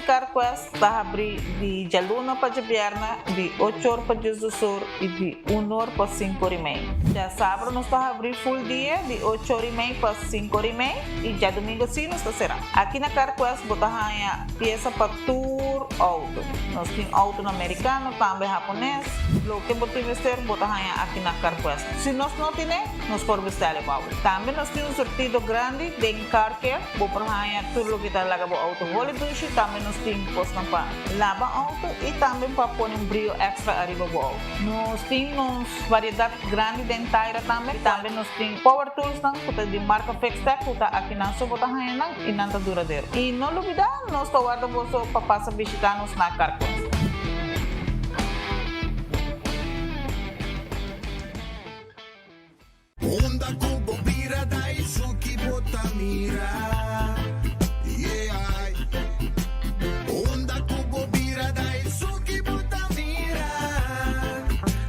CarQuest ta habri di djaluna pa djabièrnè di ocho or pa diesdos or i di un or pa sinku or i mei. Djasabra nos ta habri full dia di ocho or i mei pa sinku or i mei i djadumingu si nos ta será. Aki na CarQuest bo ta haña piesa pa tur outo. Nos tin outonan merikano, tambe hapones. Loke bo tin mester bo ta haña aki na CarQuest. Si nos no tine, nos por bestèl e pa bo. Tambe nos tin un surtido grandi den Car Care. Bo por haña tur loke ta laga bo outo holi dushi. Tambe nos tin kosnan pa laba outo i tambe pa pone un brio èkstra ariba bo outo. Nos tin nos variedat grandi den taira tambe. Tambe nos tin power toolsnan ku ta di marka Fixtech ku ta akinan so bo ta haña nan i nan ta duradero. I no lubidá, nos ta warda boso pa pasa bishitá nos na Carquest. Unda ku bo bira da esun ki bo ta mira, yeah. Unda ku bo bira da esun ki bo ta mira.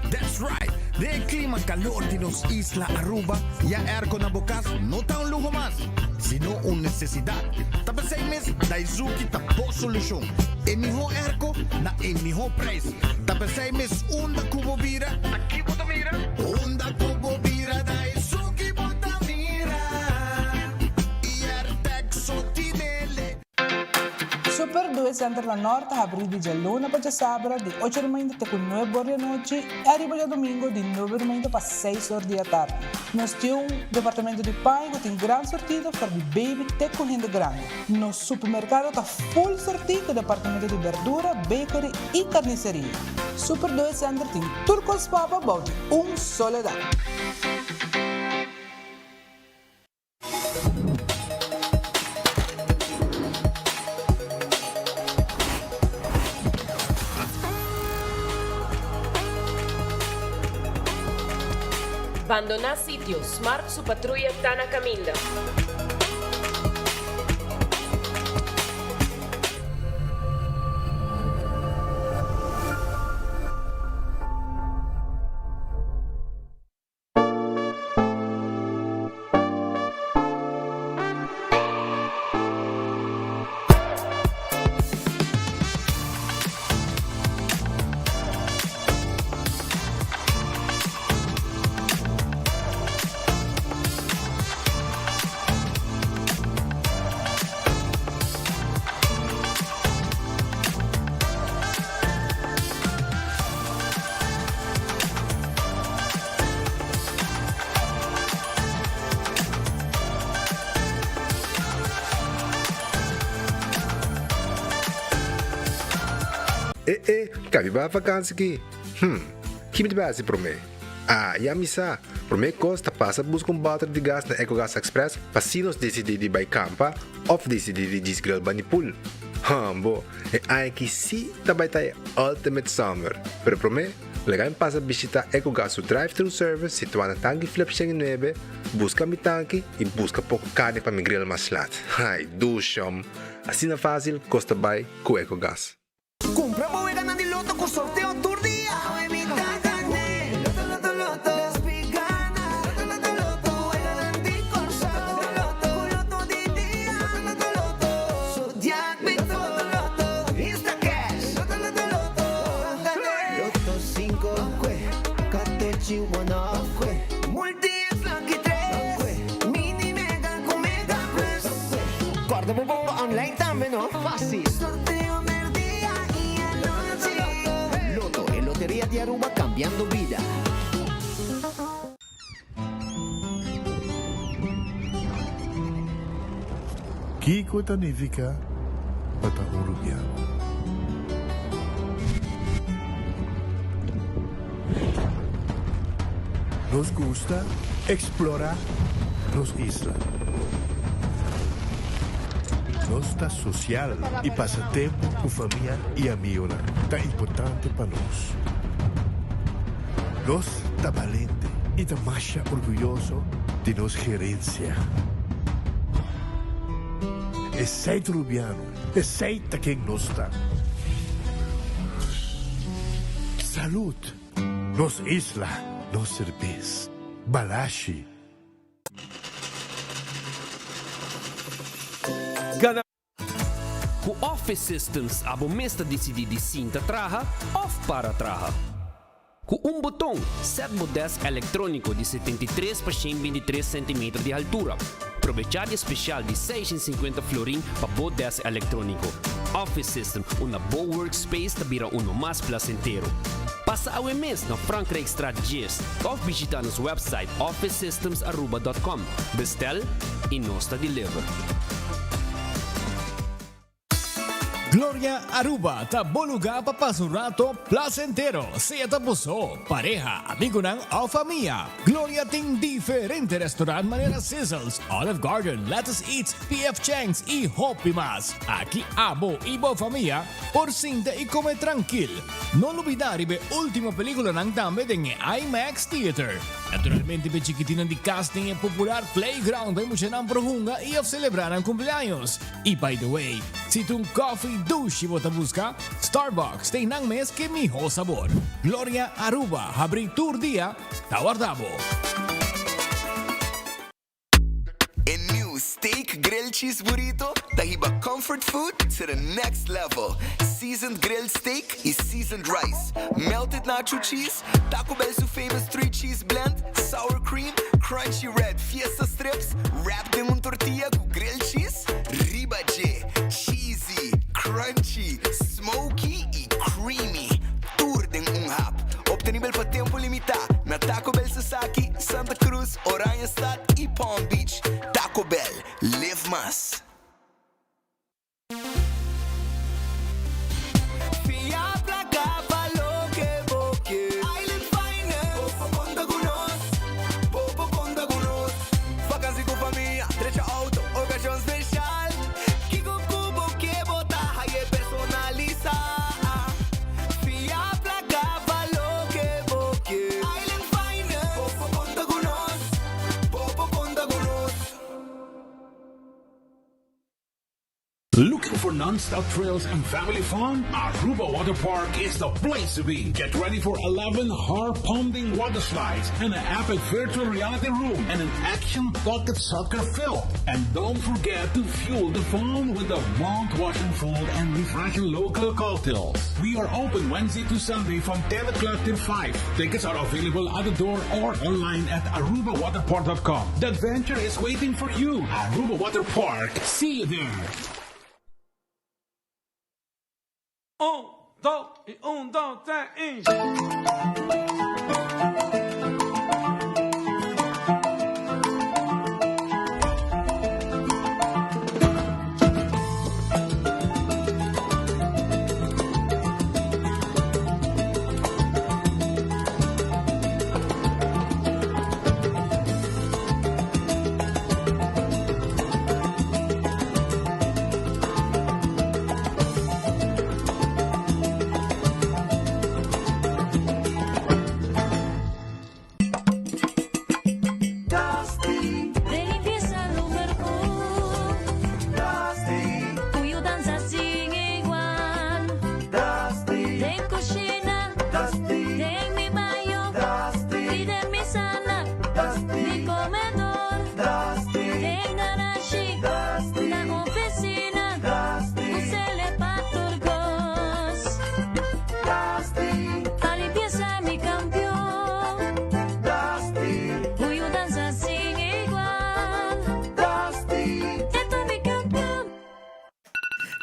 That's right! Den e klima kalor di nos isla Aruba, ya airco na bo kas no ta un luho mas, sino un nesesidat. Ta p'esei mes Daizuki ta bo solushon. E mihó airco na e mihó prijs. Ta p'esei mes unda ku bo bira, ta ki bo ta mira? Unda ku bo bira ta esun ki bo ta mira. Iertec so tinele. Super Due Center na Nort ta habrí di djaluna pa djasabra di ocho di mainta te ku nuebe or di anochi i ariba djadumingu di nuebe di mainta pa seis or di atardi. Nos tin un departamento di paña ku tin gran surtido for di baby te ku hende grandi. Nos supermerkado ta full surtí ku departamento di berdura, bakery i karniseria. Super Due Center tin tur kos pa bo bou di un solo dak. Bandoná sitio, Smart su patruya ta na kaminda. E e, kabi ba vakansi ki? Hm, ki mi ta bai hasi promé? Ah, ya mi sa! Promé kos ta pasa buska un bòter di gas na Ecogas Express pa si nos disidí di bai kampa òf disidí di djis grill bani pool. Hambo, e aña aki sí ta bai ta e ultimate summer! Pero promé, laga mi pasa bishitá Ecogas su drive-thru service situá na Tanki Flip 109, buska mi tanki i buska poko karni pa mi grill mas lat. Ai, dushom! Asina fásil kos ta bai ku Ecogas. Cumpra bo weganan di loto cu sorteo tur dia. Awe mi ta gane. Loto loto loto. Despi gana. Loto loto loto. Weganan di Corsou. Loto loto. Cu loto di dia. Loto loto loto. Zodiac Big Four. Loto loto. Instacash. Loto loto loto. Gane. Loto cinco. Catochi one off. Multi X lucky tres. Mini mega cu mega plus. Corda bo bomba online tambe no. Facil. Sorteo merdia y anochi. Lotto, e loteria di Aruba cambiando bida. Kiko ta nifiká pa ta un rubiano? Nos gusta eksplorá nos isla. Nos ta sosial i pasa tempu ku famia i amigonan ta importante pa nos. Nos ta balente i ta masha orguyoso di nos gerensia. Esei ta Rubiano, esei ta ken nos ta. Salud! Nos isla, nos serbes. Balashi. Gana. Ku Office Systems abo mes ta disidí di sinta traha òf para traha. Ku un boton, sèt bo dèsk elektróniko di 73 pa 123 sentimeter di haltura. Probechá di e spesial di 650 florin pa bo dèsk elektróniko. Office System, unda bo workspace ta bira uno mas plasentero. Pasa awe mes na Frankrijkstraat 10 òf bishitá nos wèpsait officesystemsaruba.com. Bestel i nos ta deliver. Gloria Aruba ta bo lugar pa pasa un rato placentero, sea ta bo so, pareha, amigonan of famia. Gloria tin diferente restaurant manera Sizzles, Olive Garden, Lettuce Eats, PF Chang's y hopi mas. Aki abo y bo famia por sinta y come trankil. No lubida riba e ultimo peliculanan tambe den e IMAX Theater. Naturalmente p'e chikitinnan di cas tin e popular playground pa e muchanan por hunga y of celebra nan cumpleaños. Y by the way, si ta un coffee dushi bo ta busca, Starbucks ta einan mes ke miho sabor. Gloria Aruba habri tur dia, ta warda bo. E new Steak Grilled Cheese Burrito ta hiba comfort food to the next level. Seasoned grilled steak y seasoned rice, melted nacho cheese, Taco Bell su famous three cheese blend, sour cream, crunchy red fiesta strips, wrapped den un tortilla cu grilled cheese riba dje. Cheesy, crunchy, smoky y creamy. Tur den un hap. Obtenibel pa tempo limita na Taco Bell Sasaki, Santa Cruz, Oranjestad y Palm Beach. Taco Bell, live mas. Fia placa pa loke bo ke. Island Finance. Bo por conta cu nos. Bo por conta cu nos. Vakantie cu famia, drecha auto, ocasion special. Kico cu bo ke bo ta haye personalisa. Fia placa pa loke bo ke. Island Finance. Bo por conta cu nos. Bo por conta cu nos. Looking for non-stop thrills and family fun? Aruba Water Park is the place to be. Get ready for 11 heart-pounding water slides and an epic virtual reality room and an action pocket soccer field. And don't forget to fuel the fun with the mouth-watering food and refreshing local cocktails. We are open Wednesday to Sunday from 10 o'clock till 5. Tickets are available at the door or online at arubawaterpark.com. The adventure is waiting for you. Aruba Water Park. See you there. Un, dos y un, dos, tres y. De limpieza number un. Cu yudanza sin igual. Den cushina. Den mi baño. Y den mi sala. Mi comedor. Den garashi. Na oficina. Usele pa tur cos. Pa limpieza mi campeon. Cu yudanza sin igual. E ta mi campeon.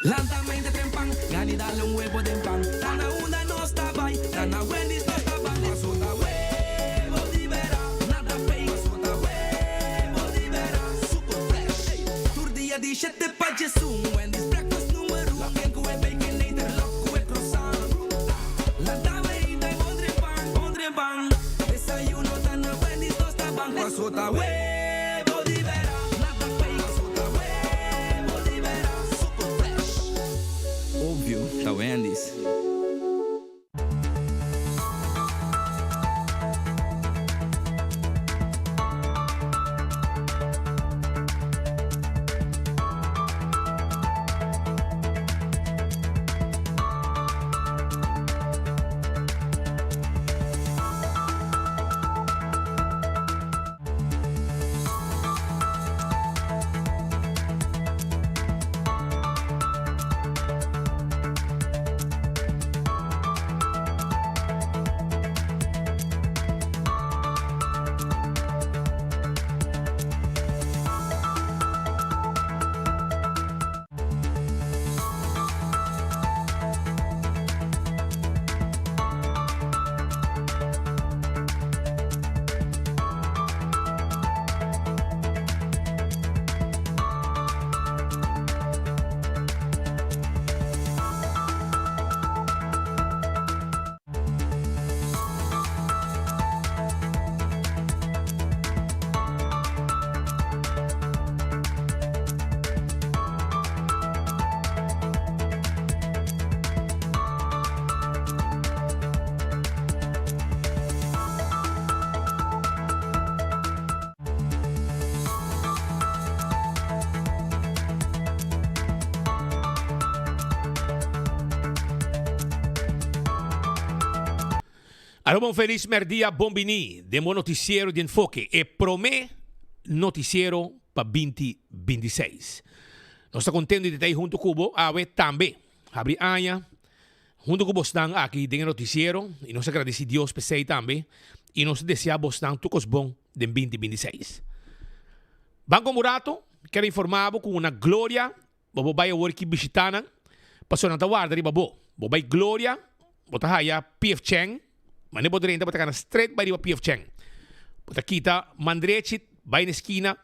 Lanta mente trempan, gani dal un webo den pan. Ta na unda nos ta bai, ta na Wendy's nos ta ban. Paso ta webo di bera, nada fake. Paso ta webo di bera, super fresh. Tur dia di shete pa djesun, Wendy's breakfast numero un. Loken ku e baconator, lok ku e croissant. Lanta mainta i bon trempan, bon trempan. Desayuno ta na Wendy's nos ta ban. Paso ta webo di bera, nada fake. Paso ta webo di bera, super fresh. Obvio, ta Wendy's. Aruba un felis merdia bon bini den bo noticiero di Enfoke, e prome noticiero pa binti 26. Nos ta contento di ta ei hunto cu bo awe tambe. Habri aña hunto cu bosnan aki den e noticiero y nos ta gradeci Dios p'esey tambe y nos ta desea bosnan tur cos bon den binti 26. Ban como rato kier informa bo cu una gloria Bo por bai awor ki bishitá nan, pasobra nan ta warda riba bo. Bo bai Gloria, bo ta haya PF Chang, manera bo drenta bo ta kana straight bai riba PF Chang. Bo ta kita man drechi bai na eskina,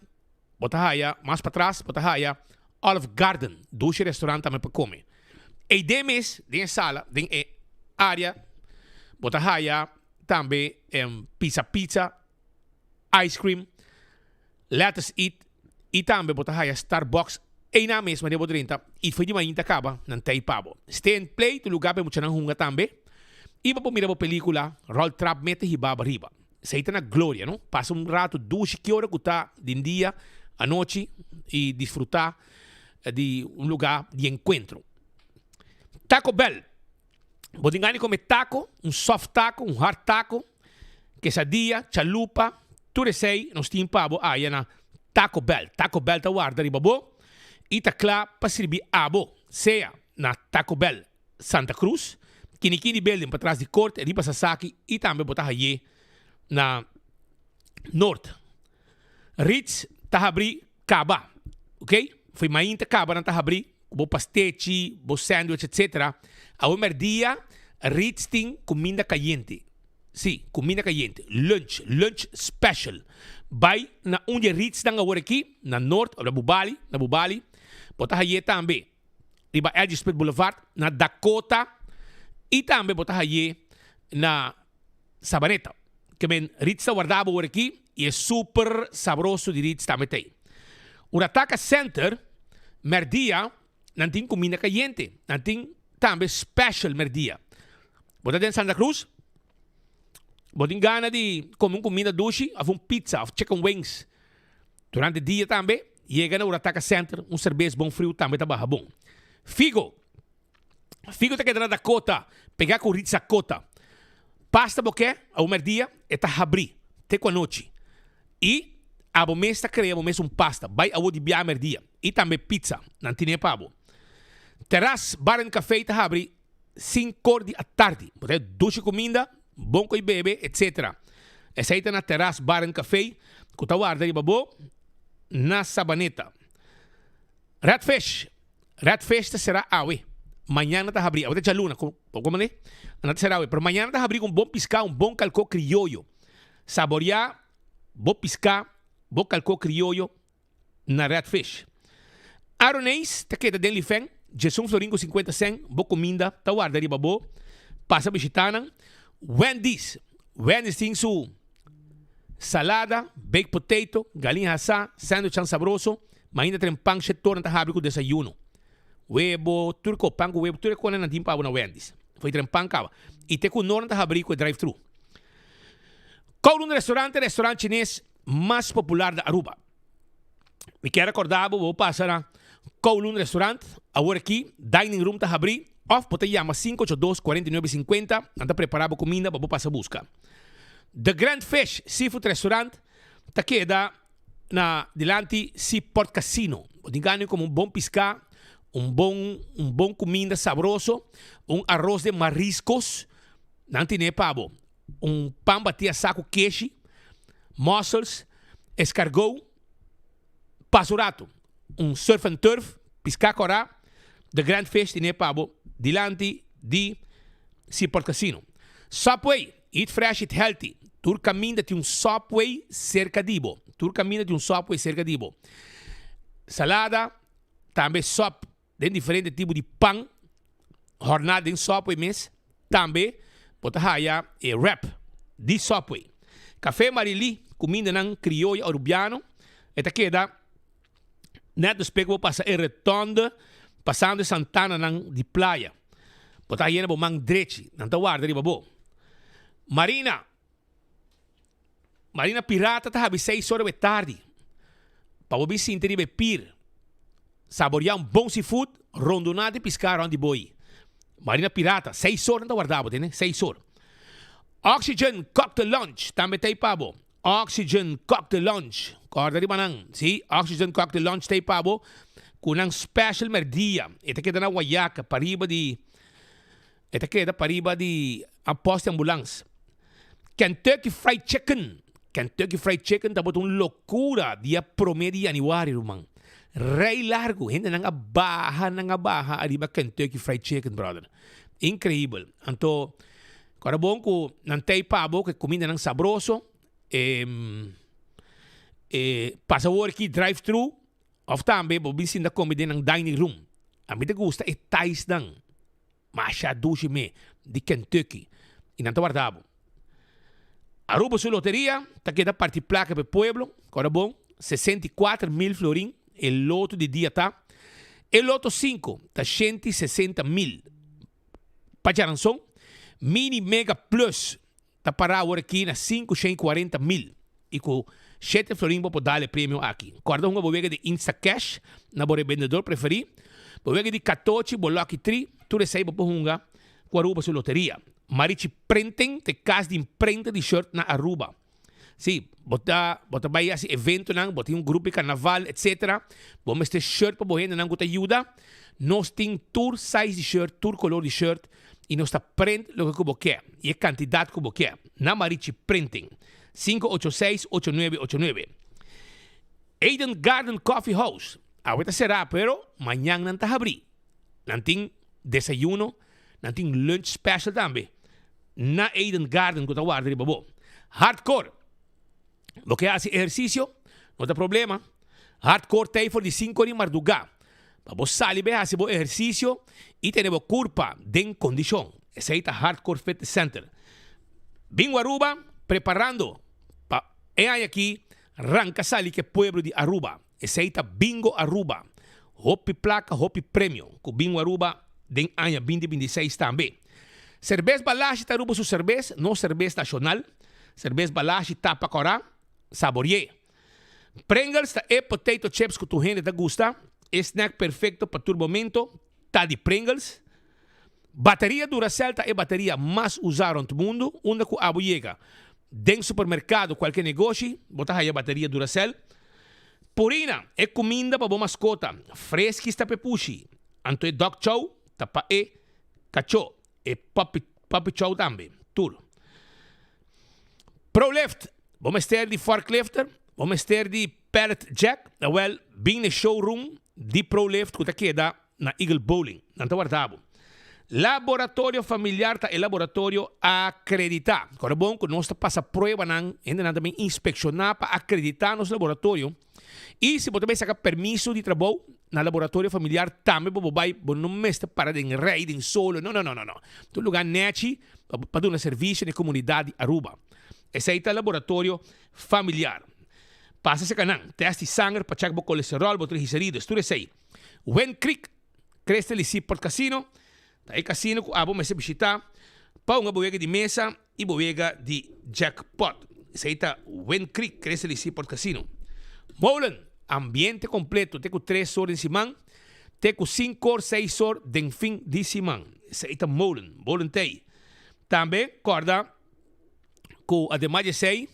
bo ta haya mas patras bo ta haya Olive Garden, dushi restaurant tambe pa kome. Ei den mes, den e sala, den e area, bo ta haya tambe pizza pizza, ice cream, Let us eat y tambe bo ta haya Starbucks eynan mes manera bo drenta y fo'i di mainta caba nan ta ey pa bo. Stay and play ta lugar pa e muchanan hunga tambe y bo por mira bo pelicula Roll Trap mete hiba bo ariba. Esey ta na gloria no. Pasa un rato dushi ki ora cu ta den dia, anochi y disfruta di un lugar di encuentro. Taco Bell. Bo tin gana di come taco, un soft taco, un hard taco, quesadilla, chalupa, tur esey nos tin pa bo aya na Taco Bell. Taco Bell ta warda riba bo y ta cla pa sirbi abo, sea na Taco Bell Santa Cruz, Kinikini Building patras di Corte riba Sasaki y tambe bo ta haye na Noord. Ritz ta habri caba, ok? Fo'i mainta caba nan ta habri cu bo pastechi, bo sandwich etc. Awe merdia Ritz tin cuminda cayente. Si, cuminda cayente. Lunch, lunch special. Bay na un di e Ritz-nan awor aki, na Noord of na Bubali, na Bubali. Bo ta haye tambe riba L G Smith Boulevard, na Dakota y tambe bo ta haye na Sabaneta. Ke men Ritz ta warda bo awor aki y e super sabroso di Ritz tambe ta ey. Urataka Center, merdia nan tin cuminda cayente. Nan tin tambe special merdia. Bo ta den Santa Cruz? Bo tin gana di come un cuminda dushi of un pizza of chicken wings durante dia tambe? Yega na Urataka Center, un cerbes bon friu tambe ta baha bon. Figo. Figo ta keda na Dakota, pega ku Ritz Dakota. Pasta bo ke, awo merdia, e ta habri te ku anochi. I abo mes ta krea bo mes un pasta, bai awo di bia merdia. I tambe pizza, nan tine pa bo. Terras Bar and Café ta habri sinkor di atardi. Bo ta dushi kuminda, bon koi bebe, etc. Esei ta na Terras Bar and Café ku ta warda riba bo na Sabaneta. Red Fish. Red Fish ta sera awe. Mañana ta habri. Awe ta djaluna, como ne? Nan ta sera awe. Pero mañana ta habri ku un bon piská, un bon kalkó krioyo. Saboriá bo piská, bo kalkó krioyo na Red Fish. Aroneis ta keda den Lifen, djesun florin ku sinkuenta sèn, bo kuminda ta warda riba bo. Pasa bishitá nan. Wendy's. Wendy's tin su salada, baked potato, galiña hasá, sandwichan sabroso. Ma ainda tren pan she tornan ta habri ku desayuno. Webo, tur ko, pan ku webo, tur e konan nan tin pa bo na Wendy's. Foi tren pan kaba. I te ku nornan ta habri ku e drive thru. Kowloon Restaurant ta e restaurant chines mas popular na Aruba. Mi kier rekorda bo, bo pasa na Kowloon Restaurant, awor aki dining room ta habri, of bo ta yama 582 49 50, nan ta prepara bo kuminda pa bo pasa buska. The Grand Fish Seafood Restaurant ta keda na dilanti Seaport Casino. Bo tin gana di come un bon pisca, un bon un bon cuminda sabroso, un arroz de mariscos, nan tine pa bo. Un pan bati asa cu keshi, mussels, escargot, pasa un rato. Un surf and turf, pisca cora, The Grand Fish tine pa bo dilanti di Seaport Casino. Subway, eat fresh, eat healthy. Tur caminda tin un Subway cerca di bo. Tur caminda tin un Subway cerca di bo. Salada, tambe sop den diferente tipo di pan, horna den Subway mes. Tambe bo ta haya e wrap di Subway. Café Marily, cumindanan crioyo Arubiano, e ta keda Net despues ku bo pasa e rotonde pasando e santananan di playa. Bo ta yena bo man drechi, nan ta warda riba bo. Marina, Marina Pirata ta habi seis ora be tardi pa bo bin sinti riba e pir, saboria un bon seafood, rondona di piská rond di boi. Marina Pirata, seis or nan ta warda bo, tende? Seis or. Oxygen Cocktail Lounge tambe ta ei pa bo. Oxygen Cocktail Lounge. Corda riba nan. Si, Oxygen Cocktail Lounge ta ei pa bo cu nan special merdia. E ta keda na Guayaca, pariba di, e ta keda pariba di a post di ambulans. Kentucky Fried Chicken. Kentucky Fried Chicken tabata un locura dia prome di januari, ruman. Rij largo, hendenan a baha, nan a baha ariba Kentucky Fried Chicken, brother. Increibel. Anto, Ora bon ku nan tei pa bo ku e kumindanan sabroso, e e pasa wor aki drive thru òf tambe bo bin sinta kome den nan dining room. A mi ta gusta e taisnan masha dushi me di Kentucky i nan ta warda bo. Aruba su loteria ta keda parti plaka pa e pueblo, ora bon, 64 mil florin e loto di dia ta. E loto sinku ta 160 mil. Pa djaranson, Mini Mega Plus ta para awor aki na 540 mil i ku shete florin bo por dal e premio aki. Kòrda hunga bo wega di Instacash na bo rebendedor preferí, bo wega di katochi, bo Lucky Tree, tur esei bo por hunga ku Aruba su loteria. Marichi Printing ta e kas di imprenta di shirt na Aruba. Sí, bo ta bo ta bai hasi eventonan, bo tin un grupo di karnaval, etcetera. Bo mester shirt pa bo hendenan ku ta yuda. Nos tin tur size di shirt, tur kolor di shirt i nos ta print loke ku bo ke i e kantidat ku bo ke. Na Marichi Printing, 586 8989. Eden Garden Coffee House, awe ta será pero mañan nan ta habrí. Nan tin desayuno, nan tin lunch special tambe na Eden Garden ku ta warda riba bo. Hardcore, bo ke hasi ehersisio? No ta problema. Hardcore ta ei for di sinku di mardugá pa bo sali bai hasi bo ehersisio i tene bo kurpa den kondishon. Esei ta Hardcore Fitness Center. Bingo Aruba preparando pa e aña aki ranka sali ku e pueblo di Aruba. Esei ta Bingo Aruba. Hopi plaka, hopi premio ku Bingo Aruba den aña 2026 tambe. Serbes Balashi ta Aruba su serbes, nos serbes nashonal. Serbes Balashi tapa kòrá, saborié. Pringles ta e potato chips ku tur hende ta gusta. E snack perfekto pa tur momento ta di Pringles. Bateria Duracell ta e bateria mas usá rònt mundu. Unda ku abo yega den supermerkado, kualke negoshi, bo ta haya bateria Duracell. Purina, e kuminda pa bo maskota. Friskies ta pa e pushi. Anto e dog chow ta pa e kachó. E puppy, puppy chow tambe. Tur. ProLift, bo mester di forklifter, bo mester di pallet jack, awel bin na e showroom di ProLift ku ta keda na Eagle Bowling. Nan ta warda bo. Laboratorio Familiar ta e laboratorio akreditá. Kòrda bon ku nos ta pasa pruebanan, hendenan ta bin inspekshoná pa akreditá nos laboratorio. I si bo ta bai saka permiso di trabou na Laboratorio Familiar tambe bo por bai, bo no mester para den rei, den solo, no no no no no. Ta un lugá nèchi pa duna servisio na e komunidat di Aruba. Esei ta Laboratorio Familiar. Pasa seka nan, tèst di sanger pa chèk bo kolesteròl, bo triglicerides, tur esei. Wind Creek, Crystal y Seaport Casino ta e casino cu abo mester bishita pa hunga bo wega di mesa y bo wega di jackpot. Esey ta Wind Creek, Crystal y Seaport Casino. Molen, ambiente completo te cu tres or den siman, te cu cinco or, seis or den fin di siman. Esey ta Molen, Molen t'ey. Tambe corda cu ademas di esey,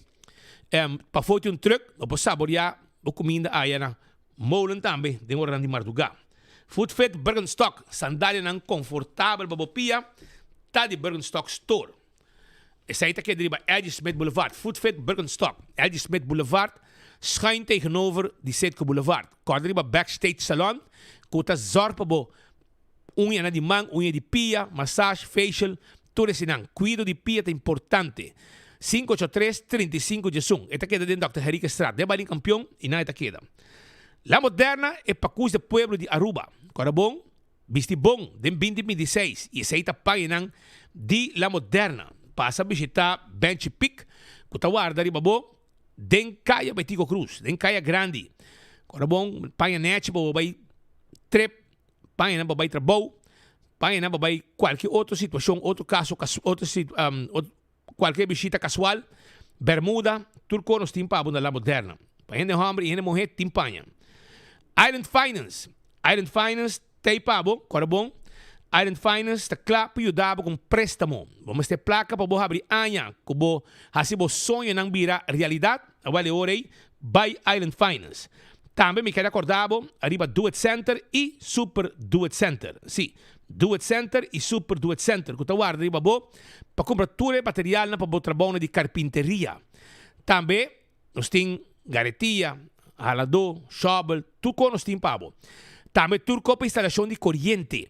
pafo tin un truck, bo por saborea bo cuminda aya na Molen tambe den oranan di mardugá. Footfit Birkenstock, sandalianan konfortabel pa bo pia, ta di Birkenstock Store. Esei ta keda riba Eddie Smith Boulevard. Footfit Birkenstock, Eddie Smith Boulevard, schuin tegenover di Citgo Boulevard. Kòrda riba Backstage Salon ku ta zòrg pa bo uñanan di man, uña di pia, massage, facial, tur eseinan. Kuido di pia ta importante. 583 35 11. E ta keda den Dòkter Henriquezstraat, den Barin Kampion i nan e ta keda. La Moderna e pakus de pueblo di Aruba. Kòrda bon, bisti bon den 2026 i esei ta pañanan di La Moderna. Pasa bishitá Benchi Pik ku ta warda riba bo den Kaya Betico Cruz, den Kaya Grandi. Kòrda bon, paña nèchi pa bo bai trip, pañanan pa bai trabou, pañanan pa bai kualke otro situashon, otro kaso, otro kualke bishita kasual, bermuda, tur kos nos tin pa bo na La Moderna. Pa hende hòmber i hende muhé tin paña. Island Finance, Island Finance t'ei pa bo, kòrda bon. Island Finance ta kla pa yuda bo ku un préstamo. Bo mester plaka pa bo habri aña ku bo hasi bo soñonan bira realidat? Awel e ora ei bai Island Finance. Tambe mi kere akorda bo ariba Do It Center i Super Do It Center. Sí, Do It Center i Super Do It Center ku ta warda riba bo pa kumpra tur e materialnan pa bo trabounan di karpinteria. Tambe Nos tin garetia, haladó, shòbel, tur kos nos tin pa bo. Tambe tur kos pa instalashon di koriente.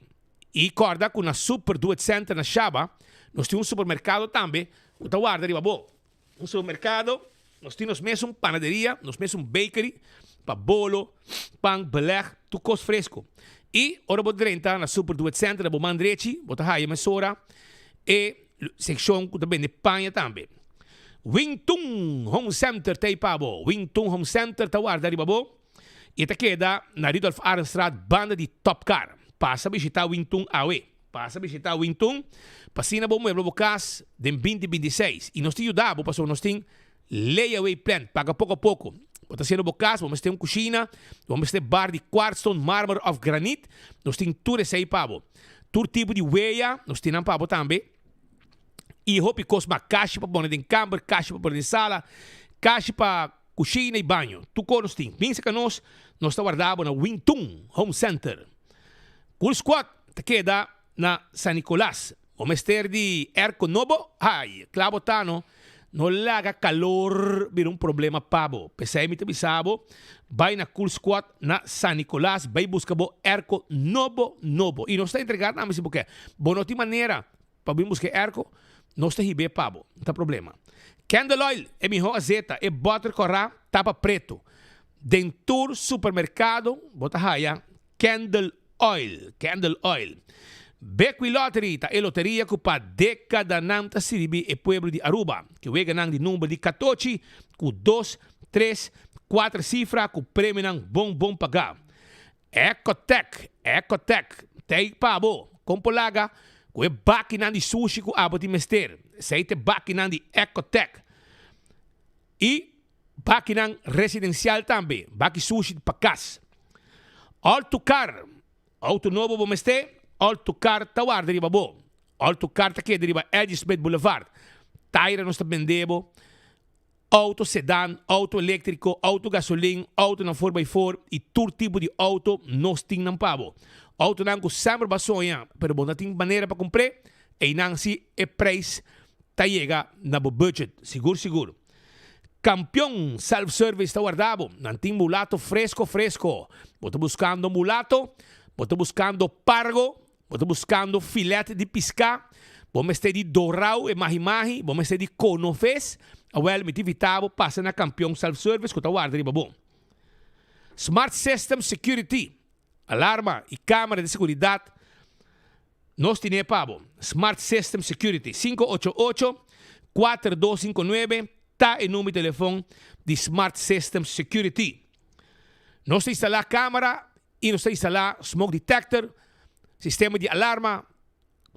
I kòrda ku na Super Do It Center na Shaba nos tin un supermerkado tambe ku ta warda riba bo. Un supermerkado, nos tin nos mes un panaderia, nos mes un bakery pa bolo, pan, beleg, tur kos fresku. I ora bo drenta na Super Do It Center na bo man drechi bo ta haya mesora e sekshon ku ta bende paña tambe. Wing Tun Home Center ta ei pa bo. Wing Tun Home Center ta warda riba bo i e ta keda na Rudolf Arendstraat banda di Top Car. Pasa bishita Wing Tun awe. Pasa bishita Wing Tun pa asina bo muebla bo kas den 2026 i nos ta yuda bo pasobra nos tin layaway plan, paga poko a poko. Bo ta hasiendo bo kas, bo mester un kushina, bo mester bar di kwartstone, marmer òf granit, nos tin tur esei pa bo. Tur tipo di weya nos tin nan pa bo tambe. I hopi kos mas, kashi pa pone den kamber, kashi pa pone den sala, kashi pa kushina i baño. Tur kos nos tin. Bin serka nos, nos ta warda bo na Wing Tun Home Center. Cool Squad ta keda na San Nicolas. Bo mester di airco nobo? Hay, kla bo ta no. No laga kalor bira un problema pa bo. P'esei mi ta bisa bo, bai na Cool Squad na San Nicolas, bai buska bo airco nobo nobo. I nos ta entrega tambe si bo ke. Bo no tin manera pa bin buska e airco, nos ta hib'é pa bo. No ta problema. Candle oil, e mihó azeta, e bòter kòrá, tapa pretu. Den tur supermerkado bo ta haya Candle Oil, Candle Oil. Bequi Lottery ta e loteria cu pa decadanan ta sirbi e pueblo di Aruba. Ke weganan di number di catochi cu dos, tres, cuater cifra cu premionan bon bon paga. Ecotec, Ecotec, t'ey pa bo. Con por laga cu e bakinan di sushi cu abo tin mester. Esey t'e bakinan di Ecotec. Y Bakinan residencial tambe, baki sushi pa cas. Auto car, auto nobo bo mester, auto car ta warda riba bo. Auto car ta keda riba Eddie Smith Boulevard. Taira nos ta bende bo auto sedan, auto electrico, auto gasolin, autonan four by four y tur tipo di auto nos tin nan pa bo. Autonan cu semper bo a soña pero bo no tin manera pa cumpr'e, eynan si e prijs ta yega na bo budget, sigur sigur. Campeon Self Service ta warda bo. Nan tin mulato fresco fresco. Bo ta buscando mulato, bo ta buscando pargo, bo ta buscando filet di pisca, bo mester di dorao e mahi mahi, bo mester di conoves, awel mi ta invita bo pasa na Campeon Self Service cu ta warda riba bo. Smart System Security, alarma y camera di seguridad Nos tine pa bo. Smart System Security, 588 4259 ta e number di telefon di Smart System Security. Nos ta instala camera y nos ta instala smoke detector, sistema di alarma,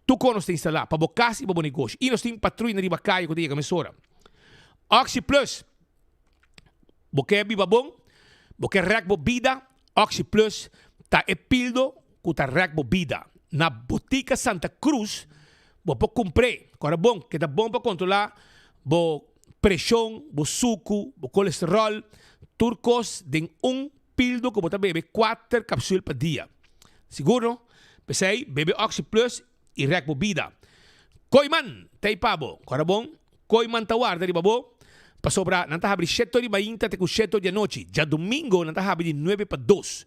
tur cos nos ta instala pa bo cas y pa bo negoshi. Y nos tin patruya na riba caye cu ta yega mesora. Oxi Plus, bo ke biba bon, bo ke rek bo bida, Oxi Plus ta e pildo ku ta rèk bo bida. Na Botica Santa Cruz bo por kumpr'é. Kòrda bon, ke ta bon pa kontrolá bo preshon, bo suku, bo kolesteròl, tur kos den un pildo ku bo ta bebe kuater kapsul pa dia. Sigur no? P'esei bebe Oxi Plus i rèk bo bida. Kooiman ta ei pa bo. Kòrda bon, Kooiman ta warda riba bo, pasobra nan ta habri sheto di mainta te ku sheto di anochi. Djadumingo nan ta habri di nuebe pa dos.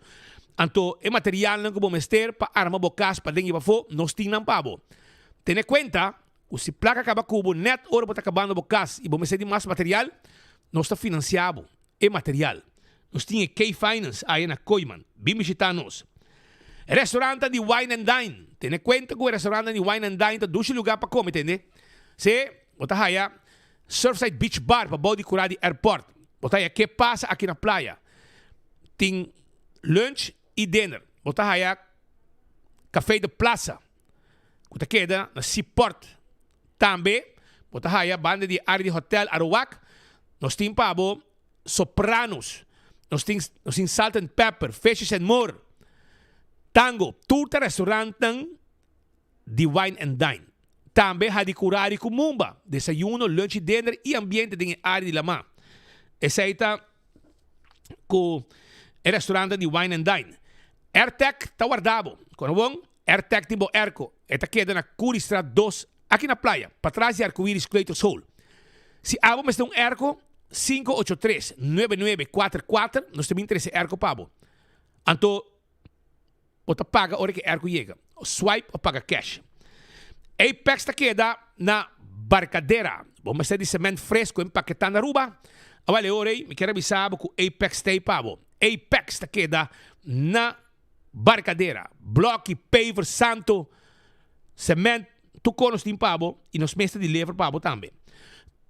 Anto e materialnan ku bo mester pa arma bo kas paden i pafó, nos tin nan pa bo. Tene kuenta ku si plaka kaba ku bo nèt ora bo ta kabando bo kas i bo mester di mas material, nos ta finansiá bo e material. Nos tin e K-Finance aya na Kooiman. Bin bishitá nos. E restaurantnan di Wine and Dine. Tene kuenta ku e restaurantnan di Wine and Dine ta dushi lugá pa kome, tende. Se bo ta haya Surfside Beach Bar pa bou di kurá di airport. Bo ta haya Ke Pasa aki na playa. Tin lunch i dinner. Bo ta haya Café de Plaza ku ta keda na Seaport. Tambe bo ta haya banda di área di hotel Aruwak. Nos tin pa bo Sopranos, nos tin nos tin Salt and Pepper, Fishes and More, Tango, tur ta restaurantnan. Di Wine and Dine. Tambe Hadicurari cu Mumba, desayuno, lunch y dinner y ambiente den e area di lama. Esey ta cu e restaurantnan di Wine and Dine. Airtec ta warda bo. Kono bon? Airtec tin bo airco. E ta keda na Curiestraat dos, aki na Playa, patras di Arcoiris Kleuterschool. Si abo mester un airco, 583 9944, nos ta bin trece airco pa bo. Anto. Bo ta paga ora ku e airco yega. Swipe of paga cash. Apex ta keda na Barcadera. Bo mester di cement fresco empaketá na Aruba? Awel e ora ei mi kier a bisa bo ku Apex ta ei pa bo. Apex ta keda na Barcadera. Bloki, paver, santo, cement, tur kos nos tin pa bo i nos mes ta deliver pa bo tambe.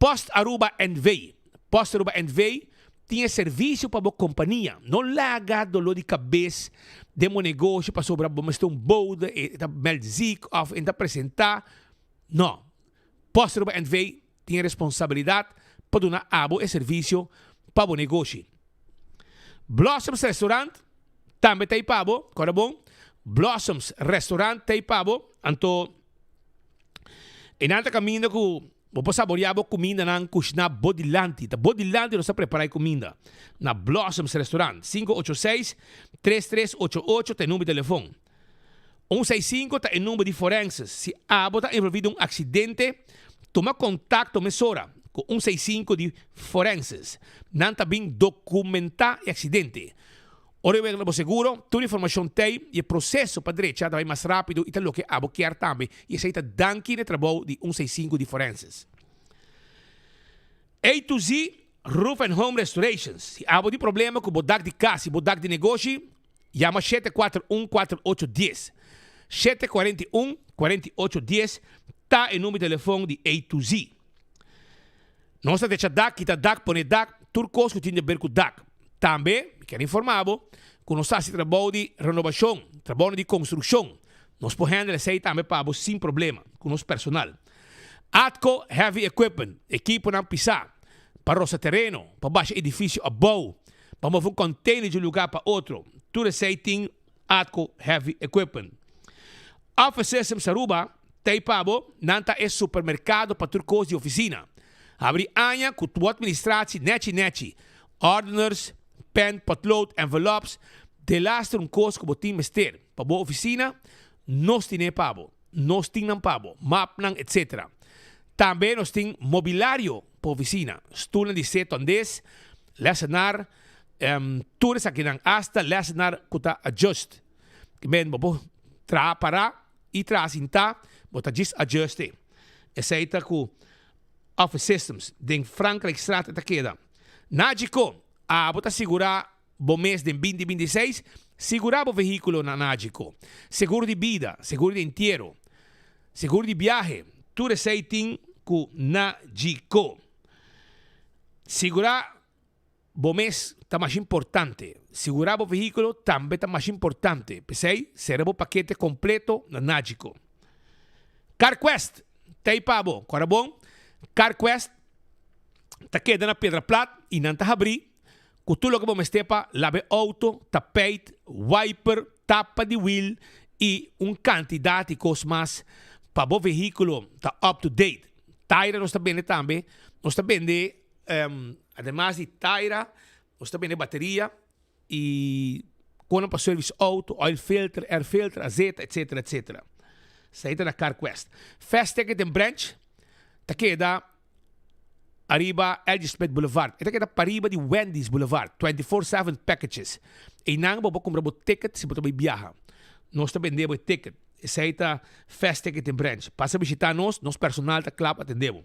Post Aruba NV. Post Aruba NV tin e servisio pa bo kompania. No laga doló di kabes den bo negoshi pasobra bo mester un bode, e ta meld ziek òf e ta presentá. No. Post Aruba NV tin e responsabilidat pa duna abo e servisio pa bo negoshi. Blossoms Restaurant tambe ta ei pa bo. Kòrda bon, Blossoms Restaurant ta ei pa bo. Anto e nan ta kaminda ku Bo por saboreá bo kumindanan kushiná bo dilanti. Ta bo dilanti nos ta prepará e kuminda. Na Blossoms Restaurant, 586 3388 ta e number di telefon. 165 ta e number di forenses. Si abo ta envolví den un aksidente, tuma kontakto mesora ku 165 di forenses. Nan ta bin dokumentá e aksidente. Ora e wega na bo seguro, tur informashon t'ei i e proseso pa drecha ta bai mas rápido i ta loke abo kier tambe i esei ta danki na e trabou di un seisinku di forenses. A to Z Roof and Home Restorations, Si abo tin problema ku bo dak di kas i bo dak di negoshi, yama 741 48 dies. 741 48 dies ta e number di telefon di A to Z. Nos ta drecha dak, kita dak, pone dak, tur kos ku tin di ber ku dak. Tambe, mi kier informá bo ku nos ta hasi trabou di renobashon, trabounan di konstrukshon. Nos por handle esei tambe pa bo sin problema ku nos personal. Atco Heavy Equipment, ekiponan pisá pa rosa tereno, pa basha edifisio abou, pa move un container di un lugá pa otro, tur esei tin Atco Heavy Equipment. Office Systems Aruba ta ei pa bo, nan ta e supermerkado pa tur kos di ofisina. Habri aña ku tur administratie nechi nechi, ordeners, pen, potlood, envelops, delaster un kos ku bo tin mester pa bo ofisina, nos tine pa bo. Nos tin nan pa bo, mapnan etc. Tambe nos tin mobilario pa ofisina, stulnan di seto andes, lesenar, tur esakinan, hasta lesenar ku ta adjust. Ke men bo por traha pará i traha sintá, bo ta djis adjust e. Esei ta ku Office Systems den Frankrijkstraat e ta keda. Nagico, abo ta sigurá bo mes den binti 26, sigurá bo vehíkulo na Nagico. Seguro di bida, seguro di entiero, seguro di biahe, tur esei tin ku Nagico. Sigurá bo mes ta masha importante. Sigurá bo vehíkulo tambe ta masha importante. P'esei, sera bo pakete kompleto na Nagico. CarQuest ta ei pa bo. Kòrda bon, CarQuest ta keda na Piedra Plat i nan ta habrí ku tur loke bo mester pa laba e outo, tapijt, wiper, tapa di wiel i un kantidat di kos mas pa bo vehíkulo ta up to date. Taira nos ta bende tambe. Nos ta bende Ademas di taira, nos ta bende bateria y konan pa service auto, oil filter, air filter, azeta, etcetera, etcetera. Esei ta na CarQuest. Fast Ticket den branch ta keda ariba LG Smith Boulevard. E ta keda pariba di Wendy's Boulevard, 24/7 packages. Einan bo por kumpra bo ticket si bo ta bai biaha. Nos ta bende bo e ticket. Esei ta Fast Ticket den branch. Pasa bishita nos, nos personal ta kla pa atende bo.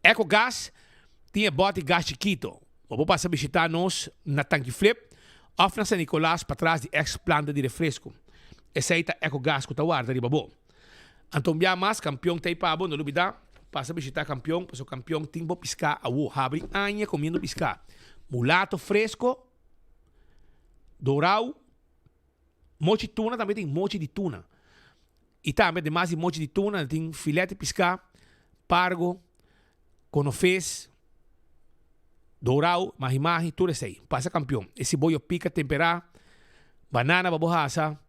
Ecogas tin e bòt di gas chikito. Bo por pasa bishitá nos na Tanki Flip òf na San Nicolas patras di ex planta di refresco. Esei ta Ecogas ku ta warda riba bo. Anto un bia mas Kampion ta ei pa bo, no lubidá pasa bishitá Kampion pasobra Kampion tin bo piská awo. Habri aña komiendo piská. Mulato fresco, dorau, mochi tuna tambe tin mochi di tuna. I tambe ademas di mochi di tuna nan tin filet di piská, pargo, konofes, dorau, mahi mahi, tur esei. Pasa kampion. E siboyo pika temperá, banana pa bo hasa,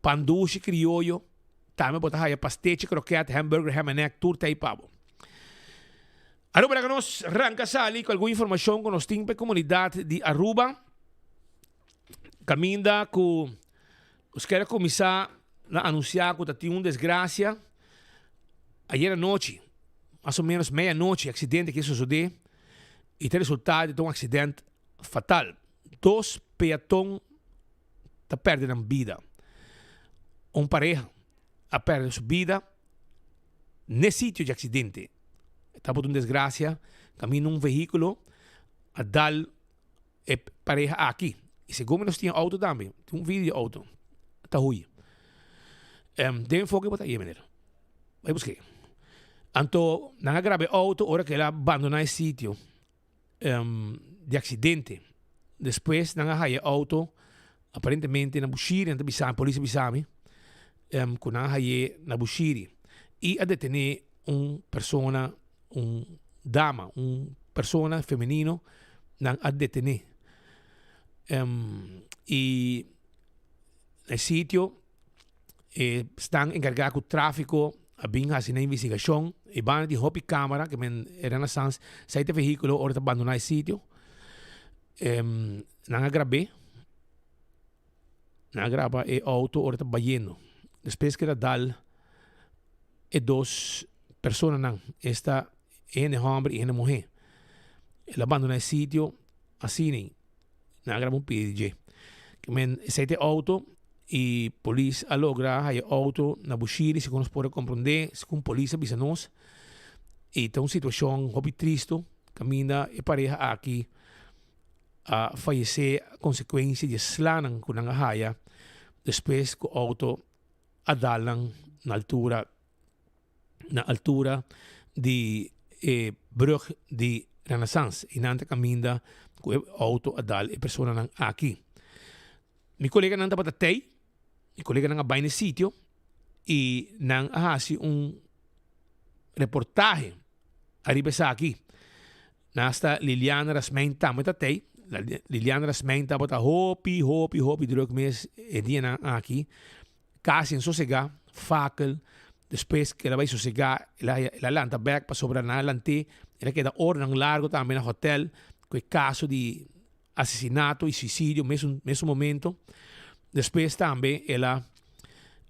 pan dushi krioyo. Tambe bo ta haya pastechi, kroket, hamburger, ham and egg, tur ta ei pa bo. Aruba laga nos ranka sali ku algun informashon ku nos tin pa e komunidat di Aruba. Kaminda ku nos kere kuminsá na anunsiá ku ta tin un desgrasia ayer anochi, mas o menos meia anochi, aksidente ke sosodé i ta resultá di ta un aksident fatal. Dos peaton ta pèrdè nan bida. Un pareha a pèrdè su bida n'e sitio di aksidente. Tabata un desgrasia kaminda un vehíkulo a dal e pareha aki. I segun mi nos tin outo tambe, tin un video di outo ta hui. Den enfoke bo ta haye meneer. Bai busk'é. Anto nan a graba e outo ora ku el a bandoná e sitio. di accidente. Despues nan a haya e auto aparentemente na Bushiri, nan ta bisa mi, polis a bisa mi cu nan a haye na Bushiri y a detene un persona, un dama, un persona femenino nan a detene. Y na e sitio E stan enkargá ku tráfiko a bin hasi nan investigashon. E banda tin hopi kámara ke men e Renaissance sai ta vehíkulo ora ta bandoná e sitio. Nan a grab'é, nan a graba e outo ora ta bayendo. Despues ke ta dal e dos personanan, esta e hende hòmber i e hende muhé. El a bandoná e sitio asina. Nan a graba un pidi di dje. Ke men esei ta e outo i polis a logra haya e outo na Bushiri segun nos por a komprondé, segun polis a bisa nos. I ta un situashon hopi tristu kaminda e pareha aki a fayesé a konsekuensia di e slanan ku nan a haya despues ku outo a dal nan na altura. na altura di e brug di Renaissance y nan ta caminda cu e auto a dal e personanan aki. Mi coleganan tabata tey, mi coleganan a bay na e sitio y nan a haci un reportahe ariba esaki. Nasta Liliana Rasmijn tambe ta tey. Liliana Rasmijn tabata hopi, hopi, hopi druk mes e dianan aki. Casi en sosega, fakel, despues cu el a bay sosega, el a el a lanta bek pasobra nan a lant'é, el a keda oranan largo tambe na hotel cu e caso di asesinato y suicidio mesun mesun momento. Despues tambe el a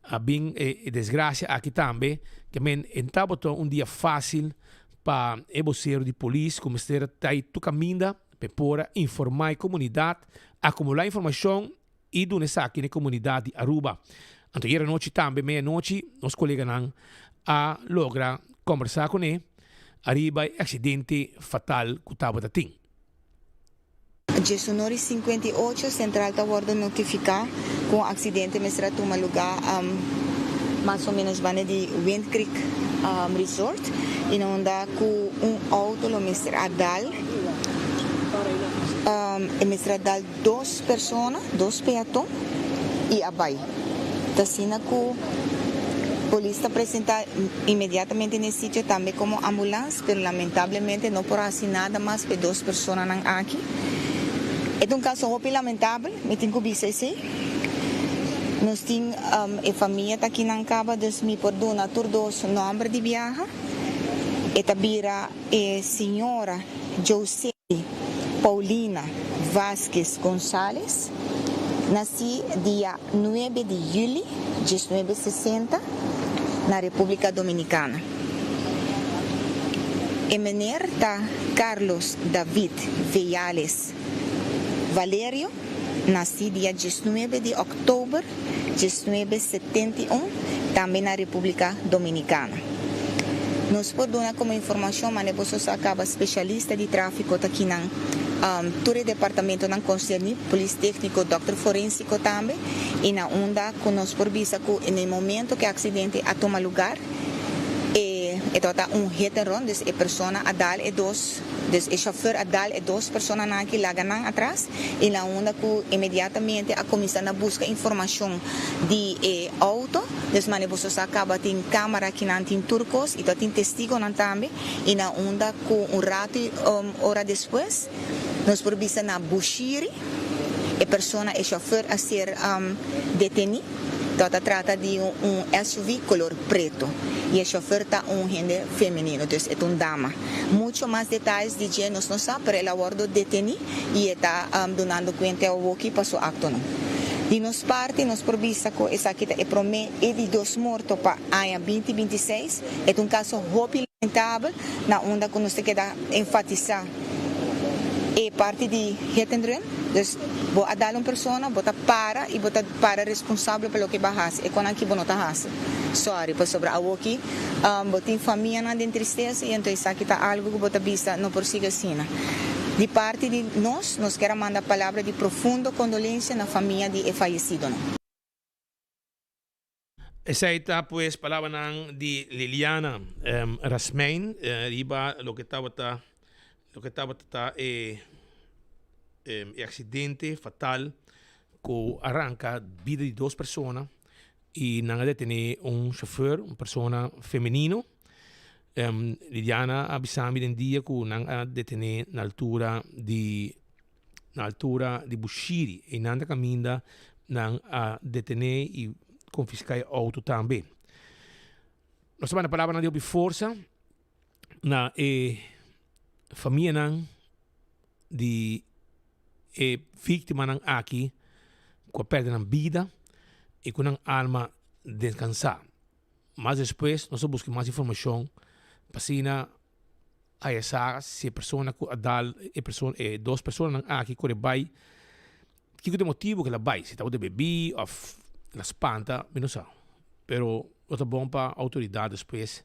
a bin e e desgracia aki tambe, ke men e no tabata un dia facil pa e bosero di polis cu mester a ta tur caminda pa e por a informa e comunidad, acumula informacion i duna esaki na e komunidat di Aruba. Anto ayer anochi tambe meianochi nos koleganan a logra kombersá kuné ariba e aksidente fatal ku tabata tin. Diesunor i 58, Sentral ta wòrdu notifiká ku un aksidente mester a tuma lugá mas o ménos banda di Wind Creek Resort i na unda ku un outo lo mester a dal e mester a dal Dos persona, dos peaton y a bay. Ta asina cu polis ta presenta inmediatamente n'e sitio tambe como ambulans, pero lamentablemente no por haci nada mas p'e dos personanan aki. E ta un caso hopi lamentabel, mi tin cu bisa esey. Nos tin e famia ta akinan caba, dus mi por duna tur dos nomber di biaha. E ta bira e señora Jose. Paulina Vásquez González, nací dia nuebe di juli diesnuebe sesenta na República Dominicana. E meneer ta Carlos David Vellales Valerio, nací dia diesnuebe di òktober diesnuebe 71, tambe na República Dominicana. Nos por duna como informacion mane boso sa caba specialista di trafico ta kinan tur e departamentonan concerni, polis tecnico, dokter forensico tambe y na unda cu nos por bisa cu na e momento cu e accidente a tuma lugar e e tabata un hit and run, dus e persona a dal e dos Dus e chauffeur a dal e dos personanan aki laga nan atras y na unda cu inmediatamente a cuminsa na busca informacion di e auto. Dus mane boso sa caba tin camara aki nan tin tur cos y ta tin testigonan tambe y na unda cu un rato y ora despues nos por bisa na Bushiri e persona e chauffeur a ser deteni. Ta trata di un SUV color preto y e chauffeur ta un hende femenino, dus e ta un dama. Mucho mas detayes di dje nos no sa, pero el a wordo deteni y e ta dunando cuenta awoki pa su actonan. Di nos parti nos por bisa cu esaki ta e prome y di dos morto pa aña binti 26. E ta un caso hopi lamentabel na unda cu nos ta keda enfatisa e parti di hit and run. Dus bo a dal un persona, bo ta para y bo ta para responsabel pa loke bo a haci. E conan aki bo no ta haci. Sorry, pasobra awoki bo tin famianan den tristesa y anto esaki ta algo cu bo ta bisa no por sigui asina. Di parti di nos, nos kier a manda palabra di profundo condolencia na famia di e fayecidonan. Esei ta pues palabranan di Liliana Rasmijn riba loke tabata loke tabata ta e e accidente fatal cu a ranca bida di dos persona y nan a detene un chofer, un persona femenino. Liliana a bisa mi den dia cu nan a detene na altura di na altura di Bushiri. Einan ta kaminda nan a detené i konfiská e outo tambe. Nos ta manda palabranan di hopi forsa na e famianan di e víktimanan aki ku a pèrdè nan bida i ku nan alma deskansá. Mas despues nos a buska mas informashon pa asina haya sa si e persona ku a dal e persona e dos personanan aki kore bai kiko ta e motibu ku el a bai si tabata bebí òf el a spanta mi no sa pero lo ta bon pa outoridat despues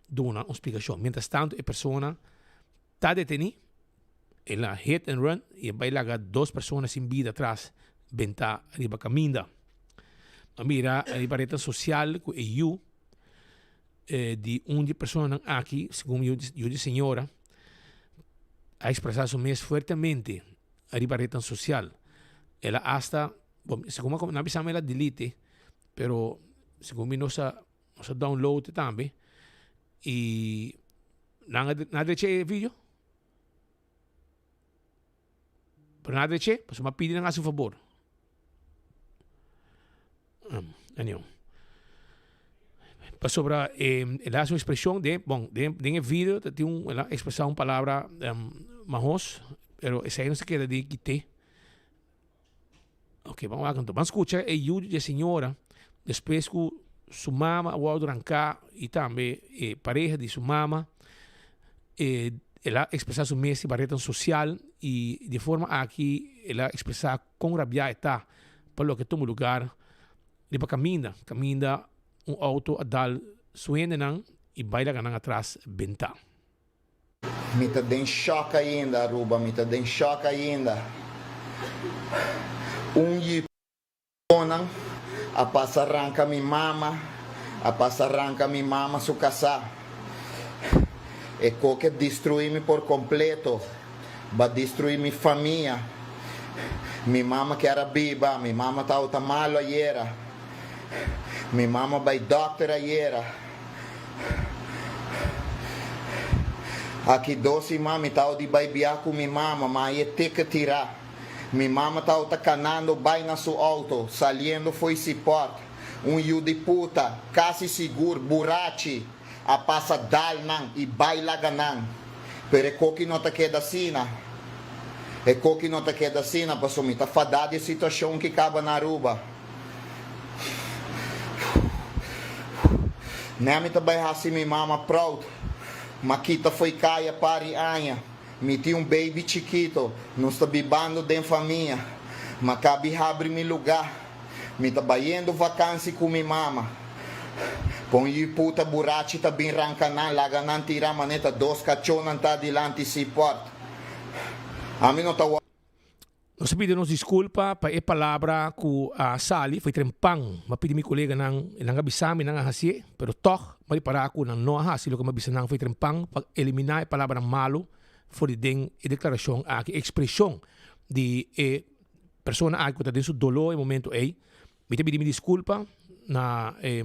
duna un splikashon mientras tanto e persona ta detení el a hit and run i a bai laga dos persona sin bida atras bentá riba kaminda a mira riba retnan sosial ku e yu di un di e personanan aki, segun yu di señora, a expresa su mes fuertemente riba retnan social. El a hasta, bon, segun mi a bisa mi el a delete, pero segun mi nos a nos a download tambe y nan a nan a drecha e video. Pero nan a drecha, pasobra mi a pidi nan hasi un fabor. Anyhow. Pasobra el a hasi un expresion den, bon, den, den e video ta tin un, el a expresa un palabra mahos, pero esei no se keda di kite. Ok, ban wak anto. Ban scucha e yu di e señora despues cu su mama a wordo ranca y tambe e pareha di su mama. E, el a expresa su mes riba rednan social y di e forma aki el a expresa Kon rabiá e ta pa loke tuma lugar riba kaminda, kaminda un outo a dal su hendenan i bai laga nan atras bentá. Mi ta den shock ainda, Aruba, mi ta den shock ainda. Un yi Nan a pasa ranka mi mama, a pasa ranka mi mama su kasá. E koke destruí mi por kompleto, ba destruí mi famia. Mi mama kier a biba, mi mama tabata malu ayera. Mi mama bai dòkter ayera. Aki dos siman mi tabata di bai bia ku mi mama, ma e ticket tirá. Mi mama tabata kanando bai na su outo, saliendo fo'i Seaport. Un yu di puta, kasi sigur burachi, a pasa dal nan i bai laga nan. Pero e koki no ta keda asina. E koki no ta keda asina pasobra mi ta fadá di e situashon ki kaba na Aruba. Nè mi ta bai hasi mi mama proud. M'a kita fo'i kaya par di aña. Mi tin un baby chikito, nos ta bibando den famia. Ma kabi habri mi lugá. Mi ta bayendo vakansi ku mi mama. Pon yu puta burachi ta bin ranka nan, laga nan tira maneta dos kachónan ta dilanti Seaport. Ami no ta. Nos a pidi nos disculpa pa e palabra cu a sali, foi trempan. M'a pidi mi coleganan, e nan a bisa mi nan a hacié, pero tog m'a ripara cu nan no a haci loke m'a bisa nan foi trempan pa elimina e palabranan malo for di den e declaracion aki, e expresion di e persona aki cu ta den su dolor e momento ey. Mi ta pidi mi disculpa na e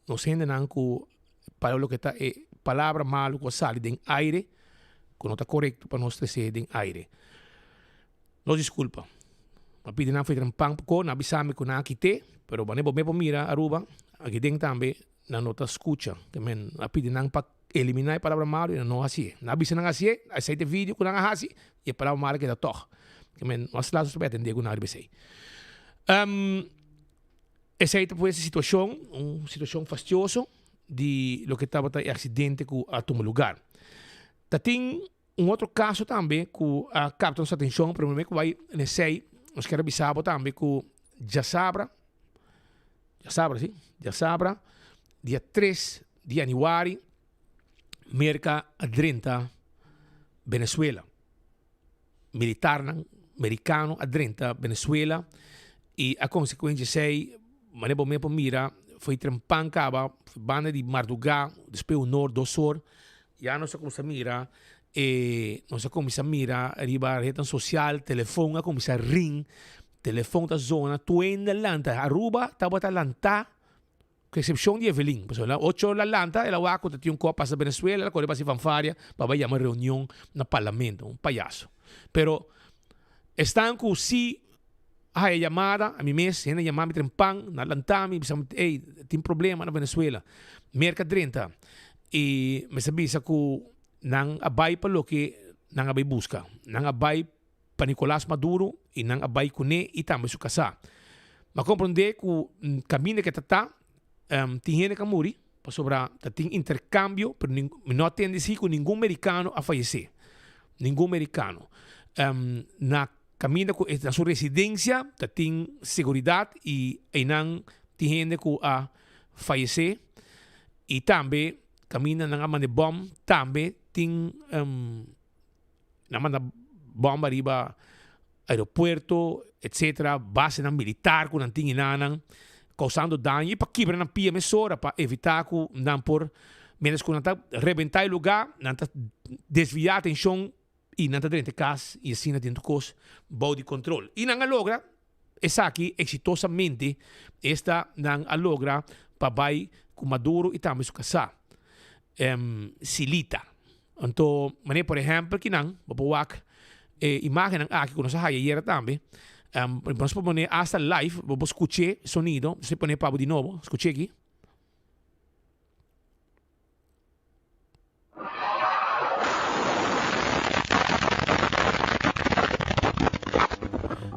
nos hendenan cu pa loke ta e palabra malo cu a sali den aire, cu no ta corecto pa nos trece den aire. Nos disculpa. A pidi nan fetran pan poko, nan a bisa mi ku nan a kit'é, pero wanneer bo me por mira Aruba, aki den tambe nan no ta skucha. Ke men a pidi nan pa eliminá e palabra malu i nan no hasié. Nan a bisa nan hasié, esei ta e video ku nan a hasi i e palabra malu a keda tòg. Ke men nos laat nos ta bai atendé ku nan riba esei. Esei ta pues e situashon, un situashon fastioso di loke tabata e aksidente ku a tuma lugar. Ta tin Un otro caso tambe cu a capta nos atencion, pero prome cu bay n'esey, nos kier a bisa bo tambe cu djasabra, djasabra si, djasabra dia tres di januari, Merca a drenta Venezuela. Militarnan Mericano a drenta Venezuela y a consecuencia esey, manera bo mes por mira, foi trempan caba, banda di marduga, despues un or, dos or, Ya nos a cuminsa mira e nos a cuminsa mira riba rednan social, telefon a cuminsa ring, telefon ta zona, tur hende a lanta. Aruba tabata lanta cu excepcion di Evelyn, pasobra ocho ora el a lanta, el a wak cu ta tin un cos a pasa Venezuela, el a core pa haci fanfaria pa bay yama reunion na parlamento, un payaso. Pero esnan cu si A haya yamada, ami mes, hende a yama mi trempan, nan a lanta mi, bisa mi, ey, tin problema na Venezuela. Merca drenta. Y mester bisa cu nan a bay pa loke nan a bay busca. Nan a bay pa Nicolas Maduro y nan a bay cune y tambe su casa. Mi a comprende cu caminda ke ta ta, tin hende ke a muri, pasobra ta tin intercambio, pero mi no a tende si cu ningun mericano a fayece. Ningun mericano. Na Kaminda ku e na su residensia ta tin seguridat i einan tin hende ku a fayesé i tambe kaminda nan a manda e bòm tambe tin nan a manda bòm ariba aeropuerto etsetera basenan militar ku nan tin enanan kousando daño i pa kibra nan pia mesora pa evitá ku nan por mientras ku nan ta rebentá e lugá nan ta desviá atenshon. I nan ta drenta e kas i asina tin tur kos bou di kontrol. I nan a logra esaki eksitosamente, esta nan a logra pa bai ku Maduro i tambe su kasá, Silita. Anto, manera por ehèmpel kinan, bo por wak e imágennan aki ku nos a haya ayera tambe, nos por pone asta live, bo por skuch'é sonido, nos ta pone pa bo di nobo, skuch'é aki.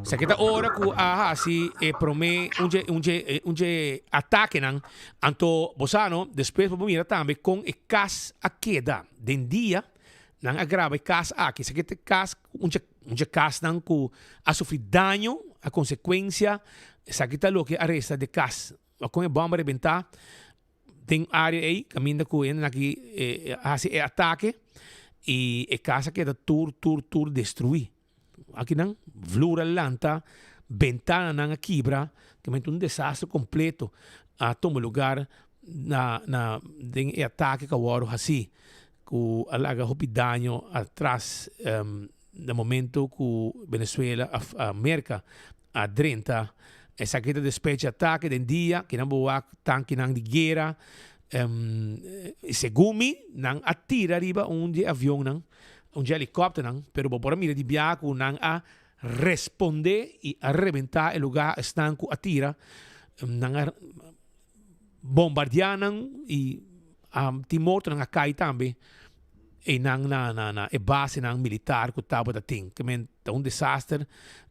Esaki ta ora ku a hasi e promé un dje un dje un dje atakenan. Anto bo sa no, despues bo por mira tambe kon e kas a keda. Den dia nan a graba e kas aki. Esaki ta e kas un dje un dje kasnan ku a sufri daño a konsekuensia. Esaki ta loke a resta di e kas. Kon e bòmba a rebentá Den área ei kaminda ku hende aki a hasi e atake i e kas a keda tur tur tur destruí. Akinan vlur a lanta, bentananan a kibra, kamente un desastre kompleto a tuma lugar na na den e atake ku a wòrdu hasí ku a laga hopi daño atras Na momento cu Venezuela a Merca a drenta esaki ta despecha atake den dia kinan bo wak tankinan di guera segun mi nan a tira riba un di e avionnan un di e helicopternan pero bo por a mira di biaha cu nan a responde y a rebenta e lugar esnan cu a tira nan a bombardea nan y tin mortonan a cay tambe eynan na na na e basenan militar cu tabata tin. Ke men ta un desaster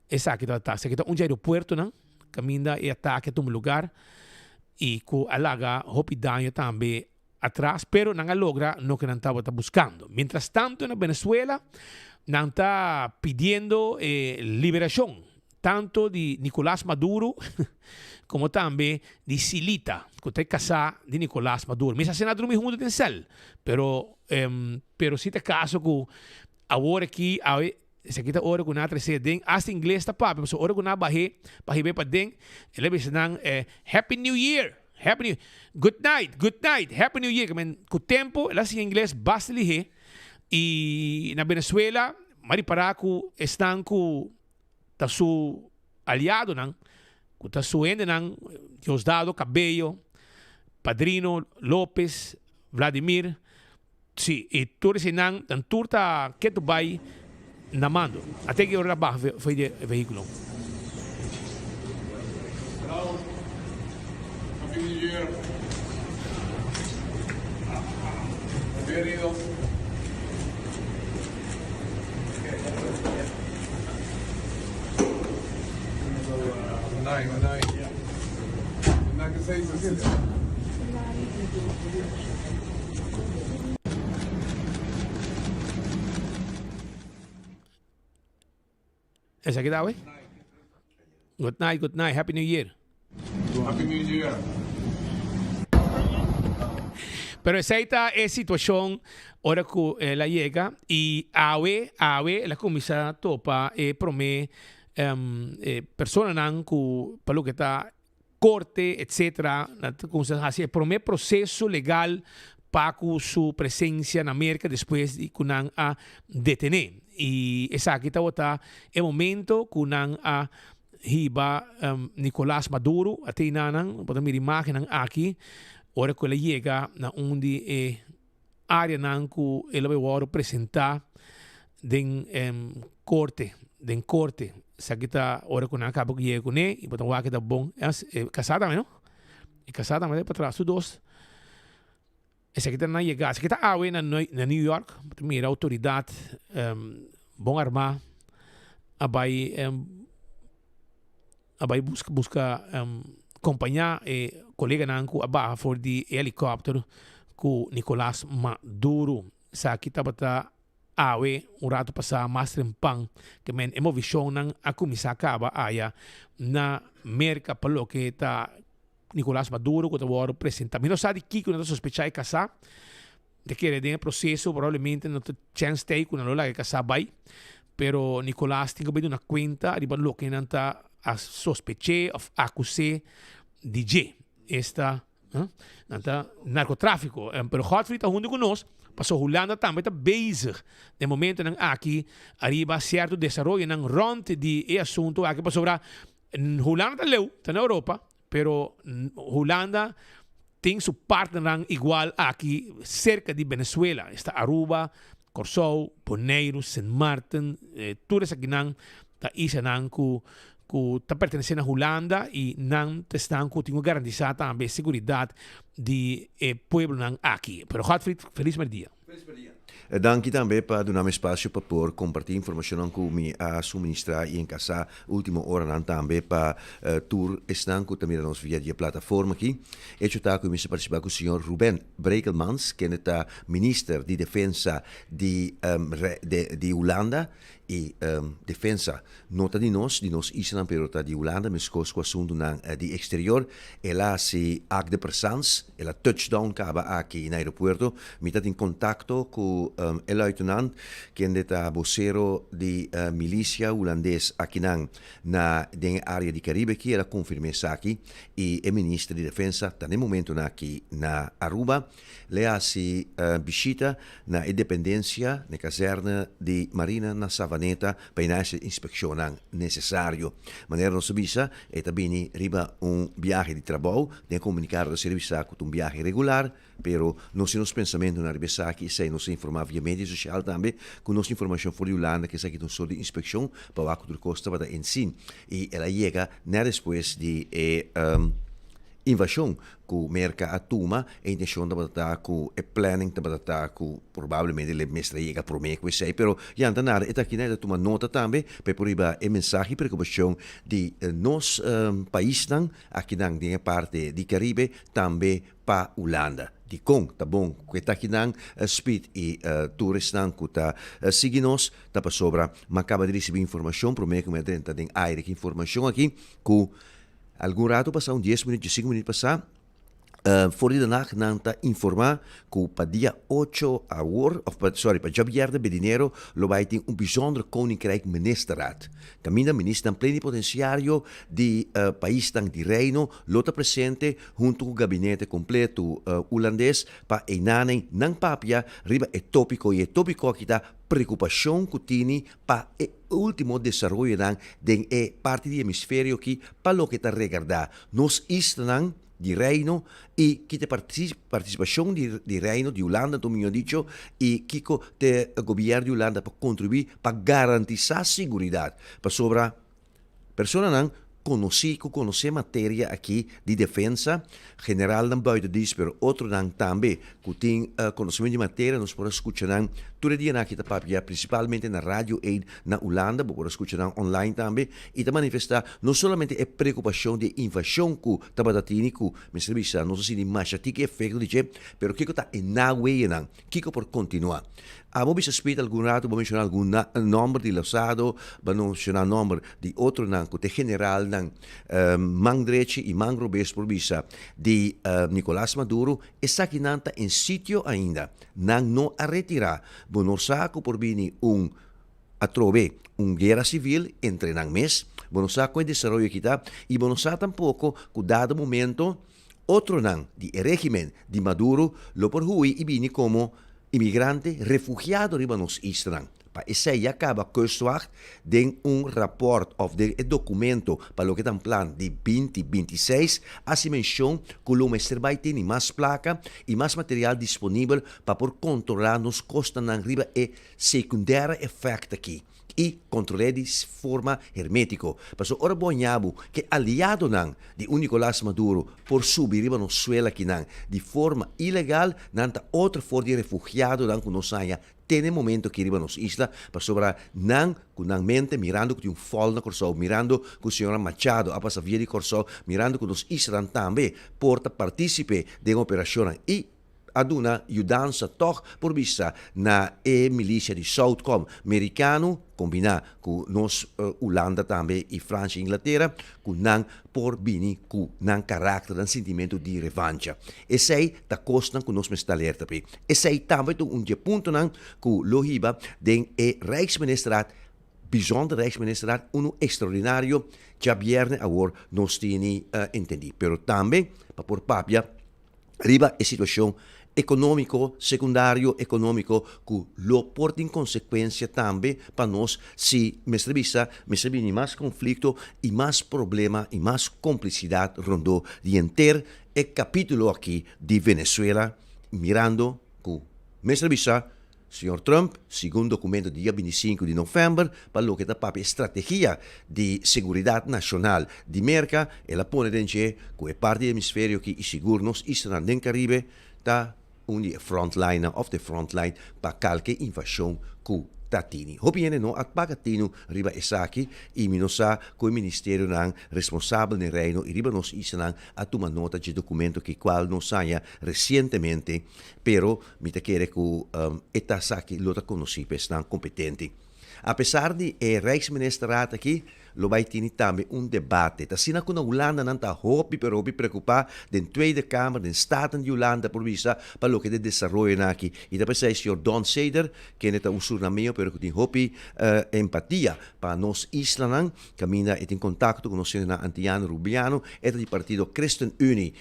esaki tabata. Esaki ta un dje aeropuertonan caminda e atake a tuma lugar y cu a laga hopi daño tambe atras, pero nan a logra loke nan tabata buscando. Mientras tanto na Venezuela nan ta pidiendo e liberacion tanto di Nicolas Maduro como tambe di Silita, cu ta e casa di Nicolas Maduro. Mi sa si nan a drumi hunto den cel, pero pero si ta caso cu awor aki awe esaki ta ora cu nan a trece den, hasta ingles ta papia, pasobra ora cu nan a bahe pa hibe paden, el a bisa nan Happy New Year! Happy New Good night, good night, Happy New Year. Cu tempo el a siña ingles basta lihe y na Venezuela m'a ripara cu esnan cu ta su aliadonan, cu ta su hendenan, Diosdado Cabello, Padrino Lopez, Vladimir, si, y tur eseinan, nan tur ta ketu bay na mando. Ate ki ora ta baha fo'i di e vehiculo. New Year. Bienvenido. Good night, good night. Good night, Cecilia. Esaki ta awe? Good night, good night, happy new year. Happy new year. Pero esei ta e situacion ora cu el a yega y awe, awe el a cuminsa topa e prome e personanan cu pa loke ta corte etc. Nan ta cuminsa haci e prome proceso legal pa cu su presencia na Merca despues di cu nan a detene. Y esaki tabata e momento cu nan a hiba Nicolas Maduro a tei nan, bo ta mira imagennan aki ora cu el a yega na un di e areanan cu el a bay worde presenta den corte, den corte. Esaki ta ora cu nan a caba cu yega cune y bo ta wak e ta bon. E casa tambe no, e casa tambe ta patras tur dos. Esaki ta nan yega, esaki ta awe na na New York, bo ta mira autoridad bon arma a bay a bay buska buska kompañá e koleganan ku a baha for di e helikòpter ku Nicolas Maduro. Esaki tabata awe un ratu pasá mas trempan ke men e movishonnan a kuminsá kaba aya na Merka pa loke ta Nicolas Maduro ku ta wòrdu presentá. Mi no sa di kiko nan ta sospechá e kasá. Mi ta kere den e proseso probablemente no ta chèns t'ei ku nan lo laga e kasá bai. Pero Nicolas tin ku bai duna kuenta riba loke nan ta a sospech'é òf akus'é di dje. Esta nan ta narkotráfiko. Pero Godfrey ta huntu ku nos pasobra Hulanda tambe ta bezig den momentonan aki ariba sierto desaroyonan rònt di e asuntu aki pasobra Hulanda ta leu, ta na Europa, pero Hulanda tin su partnernan igual aki cerca di Venezuela. Esta Aruba, Kòrsou, Boneiru, Sint Maarten, tur esakinan ta islanan ku ku ta pertenesé na Hulanda i nan ta esnan ku tin ku garantisa tambe seguridat di e pueblonan aki. Pero Godfried, felis merdia. Felis merdia. Danki tambe pa duna mi espasio pa por kompartí informashonnan ku mi a suministrá i enkasá último oranan tambe pa tur esnan ku ta mira nos via di e plataforma aki. Echo ta ku mi mester partisipá ku señor Ruben Brekelmans, kende ta Minister di Defensa di di Hulanda i Defensa no ta di nos, di nos islanan pero ta di Hulanda meskos ku asuntunan di eksterior. El a hasi acte de presence, el a touch down kaba aki na aeropuerto. Mi ta tin kontakto ku e luitenant kende ta bosero di milisia hulandes akinan na den e area di Karibe aki. El a konfirma esaki i e minister di defensa ta na e momentonan aki na Aruba. L'e hasi bishita na e dependensia na e kazerne di Marina na Savaneta pa e na hasi inspekshonnan nesesario. Manera nos a bisa, e ta bini riba un biahe di trabou. Den e komunikado ta ser bisa ku ta un biahe regular, pero nos tin nos pensamentunan riba esaki, esei nos a informá via media sosial tambe ku nos informashon for di Hulanda ku esaki ta un sort di inspekshon pa wak ku tur kos tabata en sin. I el a yega nèt despues di e Invashon ku Merka a tuma, e intenshon tabata ta ku e planning tabata ta ku probablemente lo mester a yega promé ku esei, pero ya no ta nada, e ta aki nan e ta tuma nota tambe pa e por riba e mensahe i preokupashon di nos paisnan akinan den e parti di Karibe tambe pa Hulanda. Dikon ta bon ku e ta akinan Speed i tur esnan ku ta sigui nos ta pasobra mi a kaba di risibí informashon promé ku mi a drenta den aire ki informashon aki ku Algun rato pasá, un dies minuut, diesinco minuut pasá, for di Den Haag nan ta informá ku pa dia ocho awor, òf pa, sorry, pa djabièrnè bedinero lo bai tin un bijzonder Koninkrijk Ministerraad. Kaminda ministernan plenipotensiario di paisnan di Reino lo ta presente huntu ku gabinete kompleto Hulandes pa einanen nan papia riba e tópiko i e tópiko aki ta preokupashon ku tini pa e ultimo desaroyonan den e parti di hemisferio aki pa loke ta regardá nos islanan di Reino i ki ta e partisipashon di Reino di Hulanda anto mihó dicho i kiko ta e gobièrnu di Hulanda pa kontribuí pa garantisá siguridat pasobra personanan. konosí ku konosé materia aki di defensa, generalnan buiten dienst pero otronan tambe ku tin konosementu di materia nos por a skucha nan tur e dianan aki ta papia prinsipalmente na Radio Eén na Hulanda, bo por a skucha nan online tambe i ta manifestá no solamente e preokupashon di e invashon ku tabata tini ku mester bisa nos a sinti masha tiki efekto di dje pero kiko ta e naweenan. Kiko por kontinuá? Abo bisa spit algun ratu, bo menshoná algun nòmber di Losado, bo menshoná nòmber di otronan ku ta e generalnan man drechi i man robes por bisa di Nicolas Maduro, esakinan ta en sitio ainda, nan no a retirá. Bo no sa ku por bini un atrobe un guera sivil entre nan mes, bo no sa kon e desaroyo aki ta i bo no sa tampoko ku dado momento Otronan di e régimen di Maduro lo por hui i bini komo imigrante refugiado riba nos islanan. Pa esei ya kaba Kustwacht den un rapòrt òf den e dokumento pa loke ta un plan di 2026 hasi menshon ku lo mester bai tene mas plaka i mas material disponibel pa por kontrolá nos kostanan riba e sekundèra efèkt aki. i kontrol'é di forma hermétiko. Pasobra ora bo haña bo ku e aliadonan di un Nicolás Maduro por subi riba nos suela akinan di forma ilegal, nan ta otro for di refugiadonan ku nos haña te na e momento aki riba nos isla, pasobra nan ku nan mente mirando ku tin un fòl na Kòrsou, mirando ku señora Machado a pasa via di Kòrsou, mirando ku nos islanan tambe por ta partísipe den operashonnan i a duna yudansa tòg por bisa na e milisia di Southcom merikano kombiná ku nos Hulanda tambe i Fransha i Inglatera ku nan por bini ku nan karakter nan sintimentu di revancha. Esei ta kosnan ku nos mester alerta p'e. Esei tambe ta un di e puntonan ku lo hiba den e Rijksministerraad, Bijzonder Rijksministerraad, unu ekstraordinario djabièrnè awor nos tini entendí. Pero tambe pa por papia riba e situacion economico, secundario economico cu lo por tin consecuencia tambe pa nos si mester bisa mester bini mas conflicto y mas problema y mas complicidad rondó di henter e capitulo aki di Venezuela mirando cu mester bisa Señor Trump, segun documento di dia 25 di november, pa loke ta papia e strategia di seguridad nacional di Merca, el a pone den dje cu e parti di hemisferio aki y sigur nos islanan den Caribe ta un di e frontlinenan of de frontline pa calke invasion cu ta tini. Hopi hende no a paga tinu riba esaki y mi no sa cu e ministerionan responsabel den Reino y riba nos islanan a tuma nota dje documento aki cual nos haña recientemente, pero Mi ta kere ku e tas aki lo ta konosí pa esnan kompetente. Apesar di e Rijksministerraad aki, lo bai tini tambe un debate. Ta asina ku na Hulanda nan ta hopi pero hopi preokupá den Tweede Kamer, den Staten di Hulanda por bisa pa loke ta e desaroyonan aki. I ta p'esei señor Don Seder, kende ta un Surnameo pero ku tin hopi empatia pa nos islanan, kaminda e tin kontakto ku nos hendenan Antiano Rubiano, e ta di partido Christenunie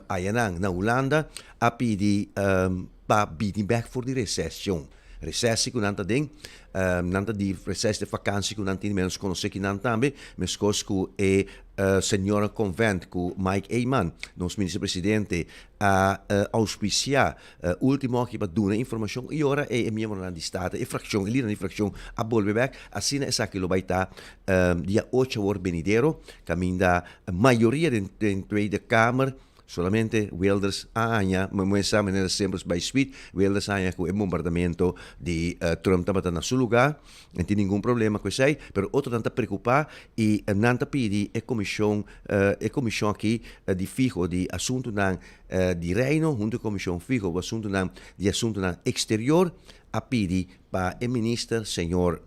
ayanan na Hulanda, a pidi pa bini bek for di resesion. Resesi ku nan ta den, nan ta di reses de vakansi ku nan tin, menos konosé ki nan tambe, meskos ku e señora Convent ku Mike Eman, nos minister presidente, a auspisiá último aki pa duna informashon i ora e miembronan di Staten, e frakshon, e lidernan di frakshon a bolbe bek, asina esaki lo bai ta dia ocho awor benidero, kaminda mayoria den Tweede Kamer Solamente Wilders a haña, mi muestra manera semper bai sweet, Wilders a haña ku e bombardamento di Trump tabata na su lugá, no tin ningun problema ku esei, pero otronan ta preokupá i nan ta pidi e komishon, e komishon aki di fiho di asuntunan di Reino huntu ku e komishon fiho ku asuntunan di asuntunan eksterior a pidi pa e minister señor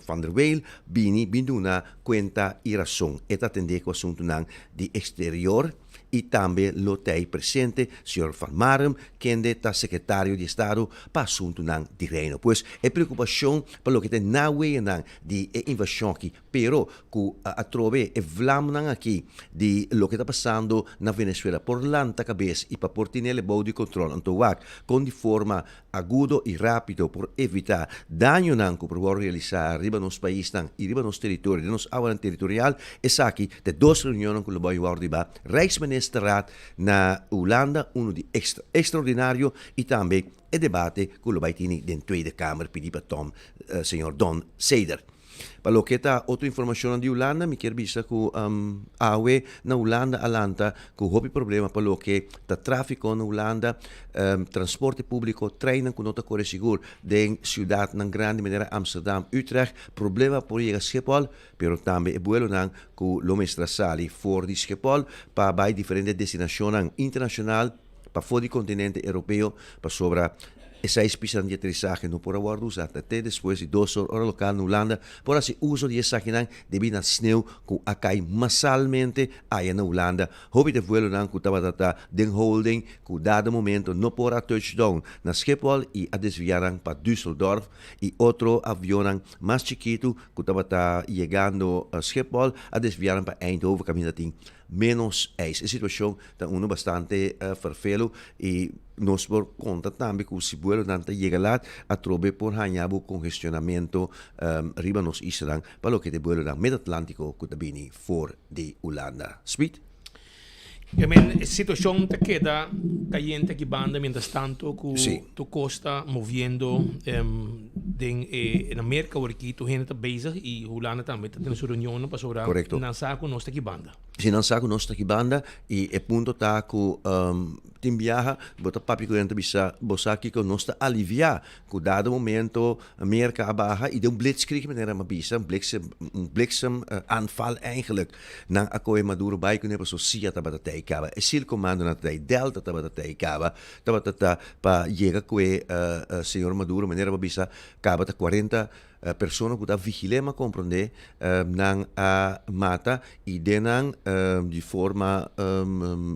Van der Weel bini bin duna kuenta i rason. E ta atendé ku asuntunan di eksterior i tambe lo ta ei presente señor Van Marum kende ta sekretario di estado pa asuntunan di Reino. Pues e preokupashon pa loke ta e naweenan di e invashon aki pero ku atrobe e vlamnan aki di loke ta pasando na Venezuela por lanta kabes i pa por tinel e bou di kontrol anto wak kon di forma agudo i rápido por evitá dañonan ku por wòrdu realisá riba nos paisnan i riba nos teritorio, den nos awanan teritorial. Esaki ta e dos reunionnan ku lo bai wòrdu riba Rijksministerraad na Hulanda, unu di extraordinario i tambe e debate ku lo bai tini den Tweede Kamer pidi pa Tom, señor Don Seder. Pa loke ta otro informacionnan di Hulanda, mi kier bisa cu awe na Hulanda a lanta cu hopi problema pa loke ta trafico na Hulanda, transporte publico, treinnan cu no ta core sigur den ciudadnan grandi manera Amsterdam, Utrecht, problema por yega Schiphol, pero tambe e buelonan cu lo mester a sali for di Schiphol pa bay diferente destinacionnan internacional pafó di continente Europeo pasobra e seis pistanan di aterisahe no por a wòrdu usá ta te despues di dos or ora lokal na Hulanda por hasi uso di esakinan debí na sneu ku a kai masalmente aya na Hulanda. Hopi ta e vuelonan ku tabata ta den holding ku dado momento no por a touchdown na Schiphol i a desviá nan pa Düsseldorf i otro avionnan mas chikitu ku tabata yegando Schiphol a desviá nan pa Eindhoven kaminda tin ménos eis. E situashon ta unu bastante ferfelu i nos por konta tambe ku si buelonan ta yega lat atrobe por haña bo kongestionamentu riba nos islanan pa loke ta e buelonan Mid-Atlantiko ku ta bini for di Hulanda. Speed. E men situashon ta keda kayente aki banda mientras tanto ku tur kos ta moviendo den e na Merka aworaki tur hende ta bezig i Hulanda tambe ta tene su reunionnan pasobra nan sa ku nos ta aki banda. Si nan sa ku nos ta aki banda i e punto ta ku tin biaha bo ta papia ku nan ta bisa bo sa kiko nos ta aliviá ku dado momento Merka a baha i den un blitzkrieg manera mi a bisa un bliksem un bliksem aanval eigenlijk nan a kohe Maduro bai kuné pasobra cia tabata tei kaba e sil komandonan ta tei Delta tabata tei kaba tabata ta pa yega ku e señor Maduro manera bo a bisa kaba ta kuarenta Persona ku ta vigil'é ma komprondé nan a mata i den nan di forma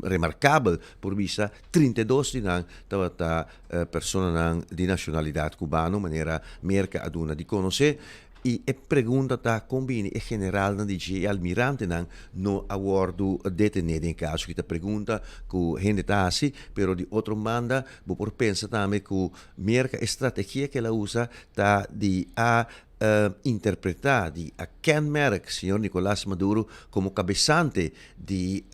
remarkabel por bisa 32 di nan tabata personanan di nashonalidat kubano manera Merka a duna di konosé. I e pregunta ta kon bini e generalnan di dje e almirantenan no a wòrdu detené den e kaso ki ta pregunta ku hende ta hasi pero di otro banda bo por pensa tambe ku Merka e strategia ku el a usa ta di a interpretá, di a kenmerk señor Nicolás Maduro komo kabesante di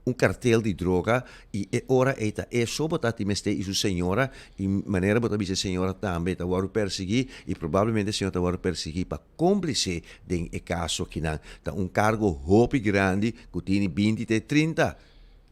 un kartel di droga i e ora ei ta e so bo ta tin mester i su señora i manera bo ta bisa e señora tambe ta wòrdu persiguí i probablemente e señora ta wòrdu persiguí pa kómplise den e kaso akinan. Ta un kargo hopi grandi ku tini binti te 30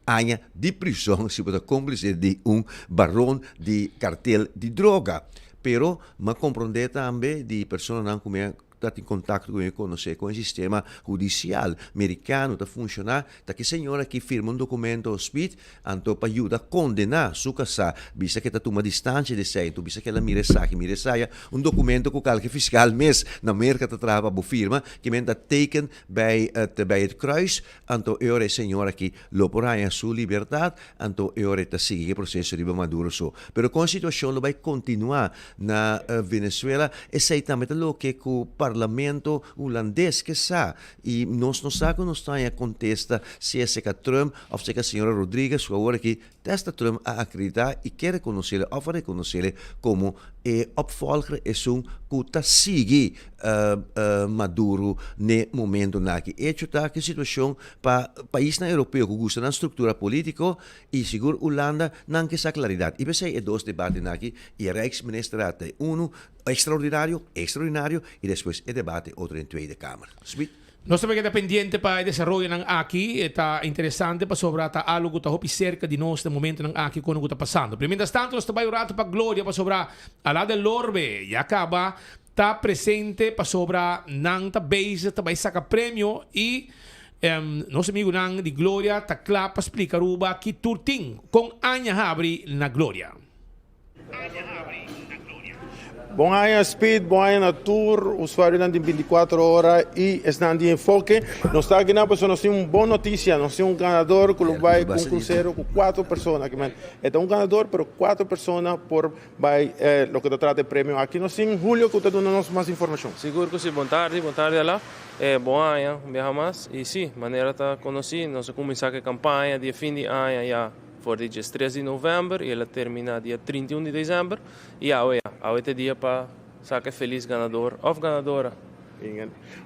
aña di prison si bo ta cómplice di un baron di cartel di droga. Pero m'a comprende tambe di personanan cu mi a ta tin contacto cu mi a conoce con e sistema hudicial mericano ta funciona, ta ki señor aki firma un documento speed anto pa yuda condena su casá, bisa cu e ta tuma distancia di esey, anto bisa cu el a mira esaki, mira esaya, un documento cu calke fiscal mes na Merca ta traha pa bo firma, ki men ta teken bij het bij het kruis, Anto e ora e señor aki lo por haña su libertad, anto e ora e ta sigui e proceso riba Maduro so. Pero con e situacion lo bay continua na Venezuela, esey tambe ta loke cu parlamento Hulandes ke sa. Y nos no sa cu nos ta haña contesta si esey ka Trump of si e ka señora Rodriguez cu awor aki Testa Trump a akreditá i ke rekonosele òf a rekonosele komo e opvolger esun ku ta sigui Maduro n'e momentonan aki. Echo ta ku e situashon pa paisnan europeo ku gusta nan struktura polítiko i sigur Hulanda nan ke sa klaridat. I p'esei e dos debatenan aki i e Rijksministerraad ta e unu ekstraordinario, ekstraordinario, i despues e debate otro den Tweede Kamer. Smit. Nos ta keda pendiente pa e desaroyonan aki. E ta interesante pasobra ta algo ku ta hopi serka di nos den momentonan aki kono ku ta pasando. Pero mientras tanto nos ta bai un rato pa Gloria pasobra Ala del Lorbe ya kaba ta presente pasobra nan ta bezig ta bai saka premio i nos amigunan di Gloria ta kla pa splika Aruba ki tur tin kon aña habri na Gloria. Bon aña Speed, bon aña na tur usuarionan di 24 ora y esnan di Enfoke. Nos ta akinan pasobra nos tin un bon noticia, nos tin un ganador cu lo bay cu un crucero cu cuatro persona. E ta un ganador pero cuatro persona por bay loke ta trata e premio aki. Nos tin Julio cu ta duna nos mas informacion. Sigur cu si, bon tardi, bon tardi Alaf. Bon aña un biaha mas y si, manera ta conoci nos a cuminsa cu e campaña di e fin di aña ya. For di djes tres di novèmber i el a terminá dia 31 di desèmber i awe ya. Awe ta e dia pa saka e felis ganador òf ganadora.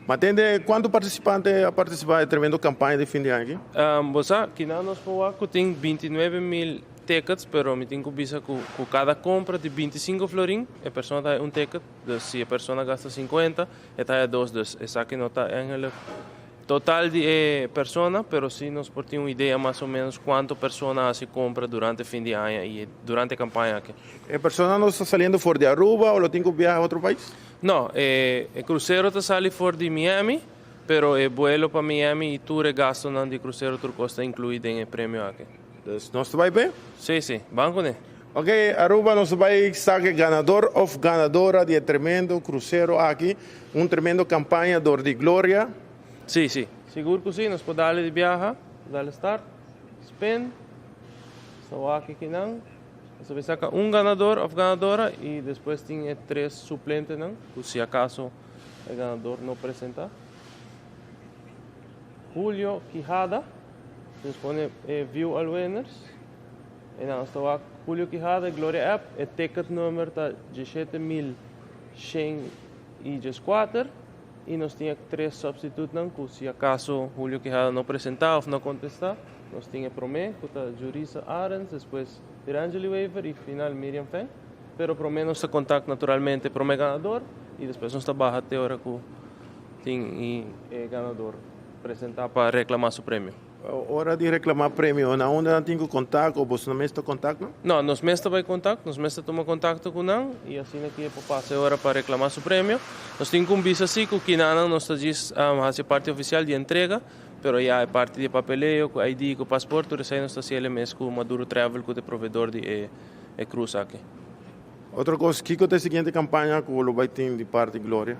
Ma tende kuantu partisipante a partisipá e tremendo kampaña di fin di aña aki? Bo sa, kinan nos por wak ku tin 29 mil. tickets, pero mi tin ku bisa ku ku kada kompra di 25 florin e persona ta haya un ticket, dus si e persona gasta 50 e ta haya dos, dus esaki no ta eigenlijk total di e persona, pero si nos por tin un idea mas o menos kuantu persona hasi kompra durante fin di aña i durante e kampaña aki. E persona no ta saliendo for di Aruba o lo tin ku biaha otro pais? No, e krusero ta sali for di Miami. Pero e buelo pa Miami y tur e gastonan di crucero tur cos ta inclui den e premio aki. Dus nos ta bay p'e? Sí, sí. Ban cune. Ok, Aruba nos ta bay saca e ganador of ganadora di e tremendo crucero aki. Un tremendo campaña dor di Gloria. Sí, sí. Sigur cu sí. Nos por dale di biaha. Dale start. Spin. Nos ta wak akinan. Nos ta bay saca un ganador of ganadora y despues tin e tres suplentenan cu si acaso. E ganador no presenta. Julio Quijada. Nos pone e view all winners. E nan nos ta wak Julio Quijada, Gloria App. E ticket number ta 17114. Y nos tin e tres substitutenan cu si acaso Julio Quijada no presenta of no contesta. Nos tin e prome cu ta Jurisa Arends, despues Pirangeli Wever y final Miriam Feng. Pero prome nos ta contact naturalmente prome ganador y despues nos ta baha te ora cu tin e ganador presenta pa reclama su premio. Ora di reclama premio, na unda nan tin cu contact o boso mes ta contact nan? No, nos mes ta bay contact, nos mes ta tuma contacto cu nan y asina ki e por pasa e ora pa reclama su premio. Nos tin cu bisa si cu kinanan nos ta djis haci e parti oficial di entrega, pero ya e parti di e papeleo cu ID cu paspoort tur esey nos ta haci el mes cu Maduro Travel cu ta e proveedor di e e krus aki. Otro kos, kiko ta e siguiente kampaña ku lo bai tin di parti Gloria?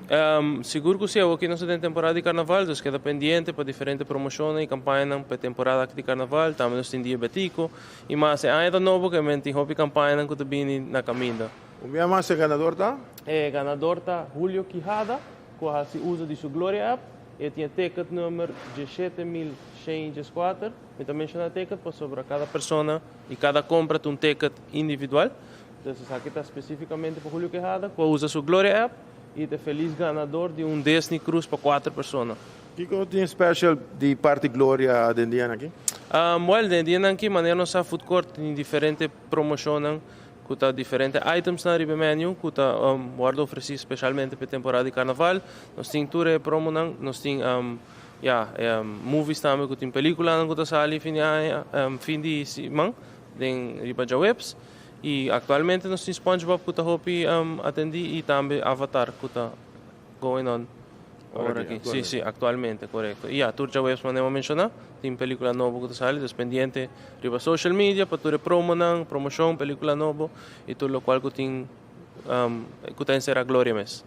Sigur ku si, awoki nos ta den temporada di karnaval, dus keda pendiente pa diferente promoshonnan i kampañanan pa e temporada aki di karnaval. Tambe nos tin Dia Betico i mas. E aña ta nobo ke men tin hopi kampañanan ku ta bini na kaminda. Un bia mas e ganador ta? E ganador ta Julio Quijada ku a hasi uso di su Gloria app. E tin e ticket number 17114. Mi ta menshoná ticket pasobra kada persona i kada kompra ta un ticket individual. Entonces esaki ta spesífikamente pa Julio Quejada ku a usa su Gloria app i ta e felis ganador di un Disney Cruise pa kuater persona. Kiko tin special di parti Gloria den dianan aki? Well, den dianan aki manera nos sa food court tin diferente promoshonnan ku ta diferente itemsnan riba e menu ku ta wòrdu ofresí speshalmente pa e temporada di karnaval. Nos tin tur e promonan, nos tin Ya, movies tambe ku tin pelikulanan ku ta sali fin di aña, fin di siman den riba djaweps. I aktualmente nos tin SpongeBob ku ta hopi atendí i tambe Avatar ku ta going on ora aki. Sí, sí, aktualmente, korekto. I ya, tur djaweps manera mi a menshoná tin pelikula nobo ku ta sali, dus pendiente riba social media pa tur e promonan, promoshon, pelikula nobo i tur lokual ku tin ku ta enserá Gloria mes.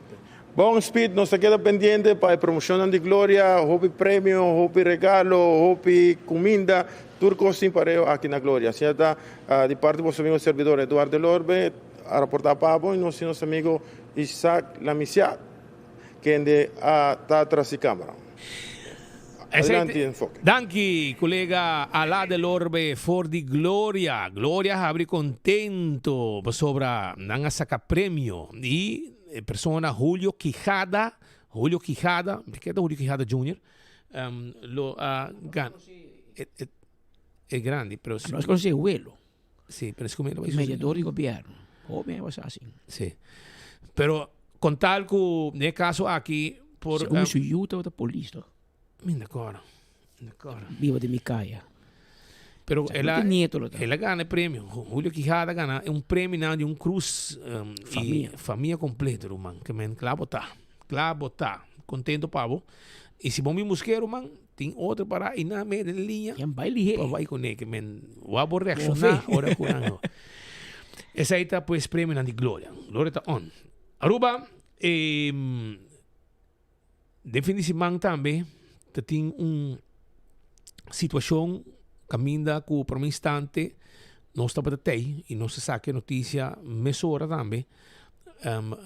Bon Speed, nos ta keda pendiente pa e promocionnan di Gloria, hopi premio, hopi regalo, hopi cuminda, tur cos tin pareo aki na Gloria. Asina ta di parti boso amigo servidor Eduard Delorbe a raporta pa bo y nos tin nos amigo Isaac Lamisiat kende a ta tras di camera. Adelante Enfoke. Danki colega Ala Delorbe for di Gloria. Gloria a habri contento pasobra nan a saca premio y E persona Julio Quijada, Julio Quijada, mi ta Julio Quijada Junior, um, lo a gana. E, e, e grandi, pero... Nos conoce abuelo. Sí, pero es como... Mediador di gobierno. Joven was así. Sí. Pero con tal cu den e caso aki por... Segun um, su yu tabata polis, toch? Mi no acorda. Mi no acorda. Biba den mi caya. Pero Sa el a, cu nieto lo ta. el a gana e premio. Julio Quijada a gana un premio na di un cruz. Um, y Famia. famia completo, ruman. Que men kla bo ta. Kla bo ta. Contento pa bo. Y si bo mi buske, ruman, tin otro para y na me den liña. Yan bai lihe. Pa bai con e, que men wa bo reacciona ora cu nan. Esai ta pues premio nan di Gloria. Gloria ta on. Aruba, eh, Den fin di siman tambe ta tin un situacion caminda cu prome instante nos tabata tey y nos a saca e noticia mesora tambe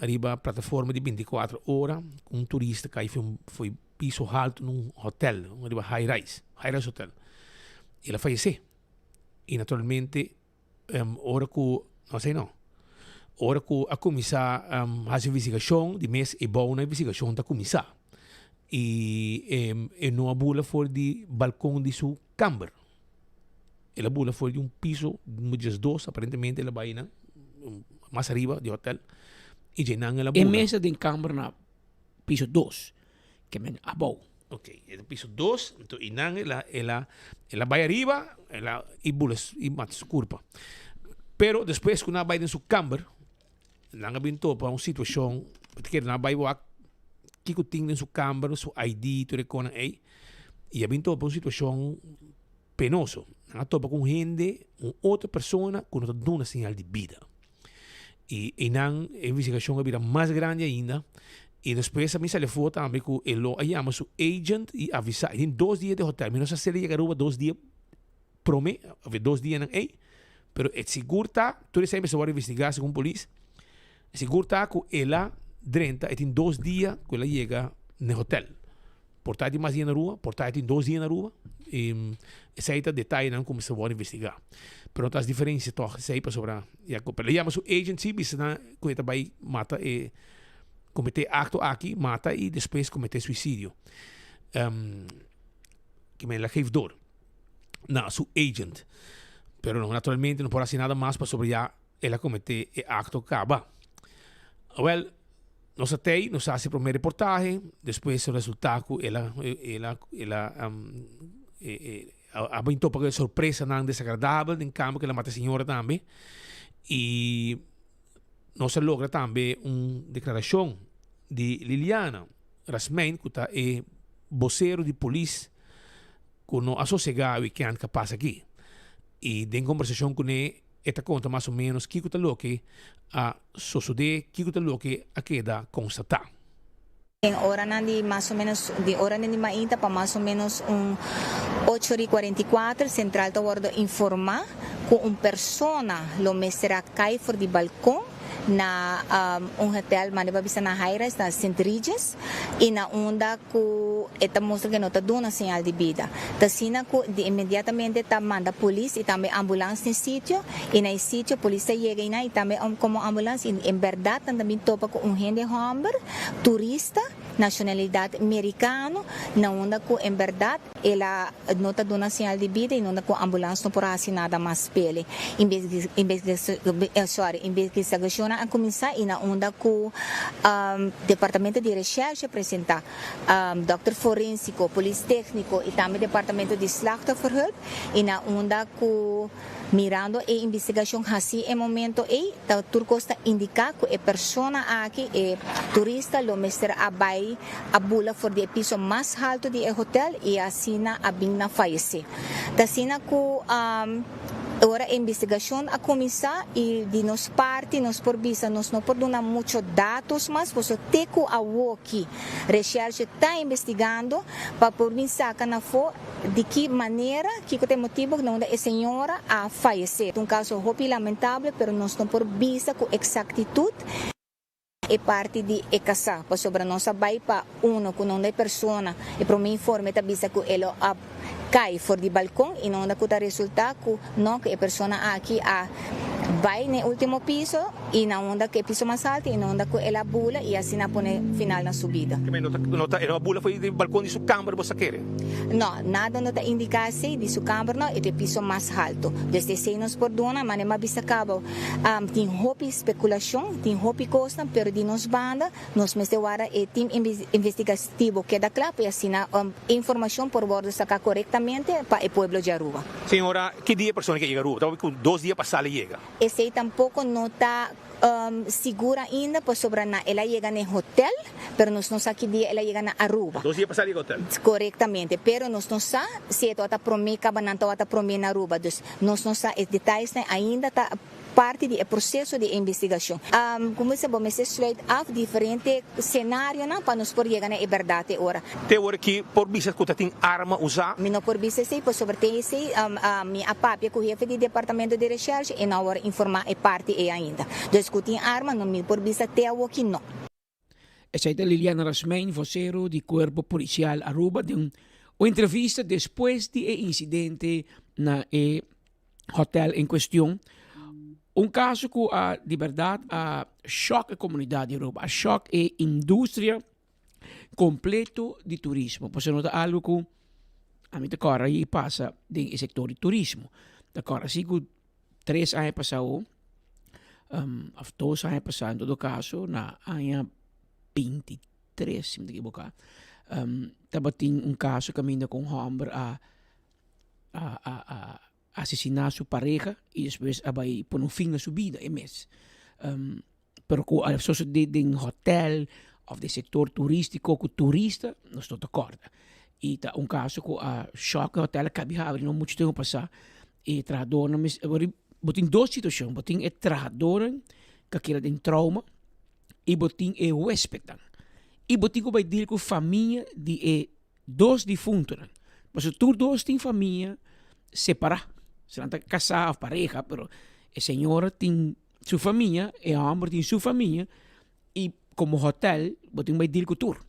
riba plataforma di 24 ora cu un turista cay fo'i piso halto na un hotel riba high rise, high rise hotel y el a fayece y naturalmente ora ku, no asei no, ora ku a kuminsá hasi investigashon di mes e bou na investigashon ta kuminsá i e no a bula for di balkon di su kamber. El a bula for di un piso 12, aparentemente el a bai nan mas ariba di hotel y dje nan el a E bula. mesa den kamber na piso dos, ke men abou. Ok, e ta piso dos, enton y nan el a el a el a bai ariba, el a y bula y mata su kurpa. Pero despues ku nan a bai den su kamber, nan a bin topa un situashon, bo ta kere nan a bai wak kiko tin den su kamber, su ID, tur e konan ei, y a bin topa un situashon penoso. Nan a topa ku un hende, un otro persona ku no ta duna señal di bida. Y einan e investigacion a bira mas grandi ainda. Y despues a mi sali afo tambe cu e lo a yama su agent y avisa. E tin dos dia den hotel. Mi no sa si el a yega Aruba dos dia prome of e dos dianan ey. Pero e sigur ta, tur esey mester worde investiga segun polis. E sigur ta cu el a drenta, e tin dos dia cu el a yega n'e hotel. Por ta tin mas dia na Aruba, por ta tin dos dia na Aruba. Y esey ta detayenan cu mester worde investiga. Pero no ta haci diferencia toch esey pasobra ya cu pero el a yama su agent si bisa nan cu e ta bay mata e comete e acto aki, mata y despues comete suicidio. Kimen el a geef door na su agent. Pero no naturalmente no por haci nada mas pasobra ya el a comete e acto caba. Awel. Nos a tei, nos a hasi promé reportahe, despues a resultá ku el a el a el a a bin topa ku e sorpresanan desagradabel den kambio ku el a mata e señora tambe. I nos a logra tambe un deklarashon di Liliana Rasmijn ku ta e bosero di polis ku no a sosegá wikènt ku a pasa aki. I den kombersashon kuné E ta konta mas o ménos kiko ta loke a sosodé, kiko ta loke a keda konstatá. Den oranan di mas o ménos di oranan di mainta pa mas o ménos un ocho ora i kuarenta i kuater, sentral ta wòrdu informá ku un persona lo mester a kai for di balkon na un hotel, manda pa bisa na high rise na Sint Regis, i na unda ku e ta mustra ku e no ta duna señal di bida. Ta asina ku di inmediatamente ta manda polis i tambe ambulans na e sitio i na e sitio polis ta yega einan i tambe komo ambulans i en bèrdat nan ta bin topa ku un hende hòmber turista nashonalidat merikano na unda ku en bèrdat el a no ta duna señal di bida i na unda ku ambulans no por hasi nada mas p'el. Sorry, investigashonnan a kuminsá i na unda ku departamento di reshèrshe a presentá, dòkter forensiko, polis tékniko i tambe departamento di slachtofferhulp i na unda ku mirando e investigashon hasí e momento ei ta tur kos ta indiká ku e persona aki, e turista, lo mester a bai a bula for di e piso mas haltu di e hotel i asina a bin na fayesé. Ta asina ku ora e investigashon a kuminsá i di nos parti nos por bisa nos no por duna mucho datos mas pasobra te ku awoki reshershe ta investigando pa por bin saka na afó di ki manera, kiko ta e motibu na unda e señora a fayesé. Ta un kaso hopi lamentable pero nos no por bisa ku eksaktitut. E parti di e kasá, pasobra nos a bai pa uno ku nonda e persona, e promé informe ta bisa ku e lo a kai for di balkon i nonda ku ta resultá ku no, ku e persona aki a bai na e último piso i na unda ku e piso mas altu i nonda ku el a bula i asina a pone final na su bida. Keme no ta no ta e no a bula for di balkon di su kamber bo sa kere? No, nada no ta indiká esei, di su kamber no, e ta e piso mas haltu. Desde esei nos por duna, manera mi a bisa kaba, Tin hopi spekulashon, tin hopi kosnan, pero di nos banda nos mester warda e tim investigativo keda kla pa asina informashon por wòrdu saká korektamente pa e pueblo di Aruba. Señora, ki dia e persona ke yega Aruba? Ta ku dos dia pasá el a yega. Esei tampoko no ta sigur ainda pasobra na el a yega na e hotel, pero nos no sa ki dia el a yega na Aruba. Dos dia pasá el a yega hotel. Korektamente, pero nos no sa si e tabata promé kaba nan tabata promé na Aruba. Dus Nos no sa e detayesnan ainda ta parti di e proseso di e investigashon. Como bisa bo mester sluit af diferente senarionan pa nos por yega na e bèrdat e ora. Te ora ki por bisa ku ta tin arma usá? Mi no por bisa esei pasobra te esei mi a papia ku hefe di departamento di reshershe e no a wòrdu informá e parti ei ainda. Dus ku tin arma no mi por bisa te awoki no. Esei ta Liliana Rasmijn, vocero di Cuerpo Policial Aruba den un entrevista despues di e incidente na e hotel en cuestion. Un caso cu a di berdad a shock e comunidad di Aruba, a shock e industria completo di turismo. Pasobra no ta algo cu ami ta cora y pasa den e sector di turismo. Ta kòrda si ku tres aña pasá òf dos aña pasá en todo kaso na aña 23 si mi ta ekiboká tabatin un kaso kaminda ku un hòmber a a a a asesiná su pareha i despues a bai pone un fin na su bida e mes. Pero ku a sosodé den hotèl òf den sektor turístiko ku turista nos no ta kòrda. I ta un kaso ku a shòk e hotèl a kabi habri no muchu tempu pasá i e trahadónan mes bo tin dos situashon, bo tin e trahadónan ku a keda den trouma i bo tin e huéspetnan. I bo tin ku bai dil ku famia di e dos difuntonan. Pasobra tur dos tin famia separá. Si nan ta kasá òf pareha pero e señora tin su famia, e hòmber tin su famia i komo hotèl bo tin bai dil ku tur.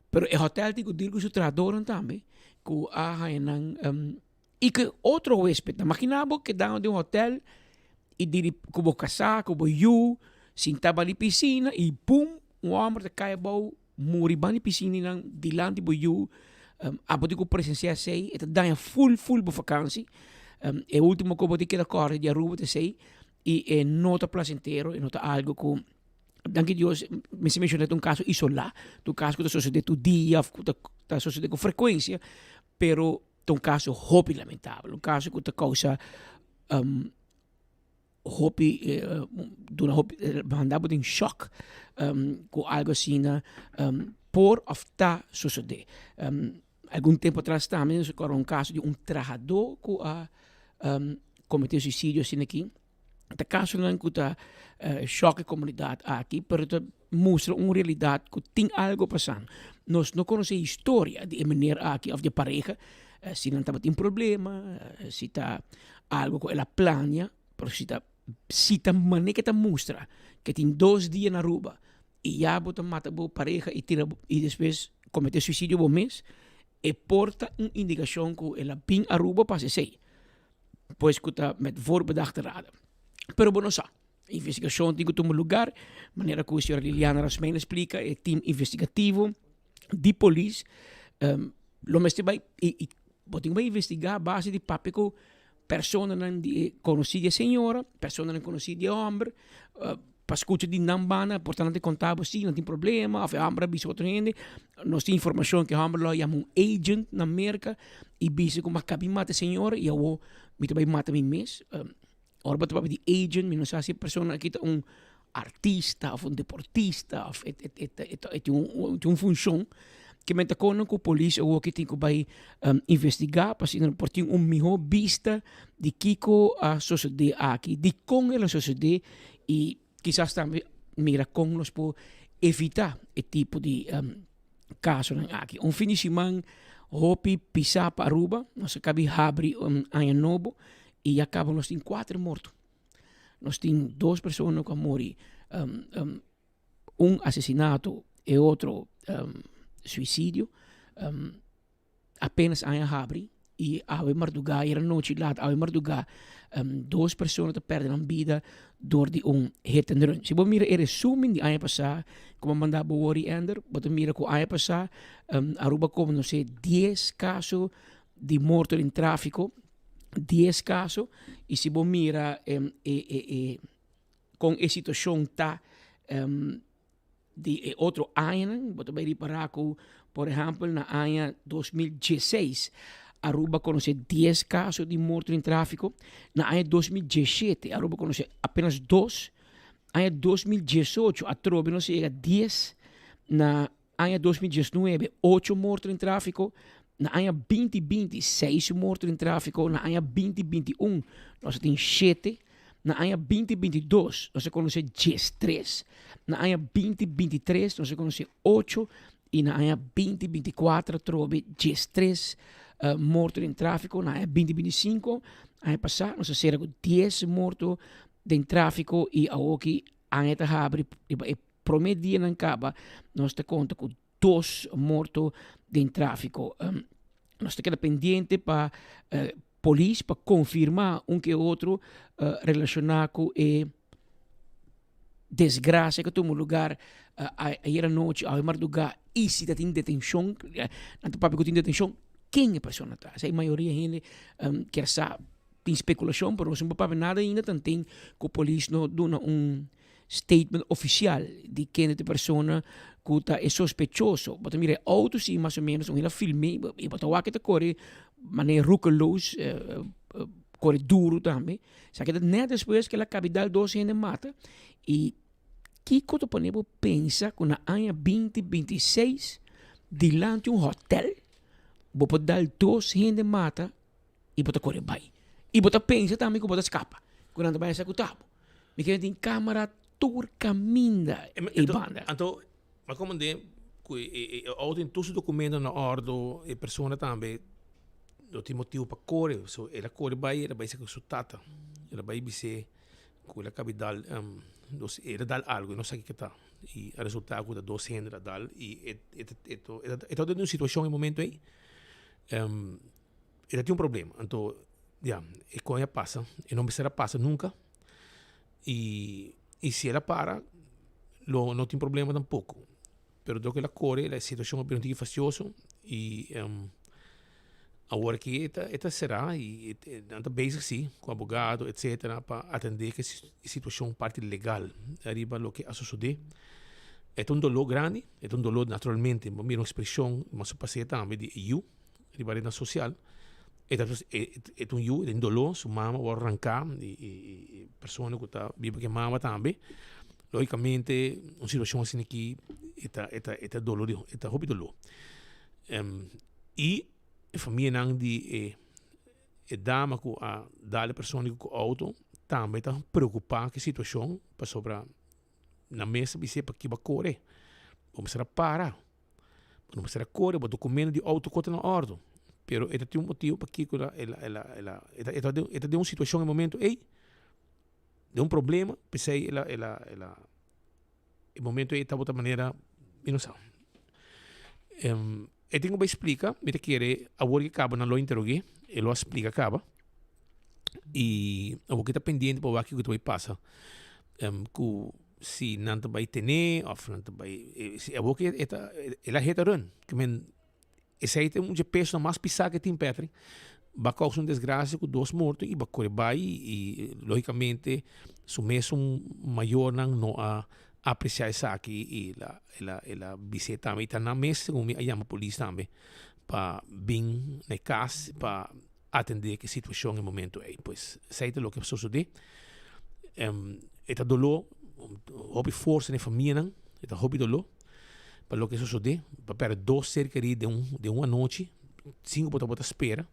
Pero e hotèl tin ku dil ku su trahadónan tambe ku a haña nan i ku otro huéspetnan. Maginá bo keda den un hotèl i diri ku bo kasá, ku bo yu, sintá banda di pisina i bum un hòmber ta kai abou muri banda di pisina dilanti bo yu. Abo tin ku presensiá esei, e ta daña ful ful bo fakansi. E último ku bo tin keda kòrda di Aruba ta esei. I e no ta placentero, e no ta algo ku, danki Dios, mester menciona ta un caso isolá, ta un caso ku ta sosodé tur dia òf ku ta sosodé ku frekuensia, pero ta un caso hopi lamentabel, un caso ku ta kousa hopi duna hopi manda bo den shòk ku algo asina por òf ta sosodé. Algun tempu atras tambe nos a kòrda un kaso di un trahadó ku a kometé suisidio asina aki. Ta kasonan ku ta shòk e komunidat aki, pero ta mustra un realidat ku tin algu pasando. Nos no konosé historia di e meneer aki òf di e pareha, si nan tabatin problema, si ta algu ku el a plania, pero si ta si ta manera ke ta mustra ke tin dos dia na Aruba i ya bo ta mata bo pareha i tira i despues komete suisidio bo mes, e por ta un indikashon ku el a bin Aruba pa hasi esei. Pues ku ta met voorbedachte raden. Pero bo no sa. Investigashon tin ku tuma lugar, manera ku señora Liliana Rasmijn a splika, e team investigativo di polis lo mester bai i bo tin ku bai investigá a base di papia ku personanan di e konosí di e señora, personanan konosí di e hòmber, pa skucha di nan banda, por ta nan ta konta bo si nan tin problema òf e hòmber a bisa otro hende. Nos tin informashon ku e hòmber lo a yama un agent na Merka i bisa ku mi a kabi mata e señora i awor mi ta bai mata mi mes. Ora bo ta papia di agent mi no sa si e persona aki ta un artista of un deportista of e tin un funshon ke men ta kono ku polis awoki tin ku bai investigá pa asina por tin un mihó bista di kiko a sosodé aki, dikon el a sosodé i kisas tambe mira kon nos por evitá e tipo di kasonan aki. Un fin di siman hopi pisá pa Aruba, nos a kabi habri un aña nobo i ya kaba nos tin kuater morto. Nos tin dos persona ku a muri, un asesinato, e otro suisidio. Apenas aña habri i awe mardugá, ayera nochi lat awe mardugá, dos persona ta pèrdè nan bida dor di un hit and run. Si bo mira e resumen di aña pasá ku bo a manda bo wòri Ender, bo ta mira ku aña pasá Aruba konosé dies kaso di morto den tráfiko. Dies kaso i si bo mira e e e kon e situashon ta di e otro añanan bo ta bai ripará ku por ehèmpel na aña 2016 Aruba konosé dies kaso di morto den tráfiko, na aña 2017 Aruba konosé apenas dos, aña 2018 atrobe nos a yega dies, na Aña 2019, ocho morto den tráfiko. Na aña 2020, seis morto den tráfiko. Na aña 2021, nos a tin shete. Na aña 2022, nos a konosé diestres. Na aña 2023, nos a konosé ocho. I na aña 2024 atrobe diestres morto den tráfiko. Na aña 2025, aña pasá, nos a sera ku dies morto den tráfiko i awoki aña ta habri riba e Prome dianan kaba nos ta konta ku dos morto den tráfiko. Nos ta keda pendiente pa polis pa konfirmá un ke otro relashoná ku e desgrasia ku a tuma lugar ayer anochi, awe mardugá i si ta tin detenshon, nan ta papia ku tin detenshon, ken e persona ta? Esei mayoria hende kier sa. Tin speculashon pero nos no por papia nada ainda tanten cu polis no duna un statement oficial di kende ta e persona cu ta e sospechoso. Bo ta mira e auto si mas o menos un hende a film'é y bo ta wak e ta core manera roekeloos core duro tambe. Esaki ta net despues cu el a cabi dal dos hende mata y kico ta pone bo pensa cu na aña binti 26 dilanti un hotel bo por dal dos hende mata i bo ta kore bai. I bo ta pensa tambe ku bo ta skapa, ku nan ta bai esekuta bo. Mi kere tin kamera tur kaminda e banda. Anto, mi a komprende ku e outo tin tur su dokumento na òrdu, e persona tambe no tin motibu pa kore. So el a kore bai, el a bai seka su tata, el a bai bis'é ku el a kabi dal dos, el a dal algu, e no sa kiko ta. I a resulta ku ta dos hende el a dal i e tabata den un situashon e momento ei. E ta tin un problema. Anto, ya, e koña a pasa. E no mester a pasa nunka. I, i si el a para, lo no tin problema tampoko. Pero dor ku el a kore, e situashon a bira un tiki fastioso i awor aki e ta, e ta será i nan ta bezig si ku abogado etsetera pa atendé ku e situashon parti legal ariba loke a sosodé. E ta un doló grandi, e ta un doló naturalmente, bo mira un ekspreshon mas pas'é tambe di e yu. Riba rednan sosial e ta e ta un yu den doló su mama wòrdu ranká i i persona ku ta biba ku e mama tambe lógikamente un situashon asina aki e ta e ta e ta doló e ta hopi doló i e famianan di e e dama ku a dal e persona ku outo tambe ta preokupá ku e situashon pasobra nan mes a bis'é pa kiba kore bo mester a para. Bo no mester a kore, bo dokumento di outo ku ta na òrdu. Pero e ta tin un motibu pakiko el a, el a, el a, el a, e ta, e ta den, e ta den un situashon e momento ei, den un problema, p'esei el a, el a, el a, e momento ei tabata manera, mi no sa. E tin ku bai splika, mi ta kere awor ke kaba nan lo interog'é, e lo a splika kaba. I awor ke ta pendiente pa wak kiko ta bai pasa ku si nan ta bai tene of nan ta bai si awor ke e ta el a heta run ke men esei ta un dje peso mas pisa ke tin Patrick ba kousa un desgrasia ku dos morto i ba kore bai i logicamente su mesun mayornan no a aprecia esaki i el a el a el a bis'é tambe i ta nan mes segun mi a yama polis tambe pa bin na e kas pa atendé ku e situashon e momento ei. Pues esei ta loke a sosodé. E ta doló, hopi forsa na e famianan, e ta hopi doló pa loke a sosodé, pa pèrdè dos ser kerí den un den un anochi sin ku bo tabata spera.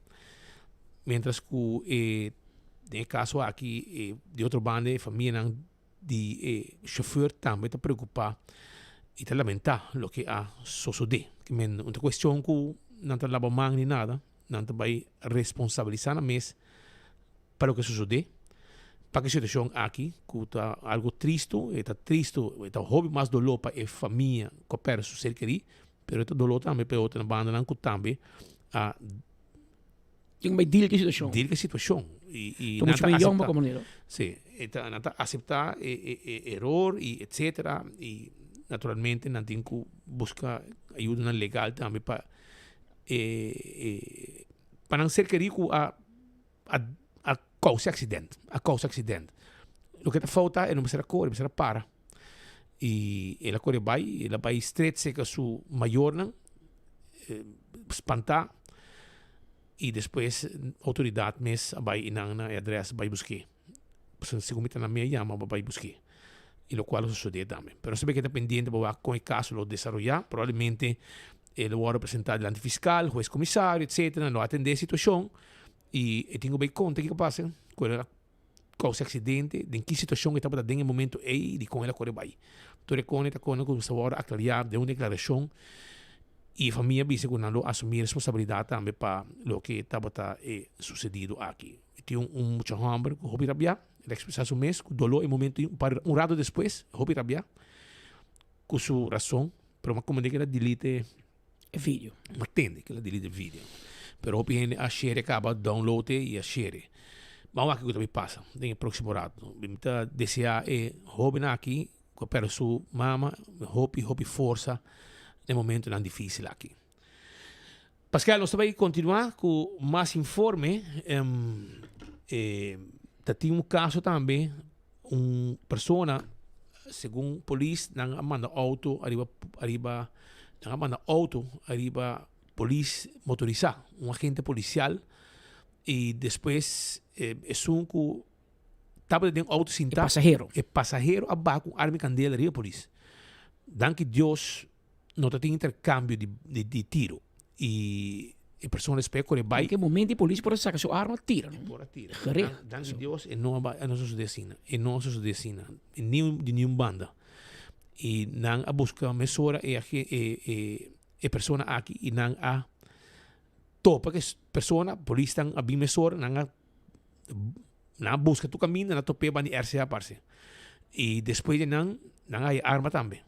Miéntras ku e den e kaso aki e di otro banda e famianan di e chauffeur tambe ta preocupa y ta lamenta loke a sosode. No ta cuestion cu nan ta laba man ni nada, nan ta bay responsabilisa nan mes pa loke a sosode, pa ki situacion aki cu ta algo tristo, e ta tristo, e ta hopi mas dolor pa e famia cu a perde su ser keri, pero e ta dolor tambe pa e otro bandanan cu tambe a Tin bai deal ku e situashon. Deal ku e situashon. I, i Ta mucho mihó pa komo Sí, e ta, nan ta aseptá e, e, e eror i etcétera i naturalmente nan tin ku buska ayudanan legal tambe pa e, e, pa nan ser kerí ku a, a, a kousa aksident, a kousa aksident. Loke ta falta e no mester a kore, mester a para. I el a kore bai, el a bai stret serka su mayornan, spantá, i despues outoridat mes a bai einan na e adrès bai busk'é. Pasobra segun mi ta nan mi a yama pa bai busk'é, i lokual a sosodé tambe. Pero nos ta keda pendiente pa wak kon e kaso lo desaroyá, probablemente e lo wòrdu presentá dilanti fiskal, hues komisario, etsetera, nan lo atendé e situashon i e tin ku bai konta kiko a pasa ku el a kousa aksidente, den ki situashon e tabata den e momento ei i dikon el a kore bai. Tur e kone ta kone ku mester wòrdu aklariá den un deklarashon i e famia bisa ku nan lo asumí responsabilidat tambe pa loke tabata e susedido aki. E tin un mucha hòmber ku hopi rabiá, el a ekspresá su mes ku doló e momento ei, un par un rato despues hopi rabiá ku su rason, pero mi a komprendé ku el a delete E video. Mi a tende ku el a delete e video. Pero hopi hende a share kaba, download e i a share. Ban wak kiko ta bin pasa den e próksimo rato. Mi ta deseá e hóbennan aki ku a pèrdè su mama hopi hopi forsa den momentonan difísil aki. Pascal, nos ta bai kontinuá ku mas informe. E ta tin un kaso tambe un persona segun polis nan a manda auto ariba ariba nan a manda auto ariba polis motorisa un agente policial y despues esun cu tabata den auto sinta E pasahero. E pasahero a baha cu un arma di candela riba polis. Danki Dios no ta tin intercambio di di tiro y e persona despues a core bay. Den ke momento e polis por a saca su arma tira no. Por a tira. Gericht. Danki Dios e no a bay e no sucede asina e no a sucede asina ni di niun banda y nan a busca mesora e e e persona aki y nan a topa ke persona polisnan a bin mesora nan a Nan a buska tur kaminda, nan a top'é banda di RCA parse. I despues di nan, nan a haña arma tambe.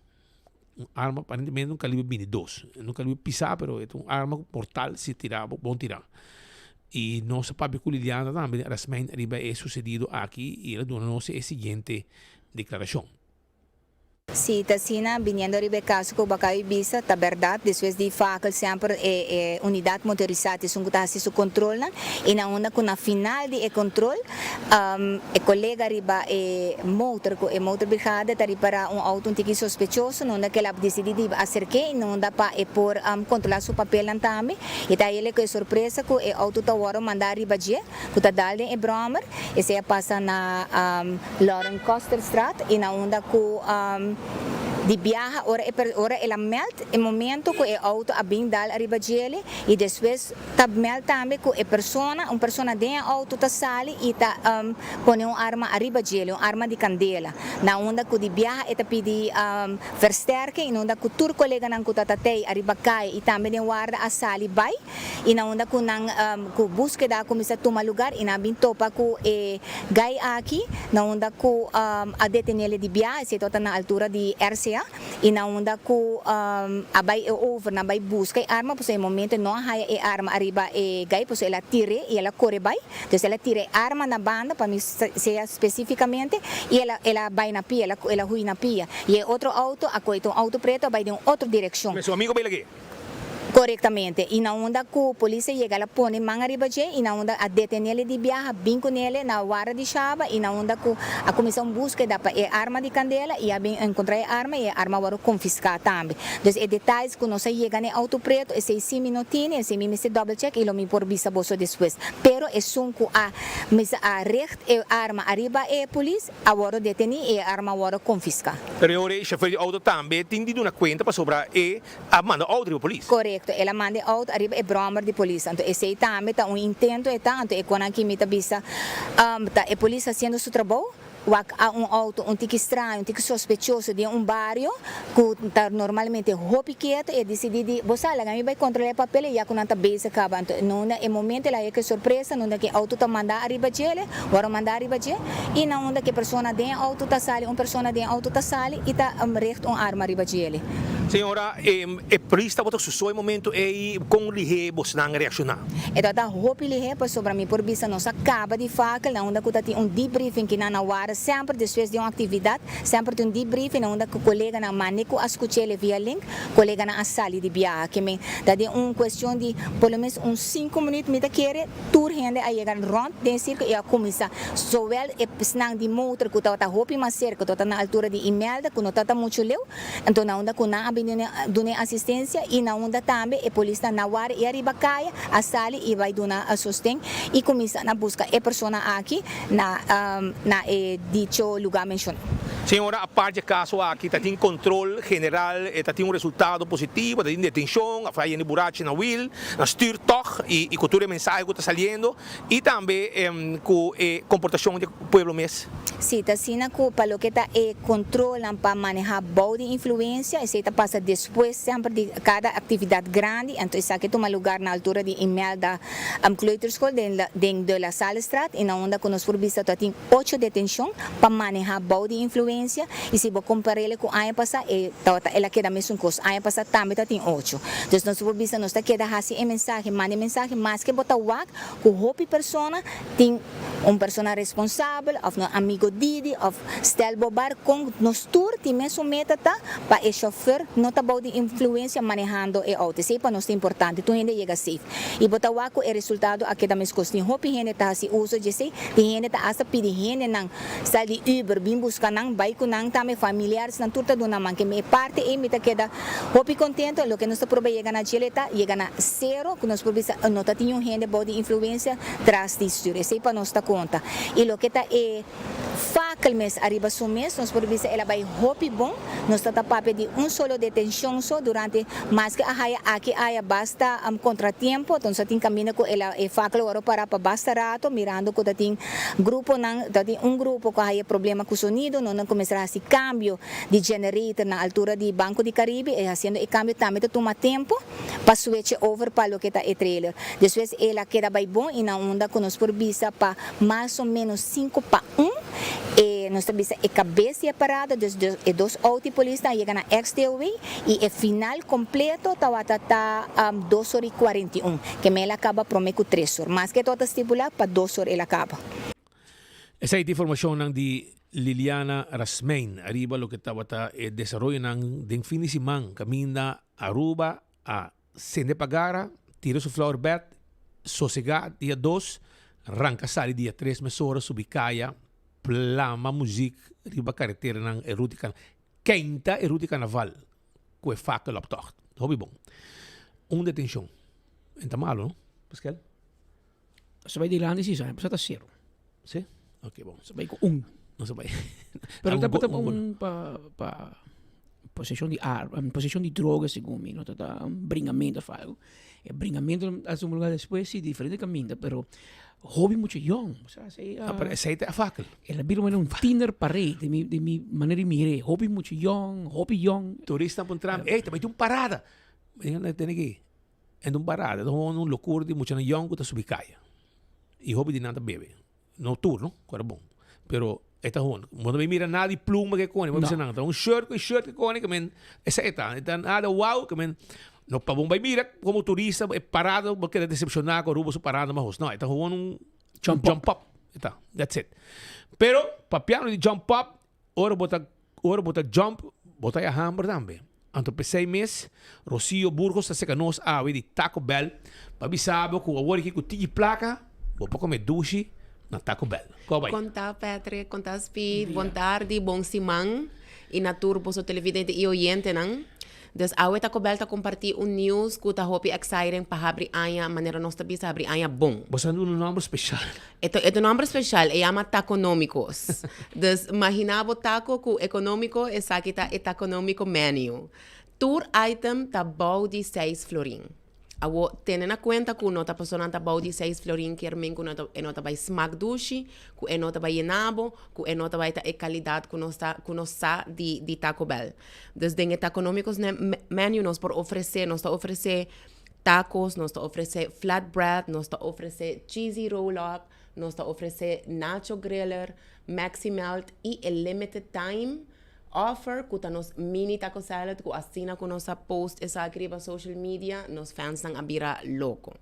Un arma aparentemente un kaliber bintidos. No kaliber pisá, pero e ta un arma mortal si tirá bo, bon tirá. I nos a papia ku Liliana tambe, Rasmijn, riba e susedido aki i el a duna nos e siguiente deklarashon. Si ta asina, biniendo riba e kaso ku bo a kabi bisa, ta bèrdat, despues di fakel semper e e unidat motorisá ta esun ku ta hasi su kontrolnan i na unda ku na final di e kontrol e kolega riba e motor ku e motorbrigade ta ripará un outo un tiki sospechoso na unda ku el a disidí di aserk'é i na unda pa e por kontrolá su papelnan tambe i ta hel ku e sorpresa ku e outo ta wòrdu mandá riba dje ku ta dal den e bròmer esei a pasa na Lauren Kosterstraat y na unda cu di biaha ora e ora el a meld e momento cu e auto a bin dal ariba djele y despues ta meld tambe cu e persona un persona den e auto ta sali y ta pone un arma ariba djele un arma di candela na unda cu di biaha e ta pidi versterking y na unda cu tur coleganan cu ta ta tey ariba caya y tambe den warda a sali bay. I na unda ku nan ku búskeda a kuminsá tuma lugar i nan a bin topa ku e gai aki na unda ku a detenele di bia, esei tabata na altura di RCA, i na unda ku a bai e over, nan a bai buska e arma pasobra e momento e no a haya e arma ariba e gai pasobra el a tir'é i el a kore bai, entonces el a tira e arma na banda pa mi sea spesífikamente i el a el a bai na pia, el a hui na pia i e otro auto a kohe ta un auto preto a bai den un otro direkshon. Su amigo bai lag'é. Korektamente. I na unda ku polis a yega el a pone man ariba dje i na unda a detenele di biaha bin kunele na wara di Shaba i na unda ku a kuminsá un búskeda pa e arma di kandela i a bin enkontrá e arma i e arma a wòrdu konfiská tambe. Dus e detayes ku nos a yega na e outo pretu esei sí mi no tini, esei mi mester dòbel chèk i lo mi por bisa boso despues. Pero esun ku a mester a richt e arma ariba e polis a wòrdu detení i e arma a wòrdu konfiská. Pero e ora e shofèr di outo tambe tin di duna kuenta pasobra e A manda auto riba polis. Korekto, el a manda e auto ariba e bròmer di polis. Anto esei tambe ta un intento e ta, anto e konan aki mi ta bisa ta e polis hasiendo su trabou, wak a un auto un tiki straño, un tiki sospechoso den un bario ku ta normalmente hopi ketu, e disidí di bo sa laga mi bai kontrolá e papel ya ku nan ta bezig kaba. Anto nunda e momento el a haña ku e sorpresa, nunda ku e auto ta mandá ariba djele, wòrdu mandá ariba dje, i na unda ku e persona den e auto ta sali, un persona den e auto ta sali i ta richt un arma riba djele. Señora, e polis tabata su so e momento ei, kon lihé bosnan a reakshoná? E tabata hopi lihé pasobra mi por bisa nos a kaba di fakel na unda ku ta tin un debriefing ki nan a wara semper despues di un aktividat, semper tin un debriefing na unda ku koleganan mane ku a skuch'el via link, koleganan a sali di biaha. Ke men ta den un kuestion di por lo menos un sinku minüt mi ta kere tur hende a yega rònt den e sirkulo i a kuminsá zowel e esnan di motor ku tabata hopi mas serka ku tabata na altura di Imelda ku no tabata muchu leu, Anto na unda ku nan a bini duna e asistensia i na unda tambe e polisnan na wara i ariba kaya a sali i bai duna sosten i kuminsá na buska e persona aki na na e dicho lugá menshoná. Señora, apart dje kaso aki ta tin kontrol general, e ta tin un resultado positivo, ta tin detenshon, a faya hende burachi na wil, na stuur tòg i ku tur e mensahe ku ta saliendo. I tambe ku e komportashon di e pueblo mes. Sí, ta asina ku pa loke ta e kontrolnan pa manehá bou di influensia, esei ta pasa despues semper di kada aktividat grandi, anto esaki tuma lugar na altura di Imelda Kleuterschool den den De La Sallestraat i na unda ku nos por bisa ta tin ocho detenshon pa manehá bou di influensia i si bo kompar'el ku aña pasá e tabata el a keda mesun kos, aña pasá tambe ta tin ocho. Dus nos por bisa nos ta keda hasi e mensahe, manda e mensahe maske bo ta wak. Ku hopi persona tin Un persona responsabel of nos amigo Didi of stel bo bar con nos tur tin mesun meta ta pa e chauffeur no ta bou di influencia manehando e auto. Esey pa nos ta importante, tur hende yega safe. Y bo ta wak cu e resultado a keda mescos. Tin hopi hende ta haci uso dje esey, tin hende ta hasta pidi hendenan sal di Uber bin busca nan, bay cu nan tambe, familiaresnan tur ta duna man. Ke mi e parti ey mi ta keda hopi contento. Loke nos ta proba yega na djele ta yega na cero, cu nos por bisa no ta tin niun hende bou di influencia tras di stuur. Esey pa nos ta conta. Y loke ta e fakel mes ariba su mes, nos por bisa el a bay hopi bon. Nos ta ta papia di un solo detencion so durante maske a haya aki aya basta contratiempo. Nos ta tin caminda cu el a e fakel worde para pa basta rato mirando cu ta tin gruponan, ta tin un grupo cu a haya problema cu sonido, nos nan cuminsa haci cambio di generator na altura di Banco di Caribe y haciendo e cambio tambe ta tuma tempo. pa switch over pa loke ta e trailer. Despues el a keda bai bon y na unda cu nos por bisa pa mas o menos cinco pa un e nos ta bisa e cabes di e parada, dus e dos auto di polis nan a yega na XTOW y e final completo tawata ta dos or y 41 ke men el a caba prome cu tres or. Maske e tawata stipula pa dos or el a caba. Esei ta informacionnan di Liliana Rasmijn ariba loke tabata e desaroyonan den fin di siman caminda Aruba a sende pa gara, tira su flower bed, sosega dia dos, ranka sali dia tres mesora subi kaya, plama muziek riba kareteranan e ruta di karnaval, keinta e ruta di karnaval ku e fakeloptocht. Hopi bon. Un detenshon. En ta malo no, Paskel? Nos a bai dilanti si, sa ta sero. Si? Ok, bon. Nos a bai ku un. Nos a bai. Pero ta ta un pa pa poseshon di arma, poseshon di droga segun mi, no ta ta un bringamento of algo. E bringamento a tuma lugar despues si diferente kaminda, pero hopi mucha yong. Osea esei Ah, pero esei ta fakel. El a bira manera un tiener parade di mi di mi manera di mir'é. Hopi mucha yong, hopi yong. Turista puntra mi, ey ta bai tin un parada. Mi di, tene ki. En un parada, ta un locura di muchanan yong cu ta subi caya. Y hopi di nan ta bebe. No tur, no, cu era bon. Pero e ta hoon. Bo no bay mira nada di pluma ke cone. Bo bisa nan, ta un shirt cu e shirt ke cone, ke men, esey ta. E ta nada wow, ke men, no pa bo bay mira como turista e parada, bo keda decepciona cu Aruba su parada mahos. No, e ta gewoon un Jump jump up. E ta, that's it. Pero, papiando di jump up, Ora bo ta ora bo ta jump, bo ta haya hamber tambe. Anto p'esei mes, Rocio Burgos ta seka nos awe di Taco Bell pa bisa bo ku awor aki ku tiki plaka bo por kome dushi na Taco Bell. Ko bai? Konta Patrick, konta Speed, bon tardi, bon siman i na tur boso televidente i oyentenan. Dus awe Taco Bell ta comparti un news cu ta hopi exciting pa habri aña, manera nos ta bisa habri aña bon. Bo sa duna un nomber special. E ta e ta un nomber special, e yama Taconomicos. Dus magina bo taco cu economico, esaki ta e Taconomico menu. Tur item ta bou di seis florin. Awo, tene na cuenta cu no ta pasobra nan ta bou di seis florin kier men cu no ta e no ta bay smak dushi, cu e no ta bay yena bo, cu e no ta bay ta e calidad cu nos ta cu nos sa di di Taco Bell. Dus den e Taconomicos menu nos por ofrece, nos ta ofrece tacos, nos ta ofrece flatbread, nos ta ofrece cheesy roll up, nos ta ofrece nacho griller, maxi melt y e limited time offer cu ta nos mini taco salad cu asina cu nos a post esaki riba social media nos fansnan a bira loco.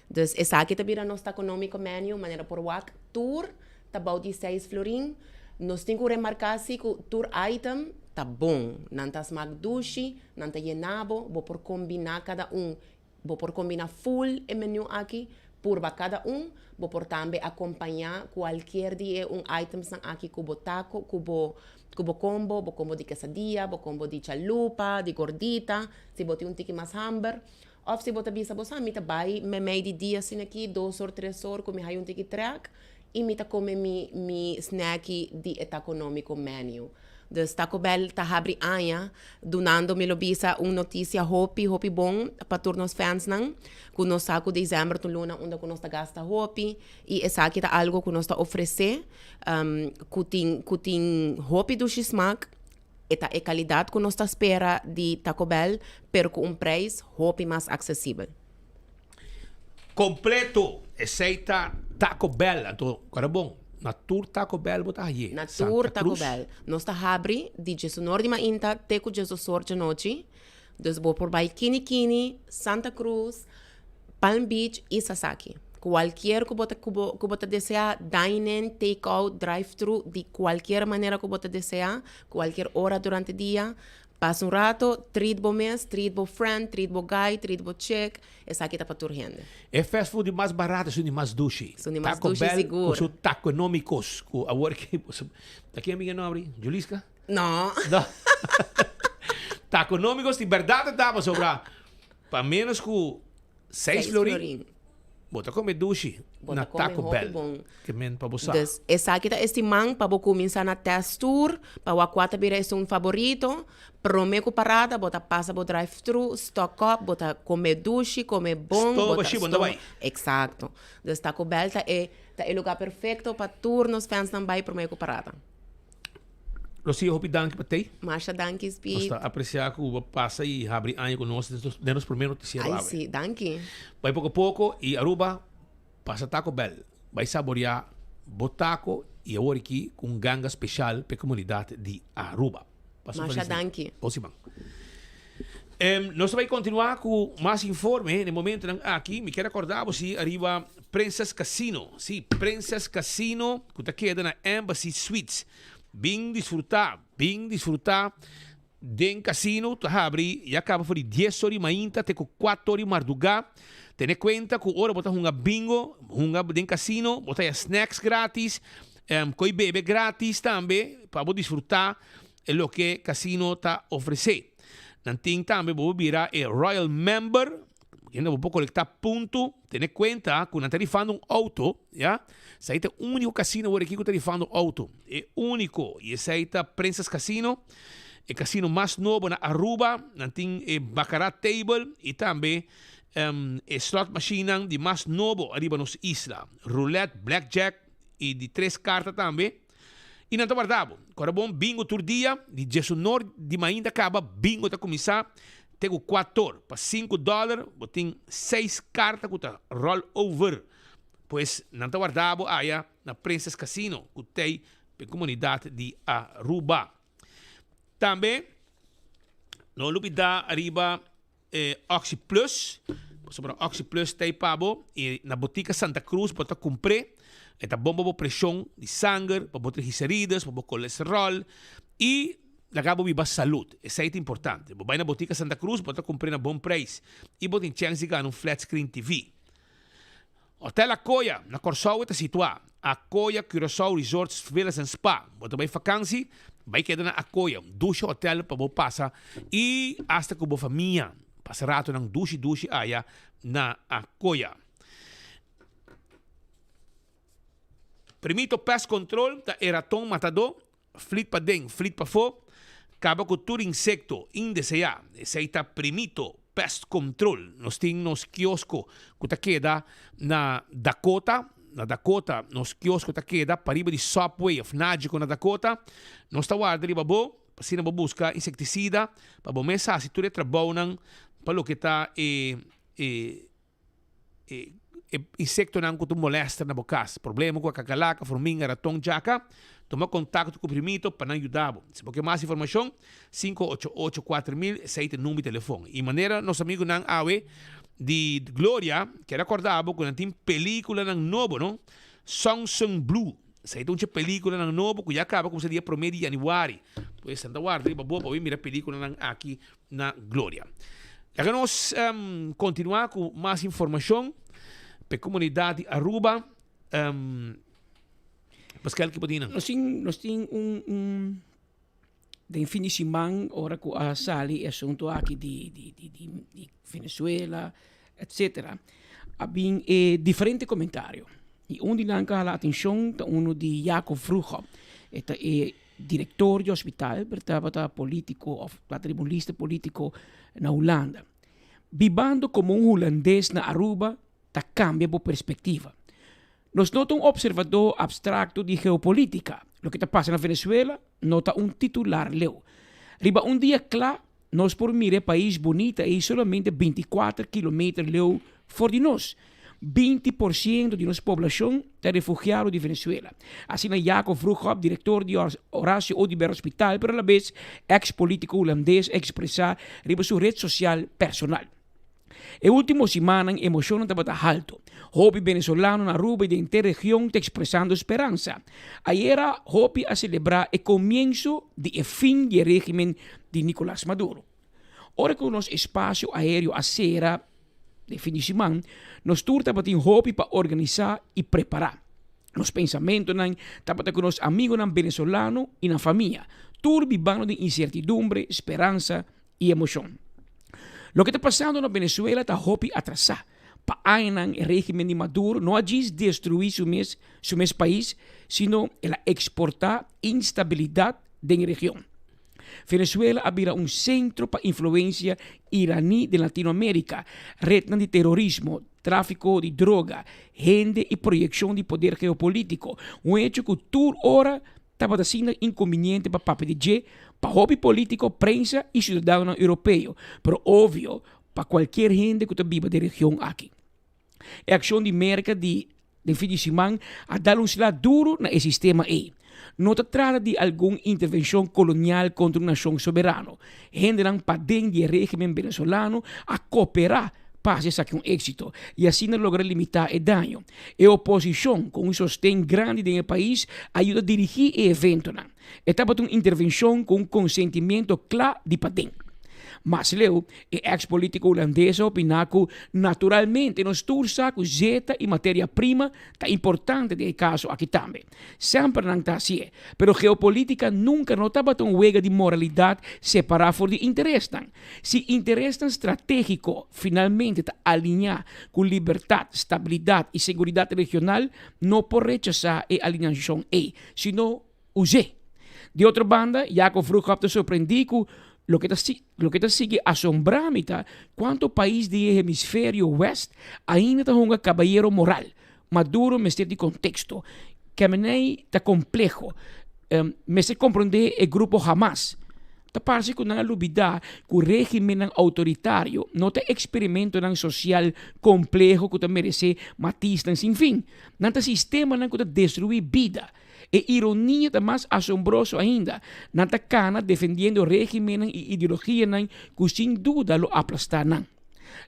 Dus esaki ta bira nos Taconomico menu manera por wak tur ta bou di seis florin. Nos tin cu remarca si cu tur item ta bon. Nan ta smaak dushi, nan ta yena bo, bo por combina cada un. Bo por combina full e menu aki, purba cada un, bo por tambe acompaña cualkier di e un itemsnan aki cu bo taco, cu bo cu bo combo, bo combo di quesadilla, bo combo di chalupa, di gordita, si bo tin un tiki mas hamber. Of si bo ta bisa bo sa mi ta bai memey di dia asina aki, dos or, tres or cu mi haya un tiki trek y mi ta come mi mi snacki di e Taconomico menu. Dus Taco Bell ta habri aña dunando mi lo bisa un noticia hopi hopi bon pa tur nos fansnan cu nos sa cu december ta un luna unda cu nos ta gasta hopi y esaki ta algo cu nos ta ofrece cu tin cu tin hopi dushi smaak e ta e calidad cu nos ta spera di Taco Bell pero cu un prijs hopi mas accesibel. Completo! Esey ta Taco Bell. Anto, kora bon, na tur Taco Bell bo ta haye. Na Santa tur Taco Cruz. Bell. Nos ta habri di diesunor di mainta te ku diesdosor djanochi. Dus bo por bai Kini Kini, Santa Cruz, Palm Beach y Sasaki. Cualkier cu bo ta cu bo cu bo ta desea, dine in, take out, drive thru, di cualkier manera cu bo ta desea, cualkier ora durante dia. Pasa un rato, treat bo mes, treat bo friend, treat bo guy, treat bo chick, esaki ta pa tur hende. E fast food di mas barato esun di mas dushi. Esun di mas Taco dushi Bell sigur. cu su taconomicos cu awor ki ta ken mi nombre? Juliska? No. No. Taconomicos di berdad ta daba sobra pa menos cu Seis florin. Bo ta come dushi na Taco Bell. Ke men pa bo sa. Dus esaki ta e siman pa bo cuminsa na test tour, pa wak cua ta bira esun favorito. Prome cu parada bo ta pasa bo drive thru, stock up, bo ta come dushi, come bon. Stoba shi bo no ta bay. Exacto. Dus Taco Bell ta e ta e lugar perfecto pa tur nos fansnan bay prome cu parada. Rocio hopi danki pa tei. Masha danki Nos Speed. ta aprecia cu bo pasa y habri aña cu nos den nos primer noticiero Ay awe. si, danki. Bay poco poco y Aruba pasa Taco Bell. Bay saborea bo taco y awor aki cu un ganga special pa e comunidad di Aruba. Pasa un Masha feliz dia. danki. Bon siman. Nos ta bay continua cu mas informe den momentonan aki. Mi kier acorda bo si ariba Princess Casino. Si, Princess Casino cu ta keda na Embassy Suites. Bin disfruta, bin disfruta den casino ta habri ya caba for di dies or di mainta te cu cuatro or di marduga. Tene cuenta cu ora bo ta hunga bingo, hunga den casino, bo ta haya snacks gratis, coy bebe gratis tambe pa bo disfruta e loke casino ta ofrece. Nan tin tambe bo por bira e Royal Member, kende bo por colecta punto. Tene cuenta cu nan ta rifando un auto, ya. Esai ta e unico casino awor aki cu ta rifando auto. E unico. Y esai ta Princess Casino, e casino mas nobo na Aruba. Nan tin e baccarat table y tambe e slot machinenan di mas nobo ariba nos isla. Roulette, blackjack y di tres carta tambe. I nan ta warda bo. Kora bon bingo tur dia, di diesunor di mainta kaba bingo ta kuminsá te ku kuator. Pa sinku dòler bo tin seis karta ku ta roll over. Pues nan ta warda bo aya na Princess Casino ku tei pa e komunidat di Aruba. Tambe no lubidá ariba E Oxi Plus, pasobra Oxi Plus ta ei pa bo i na botica Santa Cruz bo ta cumpr'é. E ta bon pa bo presion di sanger, pa bo triglicerides, pa bo colesterol i laga bo biba salud. Esei ta importante. Bo bai na botica Santa Cruz bo ta cumpr'é na bon prijs i bo tin chens di gana un flat screen TV. Hotel Akoya na Kòrsou e ta situá. Akoya Curaçao Resorts Villas and Spa. Bo ta bai fakansi? Bai keda na Akoya, un dushi hotel pa bo pasa i asta ku bo famia. Pasa ratonan dushi dushi aya na Akoya. Primito Pest Control ta e raton matadó Flit paden, flit pafó, kaba ku tur insekto indeseá. Esei ta Primito Pest Control. Nos tin nos kiosko ku ta keda na Dakota. Na Dakota nos kiosko ta keda pariba di Subway òf Nagico na Dakota. Nos ta warda riba bo pa asina bo buska insektisida pa bo mes hasi tur e trabounan pa loke ta e e E insectonan cu ta molester na bo cas, problema cu cacalaca, forminga, raton, djaca, tuma contacto cu Primito pa nan yuda bo. Si bo ke mas informacion, 588 4000, esey ta e number di telefon. Y manera nos amigonan awe di Gloria kier acorda bo cu nan tin peliculanan nobo, no? Song Sung Blue, esey ta un dje peliculanan nobo cu ya caba cuminsa dia prome di januari. Pues nan ta warda riba bo pa bo mira peliculanan aki na Gloria. Laga nos continua cu mas informacion p'e comunidad di Aruba. Pascal, ki bo tin nan? Nos tin, nos tin un, un, den fin di siman ora cu a sali e asunto aki di, di, di, di, di Venezuela, etcetera, a bin e diferente comentario. Y un di nan cu a hala atencion ta uno di Jacob Vroegop. E ta e Director di hospital pero tabata politico of tribunalista politico na Hulanda. Bibando como un Hulandes na Aruba ta cambia bo perspectiva. Nos no ta un observador abstracto di geopolitica. Loke ta pasa na Venezuela no ta un titular leu. Riba un dia cla Nos por mira e pais bunita ei solamente bintikuater kilometer leu for di nos. 20% di nos poblashon ta refugiado di Venezuela. Asina Jacob Vroegop, direktor di Horacio Oduber Hospital, pero alabes eks-politiko hulandes, a ekspresá riba su ret sosial personal. E ultimo simannan emocionnan tabata halto. Hopi Venezolano na Aruba y den henter region ta expresando speransa. Ayera hopi a celebra e comienso di e fin di e regimen di Nicolas Maduro. Ora cu nos espacio aereo a cera den fin di siman, nos tur tabatin hopi pa organisa y prepara. Nos pensamentonan tabata cu nos amigonan Venezolano y nan famia, tur bibando den incertidumbre, speransa y emocion. Loke ta pasando na Venezuela ta hopi atrasá. Pa añanan e regimen di Maduro no a djis destruí su mes su mes pais, sino el a exportá instabilidad den e region. Venezuela a bira un sentro pa influencia iraní den Latinoamérica, rednan di terorismo, tráfico di droga, hende y proyeccion di poder geopolítico, un hecho cu tur ora Tabata asina inconveniente pa papia di dje pa hopi politico, prensa y ciudadanonan europeo, pero obvio pa cualkier hende cu ta biba den region aki. E accion di Merca di den fin di siman a dal un sla duro na e sistema ey. No ta trata di algun intervencion colonial contra un nacion soberano. Hendenan paden di e regimen venezolano a coopera pa hasi esaki un éxito y asina logra limita e daño. E oposicion, cu un sosten grandi den e pais, a yuda dirigi e eventonan. E tabata un intervencion cu un consentimiento cla di paden. Mas leu, e ex politico hulandes a opina cu naturalmente nos tur sa cu zeta y materia prima ta importante den e caso aki tambe. Semper nan ta hacié, pero geopolitica nunca no tabata un wega di moralidad separa for di interesnan. Si interesnan strategico finalmente ta aliñá cu libertad, stabilidad y seguridad regional, no por rechasá e alineacion ei, sino us'é. Di otro banda, Jacob Vroegop ta sorprendí cu loke ta loke ta sigui asombrá mi ta cuanto pais di e hemisferio west ainda ta hunga cabayero moral. Maduro mester di contexto. Khamenei ta compleho. Mester comprende e grupo Hamas. Ta parse cu nan a lubida cu regimennan autoritario no ta experimentonan social compleho cu ta merece matisnan sin fin. Nan ta sistemanan cu ta destrui bida. E ironia ta mas asombroso ainda, nan ta cana defendiendo regimennan y ideologianan cu sin duda lo aplasta nan.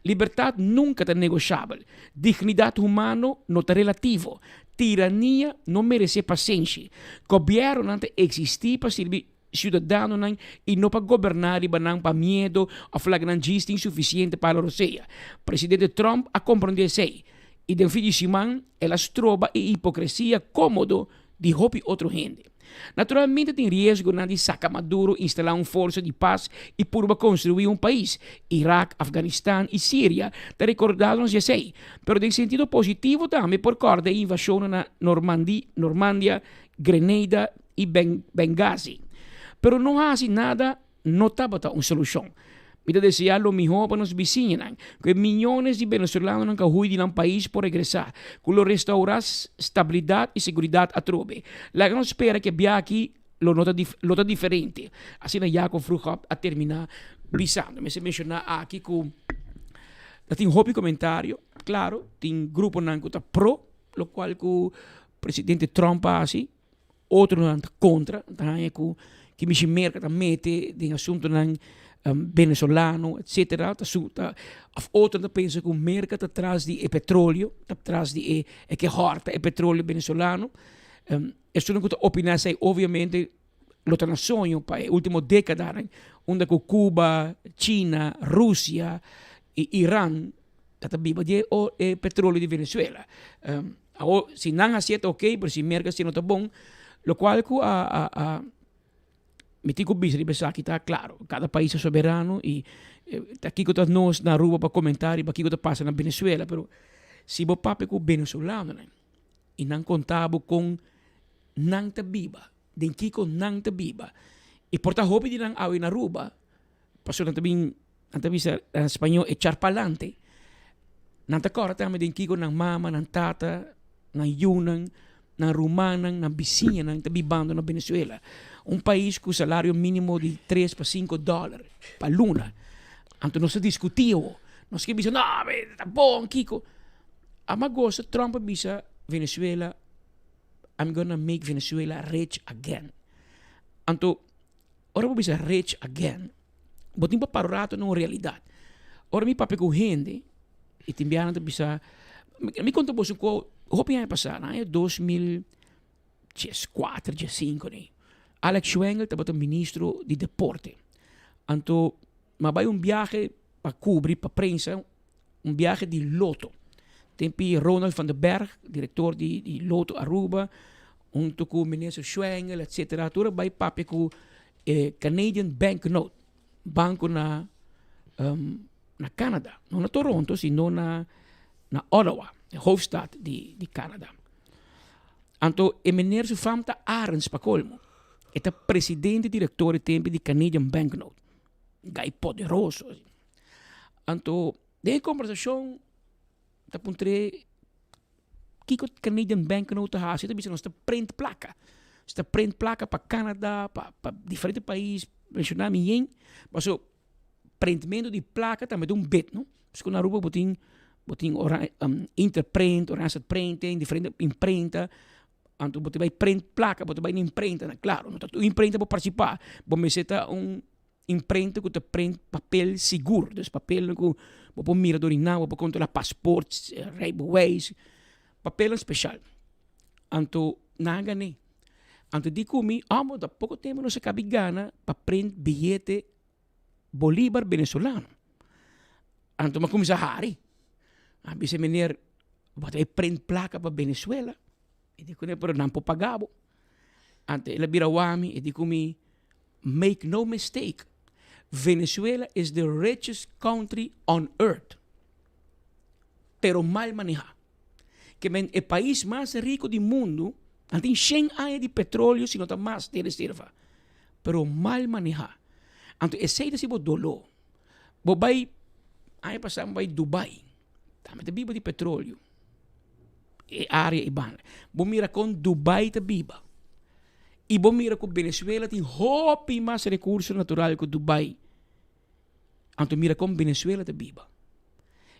Libertad nunca ta negoshabel. Dignidad humano no ta relativo. Tirania no merece pasenshi. Gobiernonan ta existi pa sirbi ciudadanonan y no pa goberna riba nan pa miedo of laga nan djis tin suficiente pa hala rosea. Presidente Trump a comprende esey y den fin di siman el a stroba e hipocresia comodo di hopi otro hende. Naturalmente tin riesgonan di saca Maduro, instala un forsa di pas y purba construi un pais. Irak, Afganistan y Siria ta recorda nos di esey. Pero den sentido positivo tambe por corda e invasionnan na Normandi, Normandia, Grenada y Benghazi. Pero no haci nada no tabata un solushon. Mi ta deseá lo mihó pa nos bisiñanan, ku e miyones di venezolanonan ku a hui di nan pais por regresá, ku lo restaurá stabilidat i seguridat atrobe. Laga nos spera ku e biaha aki lo no ta lo ta diferente, asina Jacob Vroegop a terminá bisando. Mester menshoná aki ku ta tin hopi komentario, klaro, tin gruponan ku ta pro lokual ku presidente Trump a hasi, Otronan ta kontra, ta haña ku ki mishi Merka ta mete den asuntunan venezolano etcetera, ta su ta òf otro ta pensa ku Merka ta tras di e petroleo, ta tras di e e ke hòrta e petroleo venezolano. Esunnan ku ta opiná esei obviamente lo ta na soño pa e último dékadanan unda ku Cuba, China, Rusia i Iran ta ta biba di e petroleo di Venezuela. Awor, si nan hasié ta ok, pero si Merka hasié no ta bon, lokual ku a a a mi tin ku bisa riba esaki ta klaro, kada pais ta soberano i ta kiko ta nos na Aruba pa komentá riba kiko ta pasa na Venezuela, pero si bo papia ku venezolanonan i nan konta bo kon nan ta biba, den kiko nan ta biba, i por ta hopi di nan awe na Aruba, Pasobra nan ta bin, nan ta bisa na spañó echar pa'lante. Nan ta kòrda tambe den kiko nan mama, nan tata, nan yunan, nan rumannan, nan bisiñanan ta bibando na Venezuela. Un pais ku salario mínimo di tres pa sinku dòler pa luna. Anto nos ta diskutí awo. Nos ke bisa, no, ta bon, kiko. Ama gosa Trump a bisa Venezuela, I'm gonna make Venezuela rich again. Anto. Ora bo bisa rich again, bo tin pa para un rato na un realidad. Ora mi papia ku hende i tin biaha nan ta bisa, mi konta boso ku hopi aña pasá, na aña 2014, diesinco nei, Alex Schwengle tabata ministro di deporte. Anto mi a bai un biahe pa kubri pa prensa un biahe di Lotto. Tempi Ronald van der Berg, director di di Lotto Aruba, hunto cu minister Schwengle etcetera tur a bay papia cu e Canadian Banknote, banco na na Canada, no na Toronto sino na na Ottawa, e hoofdstad di di Canada. Anto e meneer su fam ta Arends pa colmo, e ta presidente director e tempi di Canadian Banknote, guy poderoso. Anto den e kombersashon ta puntr'é kiko Canadian Banknote ta hasi, e ta bisa nos ta print plaka. Nos ta print plaka pa Canada, pa pa diferente pais, menshoná mi yen, paso printmento di plaka tambe ta un bit no. Pasobra ku na Aruba bo tin bo tin Interprint, Oranjestad Printing, diferente imprenta, anto bo ta bai print plaka, bo ta bai na imprenta, klaro no ta tur imprenta por partisipá, bo mester ta un Imprenta ku ta print papel sigur, dus papelnan ku bo por mira dor di nan, bo por kontrolá pasport, rijbewijs, papelnan speshal. Anto nan a gané. Anto di ku mi, amo ta poko tempu nos a kabi gana pa print biyete bolibar venezolano. Anto mi a kuminsá hari. A bisa meneer, bo ta bai print plaka pa Venezuela? E di kuné, pero nan por paga bo. Anto el a bira wak mi, e di ku mi, Make no mistake, Venezuela is the richest country on earth, pero mal manehá. Ke men e pais mas riku di mundu, nan tin shen aña di petroleo si no ta mas den reserva, pero mal manehá. Anto esei ta si bo doló. Bo bai, aña pasá mi bai Dubai, tambe ta biba di petroleo. E área ei banda. Bo mira kon Dubai ta biba i bo mira ku Venezuela tin hopi mas rekurso natural ku Dubai. Anto mira kon Venezuela ta biba.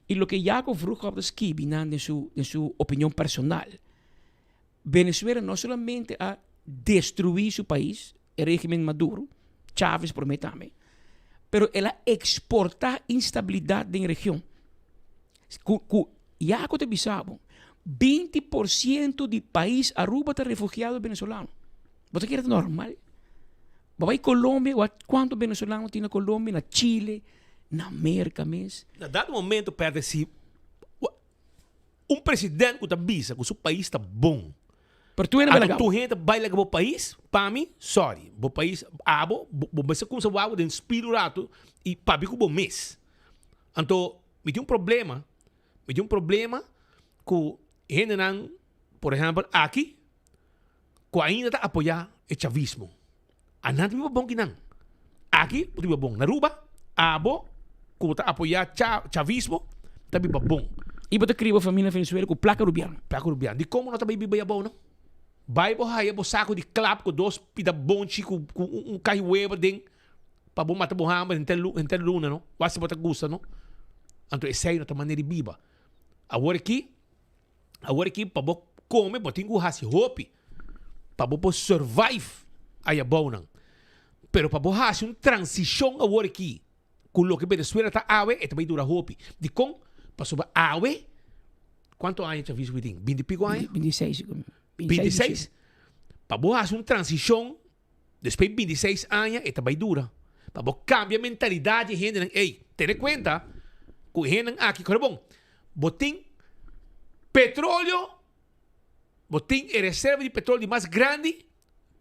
I loke Jacob Vroegop ta skibi nan den su den su opinion personal, Venezuela no solamente a destruí su pais, e regimen Maduro, Chávez promé tambe, pero el a eksportá instabilidat den region. Ku ku ya ku ta bisa bo, 20% di pais Aruba ta refugiado venezolano. Bo ta kere ta normal? Bo bai Colombia, wak kuantu venezolano tin na Colombia, na Chile, na Merka mes. Na dado momento perde si un president ku ta bisa ku su pais ta bon. Pero tur hende bai laga bo. Tur hende ta bai laga bo pais, pa mi, sorry, bo pais, abo, bo mester kumsa wak bo den spiru rato i papia ku bo mes. Anto mi tin un problema, mi tin un problema ku hendenan, por ehèmpel aki, ku ainda ta apoyá e chavismo. Anan ta biba bon ki nan. Aki bo ta biba bon. Na Aruba, abo ku ta apoyá chavismo ta biba bon. I bo ta kria bo famia na Venezuela ku plaka rubiano. Plaka rubiano. Dikon bo no ta bai biba abou no? Bai bo haya bo saku di klap ku dos pida bonchi ku un kahi webo den. Pa bo mata bo hamber henter henter luna no. Wak si bo ta gusta no. Anto esei no ta manera di biba. Awor aki, awor aki pa bo kome bo tin ku hasi hopi pa bo por survive aya bounan. Pero pa bo hasi un transishon awor aki ku loke Venezuela ta awe e ta bai dura hopi. Dikon? Pasobra awe, kuantu aña Chavis wi tin? Binti piko aña? 26. 26? Pa bo hasi un transishon Despues di 26 aña e ta bai dura. Pa bo cambia mentalidad di e hendenan ey. Tene cuenta cu e hendenan aki, kore bon, bo tin petroleo, bo tin e reserva di petroleo di mas grandi,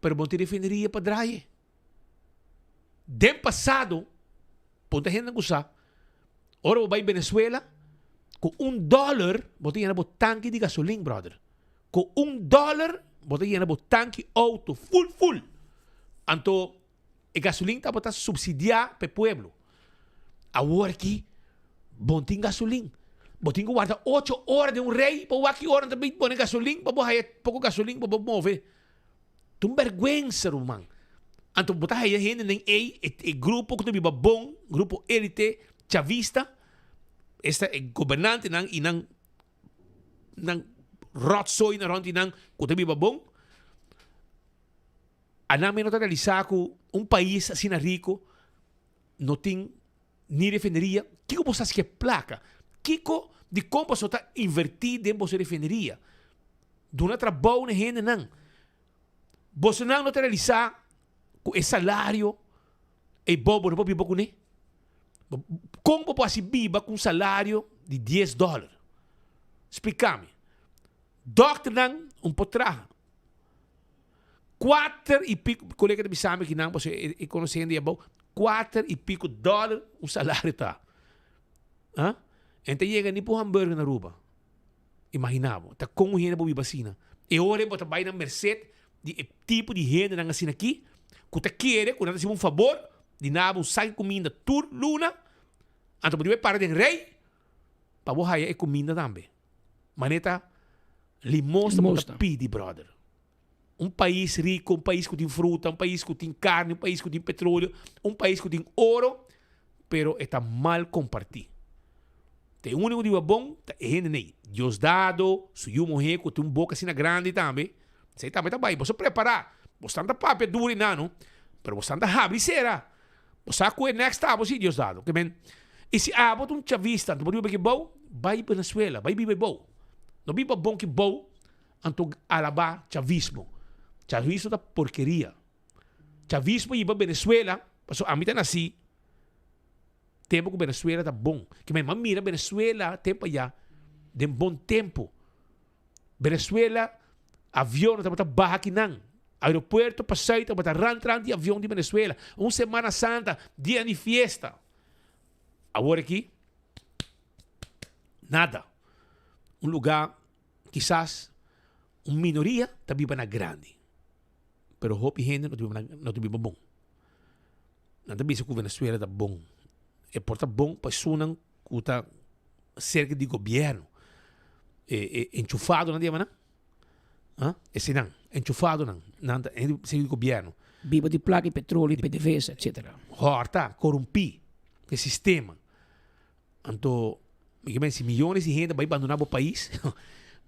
pero bo no tin refineria pa draai. Den pasado, punta hendenan cu sa, ora bo bai Venezuela, cu un dollar bo ta yena bo tanki di gasolin, brother. Ku un dòler bo ta yena bo tanki outo ful ful. Anto e gasolin tabata supsidiá pa e pueblo. Awor aki bo no tin gasolin. Bo tin ku warda ocho ora den un rei pa wak ki ora nan ta bin pone gasolin pa bo haya poko gasolin pa bo move. Ta un bèrgwensa ruman. Anto bo ta haya hendenan ei, e grupo ku ta biba bon, grupo elite chavista, esta e gobernantenan i nan nan rotzooi na rond di nan ku ta biba bon, anan men no ta realisa ku un pais asina rico no tin. Ni refineria. Kiko boso ta hasi ku e plaka? Kiko dikon boso ta invertí den boso refineria? Duna trabou na e hendenan. Bosonan no ta realisá ku e salario ei bo bo no por biba kuné? Kon bo por hasi biba ku un salario di dies dòler? Splika mi. Dòkternan un por traha. Kuater i piko, kolega ta bisa mi kinan pasobra e konosé hende abou, kuater i piko dòler un salario ta. Ha? En ta yega ni pa un hamburger na Aruba. Imagina bo, ta kon un hende por biba asina? E ora ei bo ta bai na merced di e tipo di hendenan asina aki ku ta kere ku nan ta hasibo un fabor di naba un saki kuminda tur luna, anto bo debe para den rei pa bo haya e kuminda tambe. Manera limosna bo ta pidi, brother. Un pais rico, un pais cu tin fruta, un pais cu tin carne, un pais cu tin petroleo, un pais cu tin oro, pero e ta mal comparti. Ta e unico di bon ta e hende nei. Diosdado, su yu muhe cu tin un boca asina grandi tambe, esey tambe ta bay. Boso prepara. Bosnan ta papia duro y nano, pero bosnan ta habri cera. Bo sa cu e next abo si Diosdado. Ke men, y si abo ta un chavista, anto bo riba ki bou, bay Venezuela, bay biba bou. No biba bon ki bou, Anto alabá chavismo. Chavismo ta porkeria. Chavismo yiba Venezuela, pasobra ami ta nasí tempu ku Venezuela ta bon. Ke men, m'a mira Venezuela tempu ayá den bon tempu. Venezuela avion no tabata baha akinan. Aeropuerto pa sùit tabata rant rant di avion di Venezuela. Un Semana Santa, dia di fiesta. Awor aki, nada. Un lugá Kisas un minoria ta biba na grandi, pero hopi hende no ta biba na, no ta biba bon. Nan ta bisa ku Venezuela ta bon. E por ta bon pa esunnan ku ta serka di gobièrnu. E e enchufadonan ta yama nan, ah, eseinan, enchufadonan, nan ta hende serka di gobièrnu. Biba di plaka i petroleo i PDVSA, etcetera. Hòrta, korumpí e sistema. Anto, mi ke men si miyones di hende bai bandona bo pais,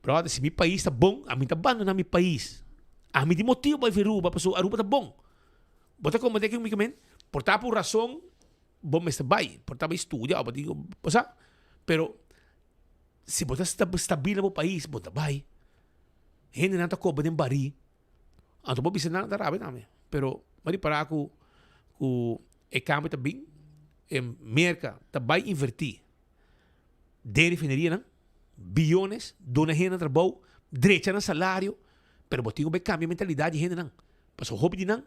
brother, si mi pais ta bon, ami ta bandona mi pais. Ami tin motibu bai fi Aruba, pasobra Aruba ta bon. Bo ta komprende ke mi ke men? Por ta pa un rason bo mester bai, por ta bai studia of bo tin, bo sa. Pero si bo ta stabil na bo pais, bo ta bai. Hendenan ta koba den bari. Anto bo bisa nan ta rabia tambe. Pero bo ripara ku ku e kambio ta bin, e Merka ta bai inverti den refinerianan, biyones, duna hendenan trabou, drecha nan salario, pero bo tin ku bai kambia mentalidat di hendenan. Pasobra hopi di nan,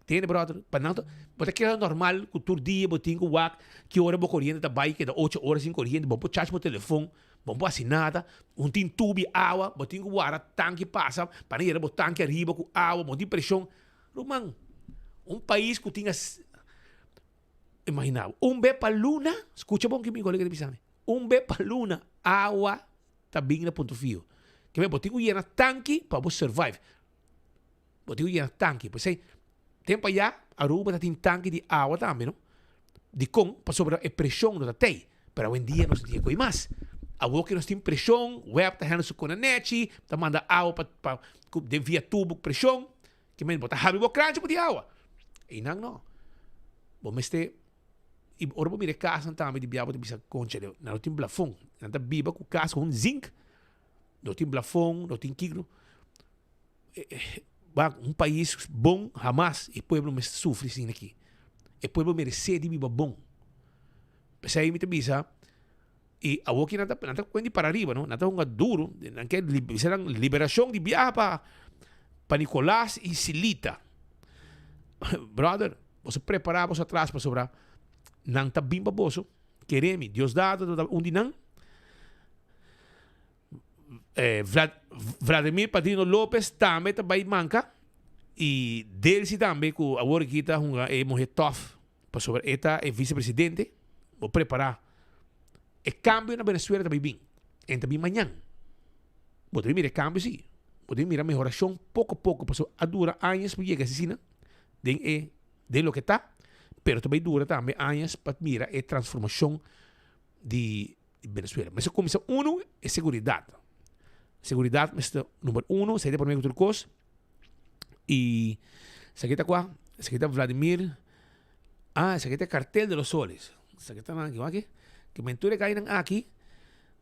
tende brother, pa nan ta, bo ta keda normal ku tur dia bo tin ku wak ki ora bo koriente ta bai, keda ocho ora sin koriente, bo por charge bo telefon. Bo no por hasi nada, un tin tubi awa, bo tin ku wara tanki pasa pa nan yera bo tanki ariba ku awa, bo tin preshon. Ruman, un pais ku tin as, imagina bo, un be pa luna, skucha bon ki mi kolega ta bisa mi, un be pa luna awa ta bin na Punto Fijo. Ke bo tin ku yena tanki pa bo survive. Bo tin ku yena tanki. P'esei, tempu ayá Aruba ta tin tanki di awa tambe, no? Dikon? Pasobra e preshon no ta tei. Pero awendia nos no tin e koi mas. Awor ke nos tin preshon, web ta hende su kona nechi, ta manda awa pa pa ku den via tubo ku preshon. Ke men bo ta habri bo kranchi bo tin awa. Einan no. Bo mester i ora bo mira e kasnan tambe di bia bo ta bisa, Koncha, nan no tin blafon. Nan ta biba ku kas ku un zink. No tin blafon, no tin kiko. Wak, un pais bon hamas e pueblo mester sufri asina aki. E pueblo merece di biba bon. P'esei mi ta bisa, y awor ki nan ta, nan ta cuenta di para ariba, no? Nan ta hunga duro, nan ke bisa nan liberacion di biaha pa pa Nicolas y Silita. Brother, boso prepara boso atras pasobra nan ta bin pa boso. Kere mi, Diosdado ta un di nan. Vladimir Padrino Lopez tambe ta bai manca y Delcy tambe cu awor aki ta hunga e muher tof pasobra e ta e vicepresidente. Bo prepara e cambio na Venezuela ta bai bin en ta bin mañan. Bo ta bin mira e cambio si. Bo ta bin mira mehoracion poco poco pasobra a dura años pa yega asina den e den loke ta pero ta bai dura tambe años pa mira e transformacion di Venezuela. Mester cuminsa uno e seguridad. Seguridad mester number uno, esey ta prome cu tur cos. Y esaki ta cua? Esaki ta Vladimir. Ah, esaki ta Cartel de los Soles. Esaki ta nan aki, wak aki. Ke men tur e gainan aki,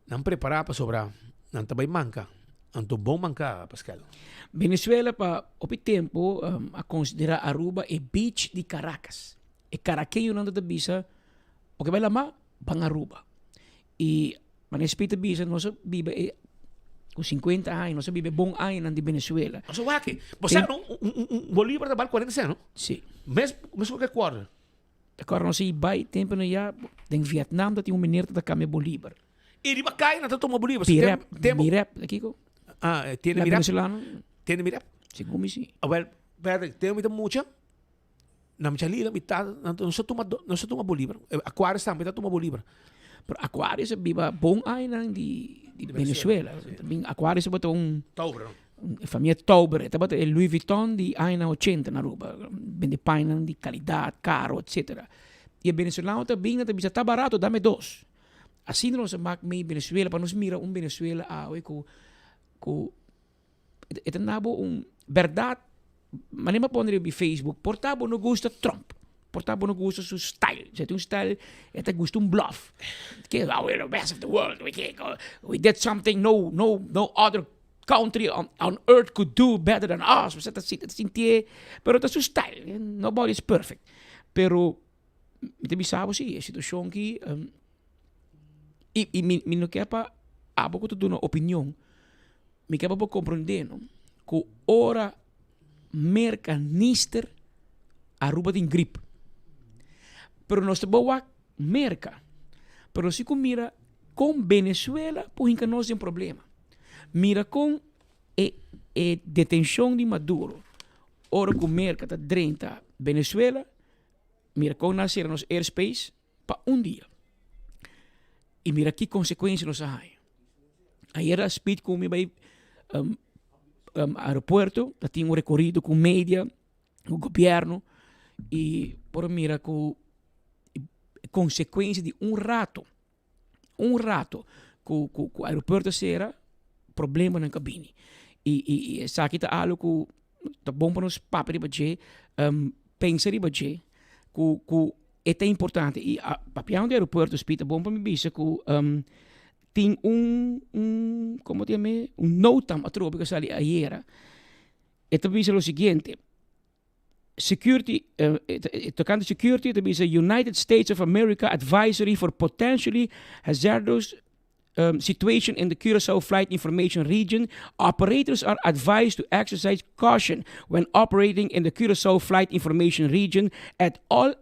nan prepará pasobra nan ta bai manka. Anto bon manka, Pascal. Venezuela pa hopi tempo a konsiderá Aruba e beach di Caracas. E caraqueñonan ta bisa, bo ke bai lamá, ban Aruba. I manera Speed ta bisa, nos a biba e ku sinkuenta aña, nos a biba e bon añanan di Venezuela. Nos a wak e. Bo sa no, un bolívar ta bal kuarenta sènt, no? Si. Mes, mes ku ke kuarter. Ta kòrda nos a bai tempu nan ya den Vietnam ta tin un meneer ta kambia bolívar. I riba kaya nan ta tuma bolívar. Pirep, mirep, ta kiko? Ah, tiene La mirep? venezolano. Tiene mirep? Segun mi si. Awel, Patrick, tempu mi ta mucha, Na mi chalila mi tata nos a tuma nos a tuma bolívar. Aquarius tambe ta tuma bolívar. Pero Aquarius a biba bon añanan di di Venezuela. Bin Aquarius tabata un Tauber no? E famia Tauber e tabata e Louis Vuitton di añanan ochenta na Aruba. Bende pañanan di calidad, caro, etcetera. Y e venezolano ta bin nan ta bisa ta barato dame dos. Asina nos a mak mei Venezuela pa nos mira un Venezuela awe cu cu E ta na bo un berdad, manera mi a pone riba Facebook, por ta bo no gusta Trump, por ta bo no gusta su style, si e tin un style, e ta gusta un bluff, ke oh we are the best of the world, we can go, we did something no no no other country on on earth could do better than us, e ta sintié, pero ta su style, nobody is perfect, pero mi ta bisa bo si e situacion aki y y mi mi no kier pa abo ku ta duna opinion mi kier pa bo comprende no ku ora Merka nister Aruba tin grip pero nos ta bo wak Merka pero si ku mira kon Venezuela por hinka nos den problema mira kon e e detencion di Maduro ora ku Merka ta drenta Venezuela. Mira kon nan sera nos airspace pa un dia. I mira ki konsekuensia nos a haña. Ayer a speed ku mi bai um, um, aeropuerto, ta tin un rekorido ku media, ku gobierno, i por mira ku konsekuensia di un rato Un rato ku ku ku aeropuerto sera, problemanan ka bini. I i i esaki ta algo ku ta bon pa nos papia riba dje, pensa riba dje, ku ku e ta importante. I papiando di aeropuerto Speed, ta bon pa mi bisa ku tin un un komo ta yam'é? Un notam atrobe ku a sali ayera. E ta bisa lo siguiente. Security, tocante security ta bisa United States of America advisory for potentially hazardous situation in the Curaçao Flight Information Region. Operators are advised to exercise caution when operating in the Curaçao Flight Information Region at all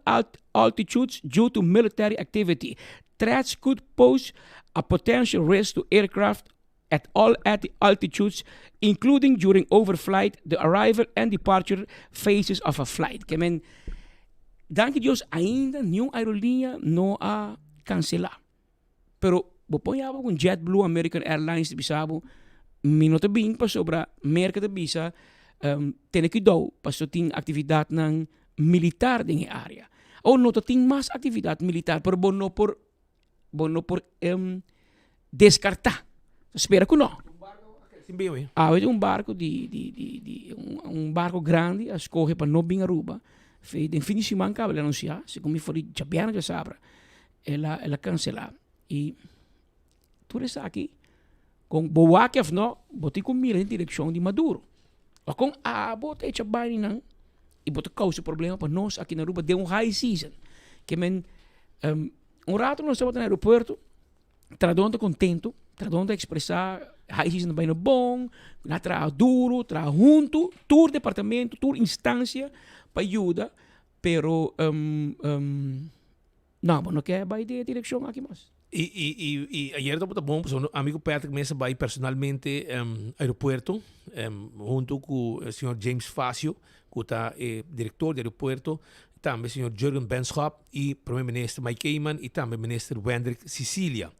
altitudes due to military activity. Threats could pose a potential risk to aircraft at all altitudes, including during overflight, the arrival and departure phases of a flight. Ke men, danki Dios ainda niun aerolínea no a cancelá. Pero bo por yaba ku JetBlue, American Airlines ta bisa bo, mi no ta bin pasobra Merka ta bisa tene kuidou pasobra tin aktividatnan militar den e área. O no ta tin mas aktividat militar, pero bo no por Bo no por deskartá. Spera ku no. Awe tin un barko di di di di un barko grandi a skohe pa no bin Aruba. Fe den fin di siman kaba el a anunsiá, segun mi for di djabièrnè djasabra el a el a kanselá. I tur esaki kon bo wak òf no bo tin ku mira den direkshon di Maduro. Wak kon abo ta echa baininan i bo ta kousa problema pa nos aki na Aruba den un high season. Ke men Un rato nos tabata na aeropuerto, trahadónan ta contento, trahadónan ta expresá high season ta bayendo bon, nan a traha duro, traha huntu, tur departamento, tur instancia pa yuda, pero no, bo no ke bai den e direccion aki mas. I i i i ayer tabata bon pasobra ami ku Patrick mes a bai personalmente aeropuerto huntu ku señor James Facio ku ta e direktor di aeropuerto, tambe señor Jurgen Benschop i Prome Minister Mike Eman i tambe Minister Wendrick Cicilia.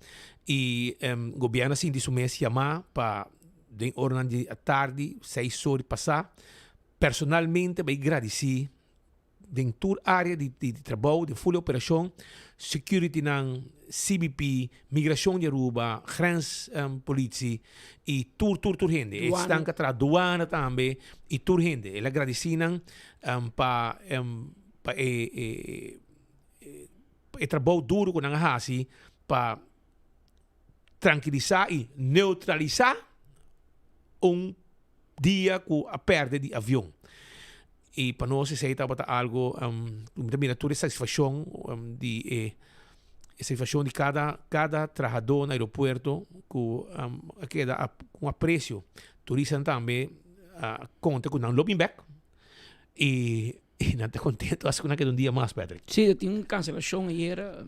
I gobierno a sinti su mes yamá pa den oranan di atardi, seis or pasá, personalmente bai gradisí den tur área di di trabou, den full operashon, securitynan, CBP, migrashon di Aruba, grens politie i tur tur tur hende. Esnan ku a traha duana tambe i tur hende. El a gradisí nan pa pa e e. e trabou duro ku nan a hasi pa trankilisá i neutralisá un dia ku a pèrdè di avion. I pa nos esei tabata algo mi ta mira tur e satisfakshon di e satisfakshon di kada kada trahadó na aeropuerto ku a keda ku un apresio. Turistanan tambe a konta ku nan lo bin bèk i nan ta kontento hasta ku nan keda un dia mas, Patrick. Sí, tin un kanselashon ayera.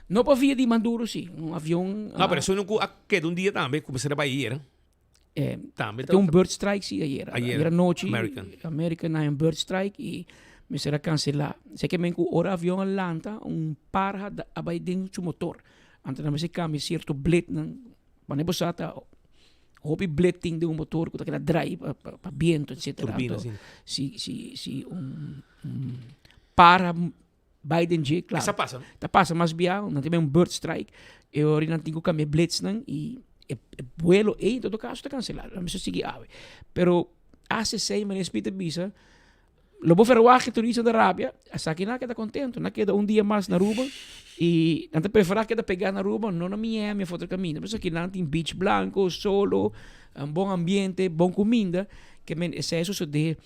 No pa via di Maduro sí, un avion. No, pero esun ku a keda un dia tambe ku mester a bai ayera. Eh, Tambe ta un bird strike sí ayer. Ayer, ayer anochi. American. American hay un bird strike y mester a cancela. Sé que men ku ora avion a lanta, un parha a bai den su motor. Anto nan mester cambia cierto blade nan. Wanneer bo sa ta hopi blade tin den un motor ku ta keda draai pa, pa, pa viento, etcétera. Turbina, Anto, sí. si, si, si un, un parha Bai den dje, claro. Esa pasa. Ta pasa mas bia, nan tin un bird strike, e ora nan tin ku kambia blitsnan i e, e vuelo ei en todo caso ta cancelá. Nan mester sigui awe. Pero ACC, meneer Smit a bisa, lo bo verwacht e turista ta rabia, esaki nan a keda contento, nan a keda un dia mas na Aruba i nan ta prefera keda pega na Aruba, no na Miami of otro caminda. Pasobra aki nan tin beach blanco, solo, un bon ambiente, bon cuminda, ke men esei a sosode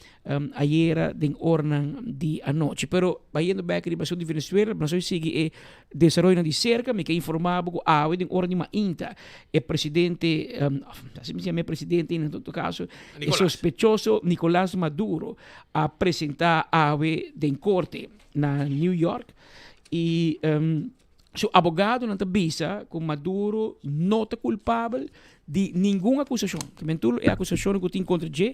ayera den oranan di anochi. Pero bayendo bek riba asuntu di Venezuela, nos a sigui e desaroyonan di serka. Mi ke informa bo ku awe den ora di mainta e presidente, asina mi yama e presidente en todo kaso, e sospechoso Nicolas Maduro a presenta awe den korte na New York i su abogadonan ta bisa ku Maduro no ta kulpabel di ningun akusashon. Ke men tur e akusashonnan ku tin kontra dje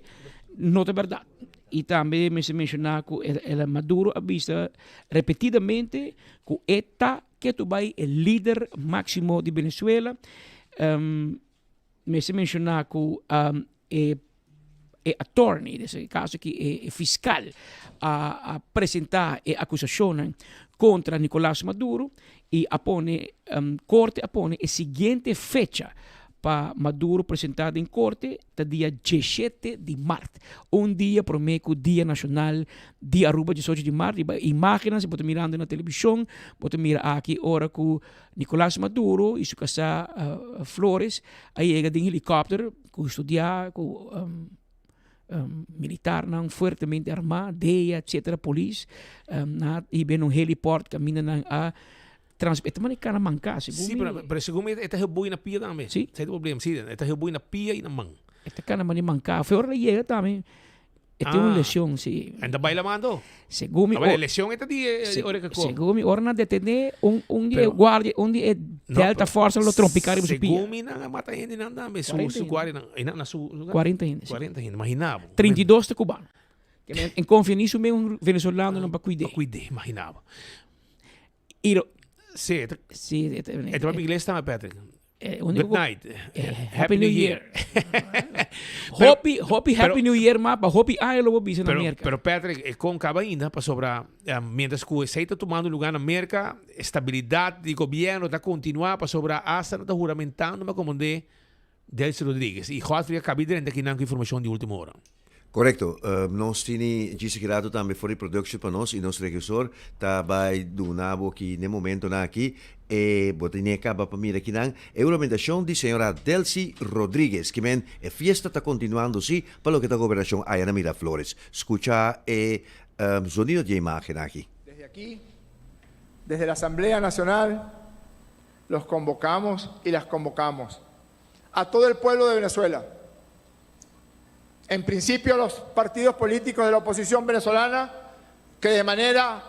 no ta bèrdat. I tambe mester menshoná ku el Maduro a bisa repetidamente ku e ta ketu bai e lider máksimo di Venezuela. Mester menshoná ku e e attorney, den esaki kaso aki e fiskal a a presentá e akusashonnan kontra Nicolas Maduro i a pone korte a pone e siguiente fecha pa Maduro presentá den korte ta dia diesshete di mart, un dia promé ku Dia Nashonal di Aruba diesocho di mart. Riba e imágennan si bo ta mirando na televishon bo ta mira aki ora ku Nicolas Maduro i su kasá Flores a yega den helikòpter Custodia cu militarnan fuertemente armá, DEA, etcetera, polis, nan a hiba den un heliport caminda nan a trans, e ta manda e cara manca, segun Sí, mi. pero, pero segun mi e ta heel bui na pia tambe. Sí. Esei ta e problema, sí, e ta heel bui na pia y na man. E ta cana manda manca, fe ora el a yega tambe E tin un lesion, si. En ta baila mando? Segun mi. A lesion e ta di e ora ke ko. Segun mi ora nan detené un un di e guardia, un di e Delta Force lo trompiká riba su pia. Segun mi nan a mata hende nan tambe, su su guardia nan, e nan na su lugar. 40 hende, si. 40 hende, imagina bo. 32 ta cubano. En konfia ni su mes un venezolano nan pa kuid'é. Pa kuid'é, imagina bo. I lo. Si, e ta. Si, e ta. E ta papia ingles tambe, Patrick. Eh, Good night. Happy New Year. Hopi, hopi Happy New Year ma, pa hopi aña lo bo bisa na Merca. Pero Patrick, e kon kaba ainda pasobra mientras ku esei ta tumando lugar na Merca, estabilidad di gobierno ta continua pasobra hasta nan ta huramentando ma komandé Delcy Rodriguez. Y Godfrey a kabi drenta kinan ku informacion di ultimo ora. Korekto. Nos tini djis rato tambe for di production pa nos y nos regisor ta bay duna bo aki n'e momentonan aki e bo tene e caba pa mira kinan e huramentacion di señora Delcy Rodriguez ki men e fiesta ta continuando si pa loke ta gobernacion aya na Miraflores. Scucha e zonido di e imagen aki. Desde aquí, desde la Asamblea Nacional, los convocamos y las convocamos a todo el pueblo de Venezuela. En principio los partidos políticos de la oposición venezolana que de manera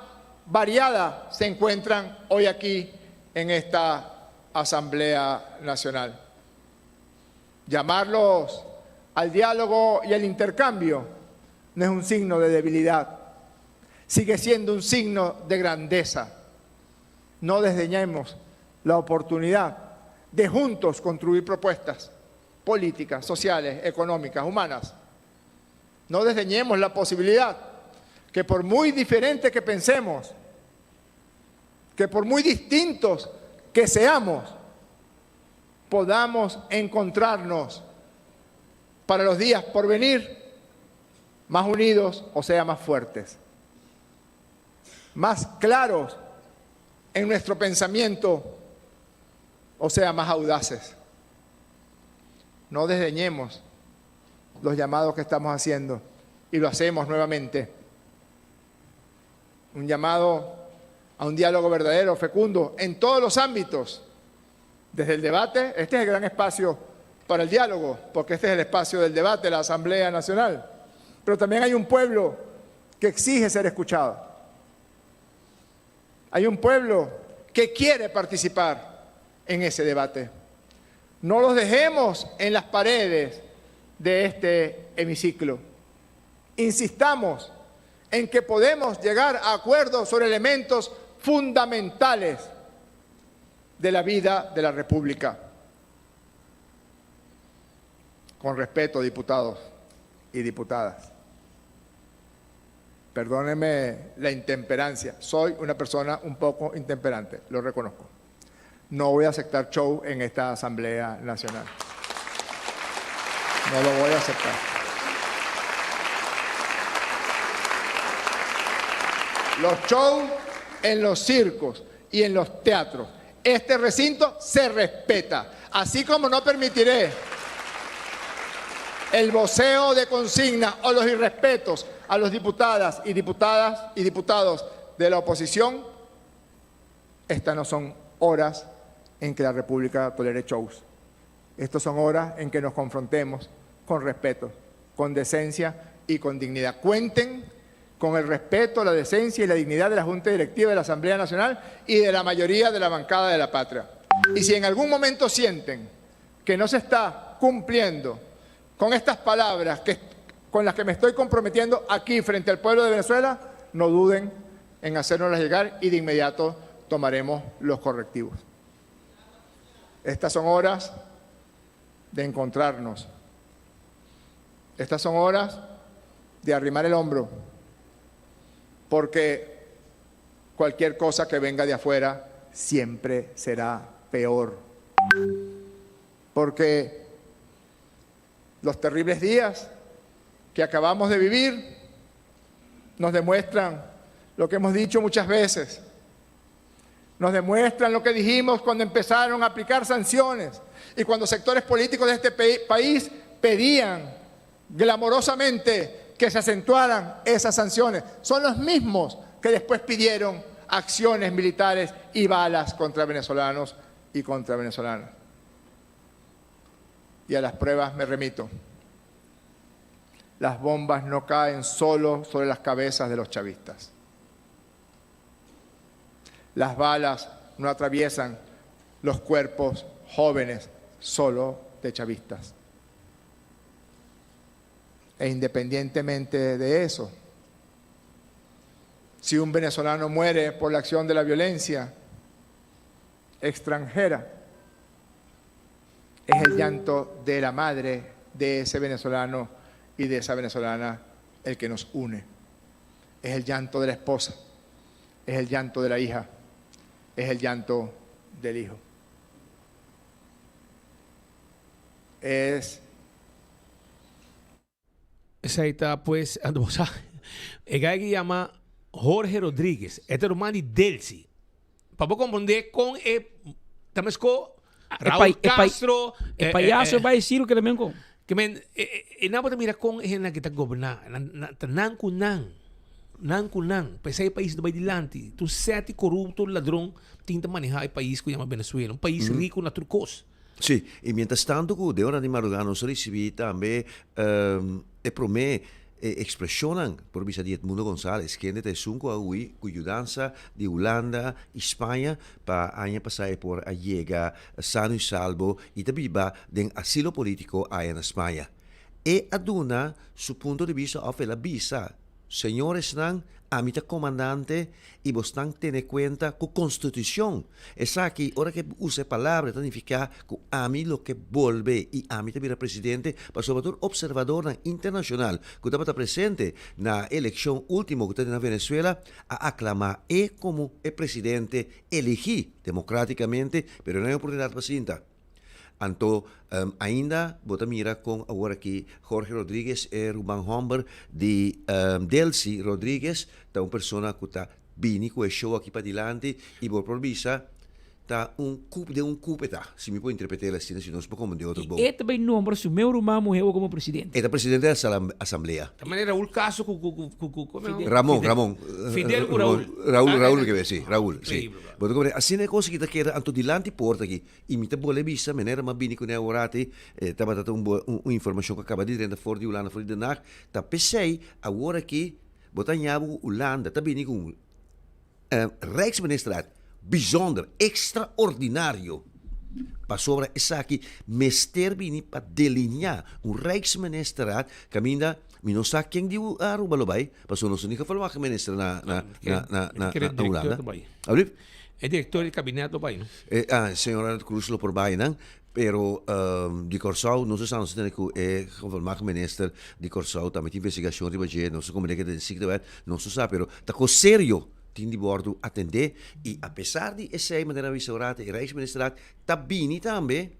variada se encuentran hoy aquí en esta Asamblea Nacional. Llamarlos al diálogo y al intercambio no es un signo de debilidad, sigue siendo un signo de grandeza. No desdeñemos la oportunidad de juntos construir propuestas políticas, sociales, económicas, humanas. No desdeñemos la posibilidad que por muy diferente que pensemos, que por muy distintos que seamos, podamos encontrarnos para los días por venir más unidos, o sea, más fuertes, más claros en nuestro pensamiento, o sea, más audaces. No desdeñemos los llamados que estamos haciendo y lo hacemos nuevamente. Un llamado a un diálogo verdadero, fecundo, en todos los ámbitos. Desde el debate, este es el gran espacio para el diálogo, porque este es el espacio del debate, la Asamblea Nacional. Pero también hay un pueblo que exige ser escuchado. Hay un pueblo que quiere participar en ese debate. No los dejemos en las paredes de este hemiciclo. Insistamos en que podemos llegar a acuerdos sobre elementos fundamentales de la vida de la República. Con respeto, diputados y diputadas. Perdónenme la intemperancia. Soy una persona un poco intemperante, lo reconozco. No voy a aceptar show en esta Asamblea Nacional. No lo voy a aceptar. Los shows en los circos y en los teatros. Este recinto se respeta, así como no permitiré el voceo de consignas o los irrespetos a los diputadas y diputadas y diputados de la oposición. Estas no son horas en que la República tolere shows. Estas son horas en que nos confrontemos con respeto, con decencia y con dignidad. Cuenten con el respeto, la decencia y la dignidad de la Junta Directiva de la Asamblea Nacional y de la mayoría de la bancada de la patria. Y si en algún momento sienten que no se está cumpliendo con estas palabras que, con las que me estoy comprometiendo aquí frente al pueblo de Venezuela, no duden en hacérnoslas llegar y de inmediato tomaremos los correctivos. Estas son horas de encontrarnos. Estas son horas de arrimar el hombro, porque cualquier cosa que venga de afuera siempre será peor. Porque los terribles días que acabamos de vivir nos demuestran lo que hemos dicho muchas veces. Nos demuestran lo que dijimos cuando empezaron a aplicar sanciones y cuando sectores políticos de este país pedían glamorosamente que se acentuaran esas sanciones. Son los mismos que después pidieron acciones militares y balas contra venezolanos y contra venezolanas. Y a las pruebas me remito. Las bombas no caen solo sobre las cabezas de los chavistas. Las balas no atraviesan los cuerpos jóvenes solo de chavistas. E independientemente de eso, si un venezolano muere por la acción de la violencia extranjera, es el llanto de la madre de ese venezolano y de esa venezolana el que nos une. Es el llanto de la esposa, es el llanto de la hija, es el llanto del hijo. Es Esei ta pues, anto bo sa, e guy ki yama Jorge Rodriguez, e ta ruman di Delcy. Pa bo comprende con e ta mesco Raul Castro. E payaso bai Ciro keda men con. Ke men, e nan bo ta mira con e hendenan ki ta goberna, nan ta nan cu nan, nan cu nan. P'esei e pais no bai dilanti. Tur seti corupto, ladron tin ta maneha e pais cu yama Venezuela, un pais rico na tur cos. Sí, i mientras tanto ku den ora di madrugá nos a risibí tambe e promé ekspreshonnan por bisa di Edmundo Gonzalez, kende ta esun ku a hui ku yudansa di Hulanda i Spaña pa aña pasá e por a yega sano i salbo i ta biba den asilo polítiko aya na Spaña. E a duna su punto di bista òf el a bisa Señoresnan, ami ta comandante y bosnan tene cuenta cu Constitucion. Esaki, ora ke usa e palabra, ta nifica cu ami lo ke bolbe y ami ta bira presidente, pasobra tur observadornan internacional cu tabata presente na e eleccion ultimo cu ta na Venezuela a aclama e como e presidente eligi democraticamente, pero no hay oportunidad pa sinta. Anto ainda bo ta mira kon awor aki Jorge Rodriguez e ruman homber di Delcy Rodriguez ta un persona ku ta. bini ku e show aki padilanti i bo por bisa ta un coup den un coup e ta, si mi por interpret'el asina, si nos por komprendé otro bon. I e ta bay nombra su meu ruman muhé como presidente. E ta presidente di asamblea. Ta manera Raúl Castro cu cu cu cu cu Fidel. Ramon, Ramon. Fidel cu Raúl. Raúl, Raúl mi ke bay, si, Raúl, si. Bo ta komprendé? Asina e kos aki ta keda anto dilanti porta aki i mi ta bole bisa manera mi a bini kuné awor ati, e tabata ta un un informashon ku a kaba di drenta for di Hulanda, for di Den Haag, ta p'esei awor aki bo ta haña bo ku Hulanda ta bini ku un Rijksministerraad bijzonder, extraordinario, pasobra esaki mester bini pa delinea un Rijksministerraad caminda mi no sa ken di Aruba lo bay, pasobra nos no tin gevolmagte minister na na na na na Hulanda. Alsjeblieft? E director di kabinet lo bay no? Ah, señor Arnold Cruz lo por bay nan, pero di Kòrsou nos a sa nos a tene ku e gevolmagte minister di Kòrsou tambe tin investigashon riba dje, nos a komprende ke ta den ziektewet, nos no sa, pero ta kos serio tin di wòrdu atendé i apesar di esei manera a bisa ora e Rijksministerraad ta bini tambe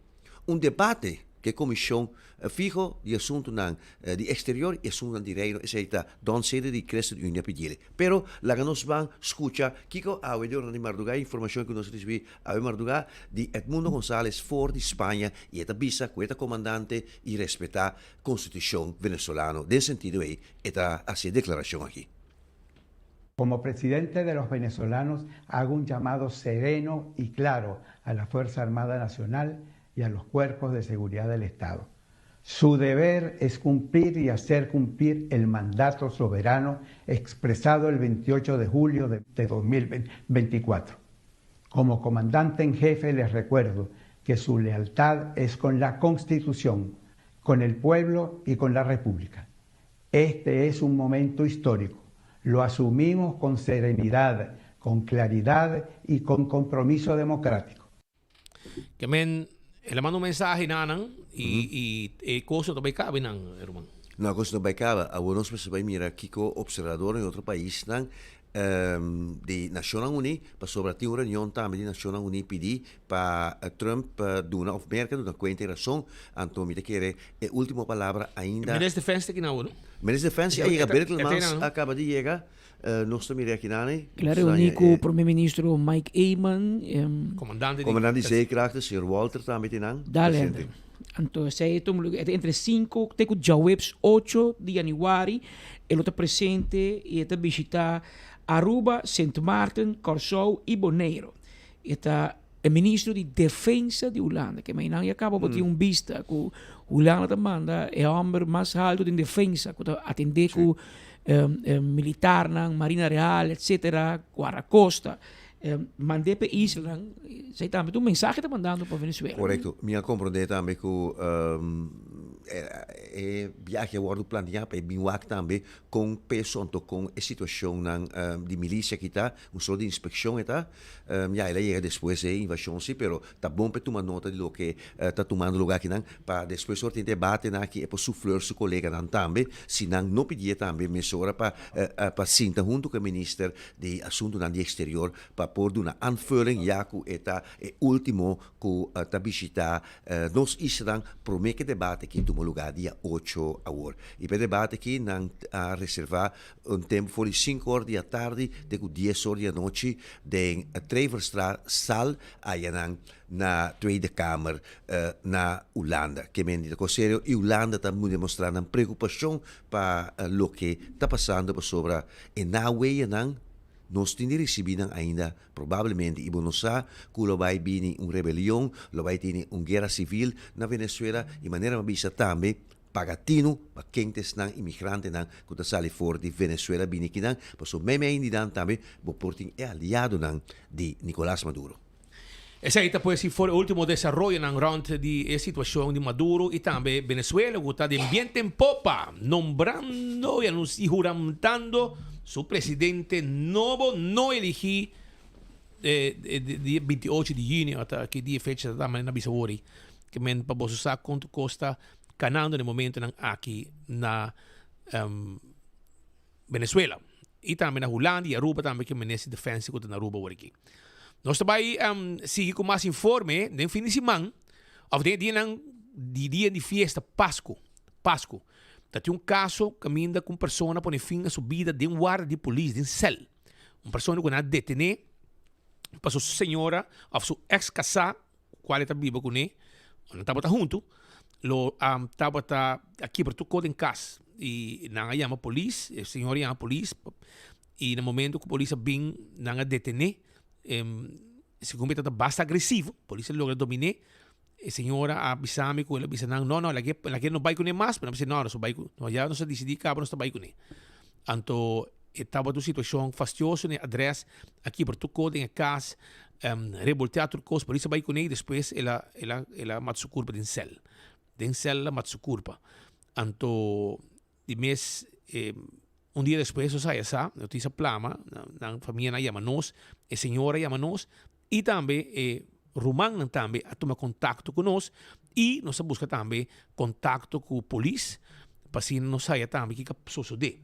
un debate ku e komishon fiho di asuntunan di eksterior i asuntunan di Reino, esei ta Don Ceder di ChristenUnie a pidiel. Pero laga nos ban skucha kiko awe di ora di mardugá e informashon ku nos a risibí awe mardugá di Edmundo Gonzalez for di Spaña i e ta bisa ku e ta komandante i respetá konstitushon venezolano. Den sentido ei e ta hasi e deklarashon aki. Como presidente de los venezolanos hago un llamado sereno y claro a la Fuerza Armada Nacional y a los cuerpos de seguridad del Estado. Su deber es cumplir y hacer cumplir el mandato soberano expresado el 28 de julio de 2024. Como comandante en jefe les recuerdo que su lealtad es con la Constitución, con el pueblo y con la República. Este es un momento histórico. Lo asumimos con serenidad, con claridad y con compromiso democrático. Ke men, el a manda un mensahe na nan i i e kos no ta bai kaba nan, ruman. No, e kos no bai kaba. Awor nos mester bai mira kiko opservadornan di otro paisnan di Nashonnan Uní, pasobra tin un reunion tambe di Nashonnan Uní pidi pa Trump duna òf Merka duna kuenta i rason. Anto mi ta kere e último palabra ainda. Minister Defense ta kina awor, no? Minister Defense a yega, Birkelmans a kaba di yega. Nos ta mira aki nan. El a reuni cu Prome Ministro Mike Eman. Comandante di Zeekrachten, señor Walter tambe tin nan presente. Anto esey e tuma lugar entre 5 te cu djaweps 8 di januari e lo ta presente y e ta bishita Aruba, Sint Maarten, Corsou y Boneiro. E ta e ministro di defensa di Hulanda. Ke meinan ya caba bo tin un bista cu Hulanda ta manda e homber mas halto den defensa cu ta atende cu militarnan, Marina Real, etcetera, Guardacosta. Mand'é pa e islanan. Esei tambe ta un mensahe ta mandando pa Venezuela. Correcto. Mi a comprende tambe cu e biahe a wordo planea pa e bin wak tambe con peso anto con e situacionnan di milicia aki ta. Un sort di inspeccion e ta. Ya, el a yega despues e invasion si, pero ta bon pa e tuma nota di loke ta tumando lugar akinan, pa despues ora tin debatenan aki e por sufleur su coleganan tambe, si nan no pidié tambe mesora pa pa sinta hunto cu e minister di asuntonan di exterior pa por duna aanvulling ya cu e ta e ultimo cu ta bishita nos islanan prome cu e debate aki tuma lugar dia ocho awor. Y pa e debate aki nan a reserva Un tempu for di sinku or di atardi te ku dies or di anochi den Treverstraat sal ayanan na Tweede Kamer na Hulanda. Ke men di ta kos serio i Hulanda ta demostrá nan preokupashon pa loke ta pasando pasobra e naweyanan nos tin di risibí nan ainda probablemente i bo no sa ku lo bai bini un rebelion, lo bai tini un guera sivil na Venezuela i manera mi a bisa tambe Paga tinu pa ken ta esnan imigrantenan ku ta sali for di Venezuela bini kinan, pasobra meimei di nan tambe bo por tin e aliadonan di Nicolas Maduro. Esei ta pues si for e ultimo desaroyonan rond di e situacion di Maduro y tambe Venezuela cu ta den biento en popa, nombrando y anunci y huramtando su presidente nobo no eligi dia 28 di juni, ata ki dia fecha ta manera na bisa wori, ke men pa boso sa kontu kos ta kanando na e momentonan aki na Venezuela i tambe na Hulanda i Aruba tambe ke minister di defensa ku ta na Aruba awor aki. Nos ta bai sigui ku mas informe den fin di siman òf den e dianan di dia di fiesta Pasku, Pasku. Ta tin un kaso kaminda ku un persona pone fin na su bida den warda di polis, den sèl. Un persona ku nan a detené pa su señora òf su eks kasá kual e ta biba kuné, nan tabata huntu, lo a tabata a kibra tur kos den kas i nan a yama polis, e señora a yama polis i na momento ku polis a bin nan a detené, segun mi tabata basta agresivo, polis a logra dominé, e señora a bisa mi ku el a bisa nan no no lag'é lag'é no bai kuné mas, pero nan a bisa no nos a bai ku ya nos a disidí kaba nos ta bai kuné. Anto e tabata un situacion fastioso na e adres, a kibra tur cos den e cas, reboltea tur cos, polis a bay cune y despues el a el a el a mata su curpa den cel. Den cel el a mata su curpa. Anto di mes un dia despues nos a haya sa, noticia plama, nan famianan a yama nos, e señora a yama nos y tambe e rumannan tambe a tuma contacto cu nos y nos a busca tambe contacto cu polis pa asina nos haya tambe kico a sosode.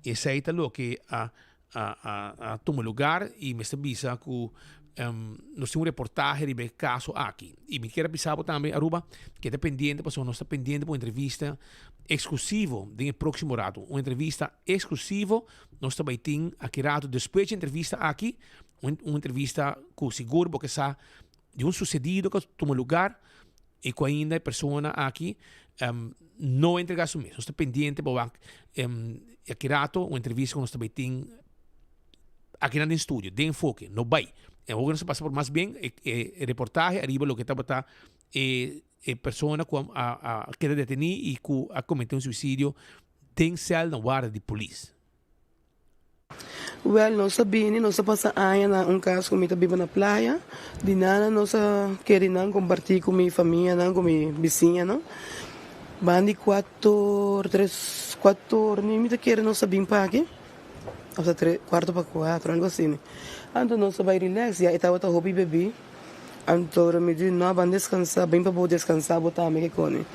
Esey ta loke a a a tuma lugar y mester bisa cu nos tin un reportahe riba e caso aki. Y mi kier a bisa bo tambe Aruba keda pendiente pasobra nos ta pendiente pa un entrevista exclusivo den e proximo rato. Un entrevista exclusivo nos ta bay tin aki rato despues dje entrevista aki. Un entrevista ku sigur bo ke sa di un susedido ku a tuma lugar i ku ainda e persona aki no a entrega su mes. Nos ta pendiente pa wak aki rato un entrevista ku nos ta bai tin akinan den studio, den Enfoke. No bai. E hopi nos a pasa por mas bien e reportahe ariba loke tabata e persona ku a keda deteni i ku a komete un suisidio den sèl na warda di polis. Wèl, nos a bini, nos a pasa aña na un kas ku mi ta biba na playa. Di nada nos a kere nan kompartí ku mi famianan, ku mi bisiñanan. Banda di kuator, tres, kuator ni mi ta kere nos a bin pa aki, òf ta tres, kuarto pa kuatro, algu asina. Anto nos a bai rilèks, ya e tabata hopi bebí. Anto mi di, No, ban deskansá, bin pa bo deskansá bo tambe ke koni.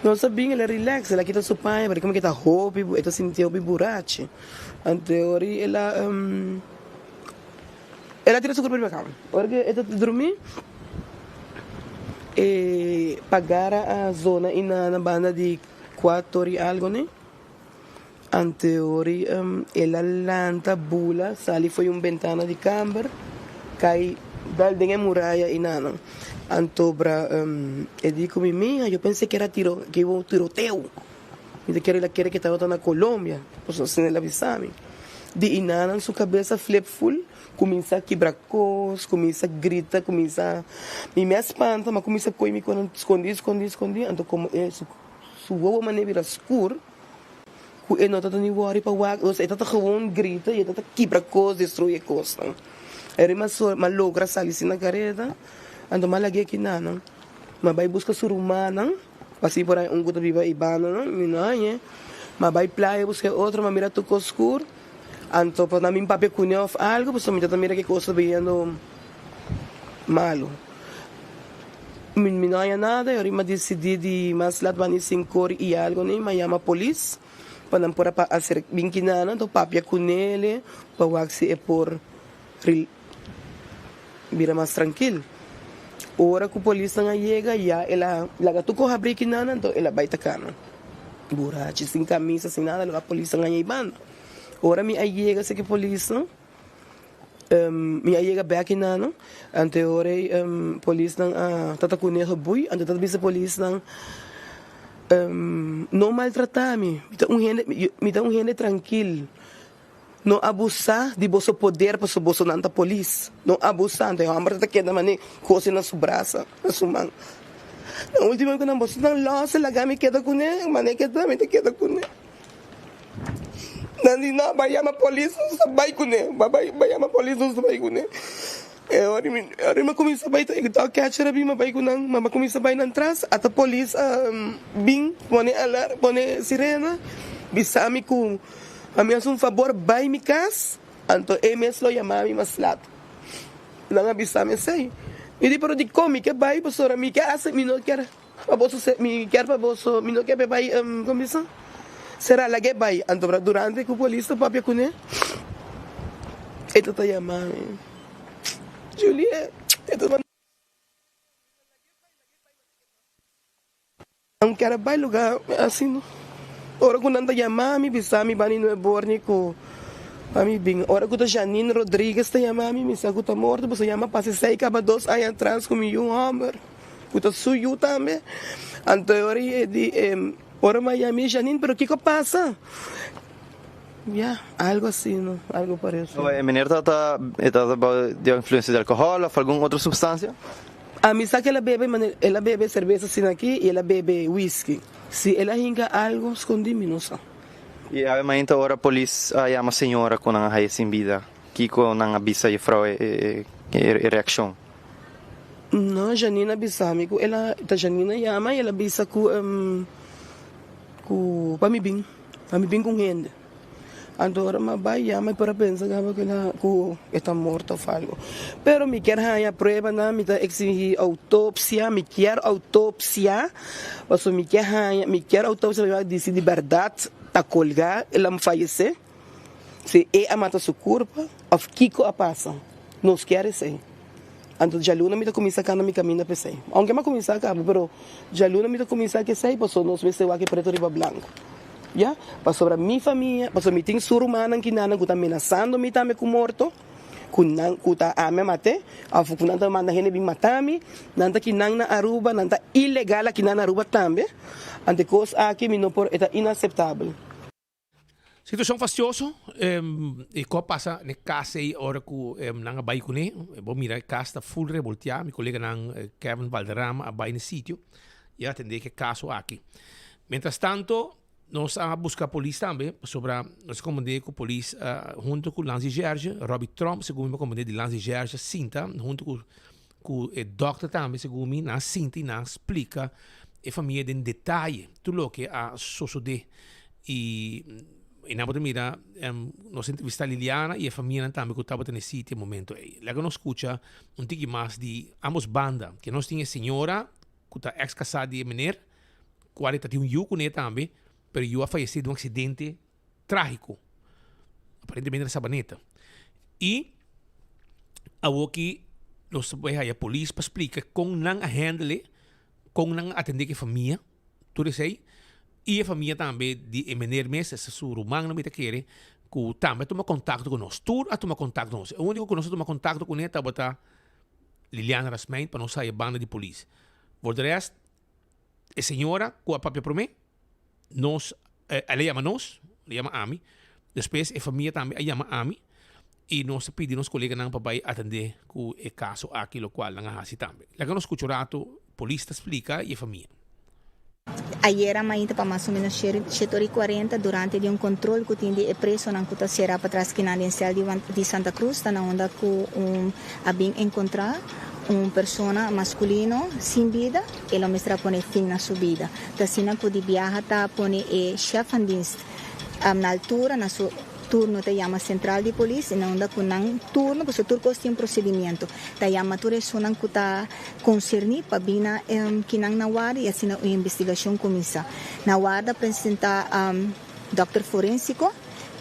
Nos a bin, el a relax, el a kita su paña, pero como ke ta hopi, e ta sinti hopi burachi. Anto e ora el a, el a tira su kurpa riba kama. Ora ke e ta drumí, e pagara a zona i na banda di kuator i algo ne. Anteori el a lanta bula sali fo'i un bentana di kamber kai dal den e muraya i nanan. Anto bra e di ku mi, Mia, yo pensé ke era tiro, ke iba un tiroteo. Mi ta kere el a kere ke tabata na Colombia, pasobra asina el a bisa mi. Di i nanan su kabes a flip ful, kuminsá kibra kos, kuminsá grita, kuminsá, mi mi a spanta, mi a kuminsá kohe mi konan skondi, skondi, skondi, anto komo e su wowo manera bira skur. Ku e no ta ni wòri pa wak, e ta ta gewoon grita i e ta ta kibra kos, destruye kosnan. E rei m'a logra sali sin na kareda, anto m'a lag'é kinanan. M'a bai buska su rumannan, así por ai un ku ta biba ei bandanan, mi no hañ'é. M'a bai playa buska e otro, m'a mira tur kos skur, anto pa nan bin papia kuné òf algu, pasobra mi ta ta mira ki kos ta biniendo malu. Mi mi no haña nada y ora mi a dicidi di mas lat bani sinkor y algo ni mi a yama polis pa nan por a acer bin kinana anto papia cu nele pa wak si e por bira mas trankil. Ora cu polisnan a yega ya el a laga tur cos habri kinana anto el a bay ta cana burachi sin camisa sin nada lo a polisnan haña y banda. Ora mi a yega esaki polisnan. Mi a yega bek einan, anto e ora ei polisnan a tata kuné gebui, anto tata bisa polisnan, No maltratá mi, mi ta un hende, mi ta un hende trankil, no abusá di boso poder pasobra bosonan ta polis, no abusá. Anto e hòmber tata keda manera kos na su brasa, na su man. Na último ku nan bosonan lòs laga mi keda kuné, manera keda mi ta keda kuné. Nan di, No, bai yama polis, nos ta bai kuné. Bai, bai, bai yama polis, nos ta bai kuné. E ora mi, e ora mi a kuminsá bai, e dog catcher a bin, mi a bai ku nan, mi a kuminsá bai nan tras, ata polis a bin pone alarm, pone sirena, bisa mi ku pa mi hasi un fabor bai mi kas, anto e mes lo yama mi mas lat. Nan a bisa mi esei. Mi di, pero dikon mi ke bai pasobra mi ke hasi, mi no kier. Pa boso se, mi kier pa boso, mi no kier pa e bai, como bisa? Sera lag'e bai. Anto durante cu polis ta papia cune, e ta ta yama mi, Juliet, e ta Nan kier a bai lugar asina. Ora cu nan ta yama mi, bisa mi bani Nuevo Borni cu. Pa mi bin. Ora ku ta Janine Rodriguez ta yama mi, mi sa ku ta morto, pasobra yama pasa esei kaba dos aña atras ku mi yu hòmber, ku ta su yu tambe. Anto e ora e di, ora mi a yama mi, Janine, pero kiko a pasa? Ya, algo asina, algo parecido. E meneer tabata e tabata bao di influencia di alcohol of algun otro substancia? Ami sa ku el a bebe, el a bebe serbesa asina aki i el a bebe whisky. Si el a hinka algo skondí mi no sa. I awe mainta ora polis a yama señora ku nan a haye sin bida, kiko nan a bisa jefrou e e reakshon? No, Janine a bisa mi ku el a, ta Janine a yama i el a bisa ku ku pa mi bin, pa mi bin ku un hende. Anto ora mi a bai yama e por a pensa kaba ku el a ku e ta morto of algo. Pero mi kier haña pruebanan, mi ta eksihí outopsia, mi kier outopsia. Pasobra mi ke haña, mi kier autopsia pa mi wak di si di bèrdat ta kolgá el a fayesé, si e a mata su kurpa òf kiko a pasa. Nos kier esei. Anto djaluna mi ta kuminsá kanda mi kaminda pa esei. Ounke mi a kuminsá kaba, pero djaluna mi ta kuminsá ku esei pasobra nos mester wak e pretu riba blanku. Ya, pasobra mi famia, pasobra mi tin su rumannan kinanan ku ta menasando mi tambe ku morto. Ku nan ku ta ami a mat'é, òf ku nan ta manda hende bin mata mi, nan ta kinan na Aruba, nan ta ilegal aki nan na Aruba tambe. Ante kos aki mi no por, e ta inaseptabel. Situashon fastioso e ku a pasa na e kas ei ora ku nan a bai kuné. Bo mira e kas ta ful revolteá. Mi koleganan Kevin Valderrama a bai na e sitio i a atendé ku e kaso aki. Mientras tanto Nos a buska polis tambe, pasobra nos a komprendé ku polis huntu ku Lanzi Gerge, Robbie Tromp, segun mi a komprendé di Lanzi Gerge sinta huntu ku ku e dòkter tambe segun mi, nan a sinta i nan a splika e famia den detaye tur loke a sosodé. I i nan por ta mira nos a entrevistá Liliana i e famianan tambe ku tabata na e sitio e momento ei. Laga nos skucha un tiki mas di ambos banda, ke nos tin e señora ku ta eks kasá di e mener, Cual e ta tin un yu cune tambe, pero e yu a fayece den un accidente tragico, aparentemente na Sabaneta. Y awoki nos ta bay haya polis pa splica con nan a handle, con nan a atende cu e famia, tur esey, y e famia tambe di e meneer mes, esta su rumannan mi ta kere, cu tambe a tuma contacto cu nos. Tur a tuma contacto cu nos. E unico cu nos a tuma contacto cune tabata Liliana Rasmijn pa nos haya banda di polis. Voor de rest, E señora cu a papia prome, nos, el a yama nos, el a yama ami, despues e famia tambe a yama ami y nos a pidi nos coleganan pa bay atende cu e caso aki locual nan a haci tambe. Laga nos scucha un rato polis ta splica y e famia. Ayera mainta pa mas o menos shete ora y cuarenta durante di un control cu tin di e presonan cu ta cera patras kinan den cel di Santa Cruz ta na unda cu un a bin encontra un persona masculino sin bida, e lo mester a pone fin na su bida. Ta asina cu di biaha ta pone e chef van dienst na altura, na su turno ta yama central di polis y na unda cu nan turno, pasobra tur cos tin un procedimiento, ta yama tur esunnan cu ta concerni pa bin na kinan na warda y asina un investigacion cuminsa. Na warda presenta dokter forensico.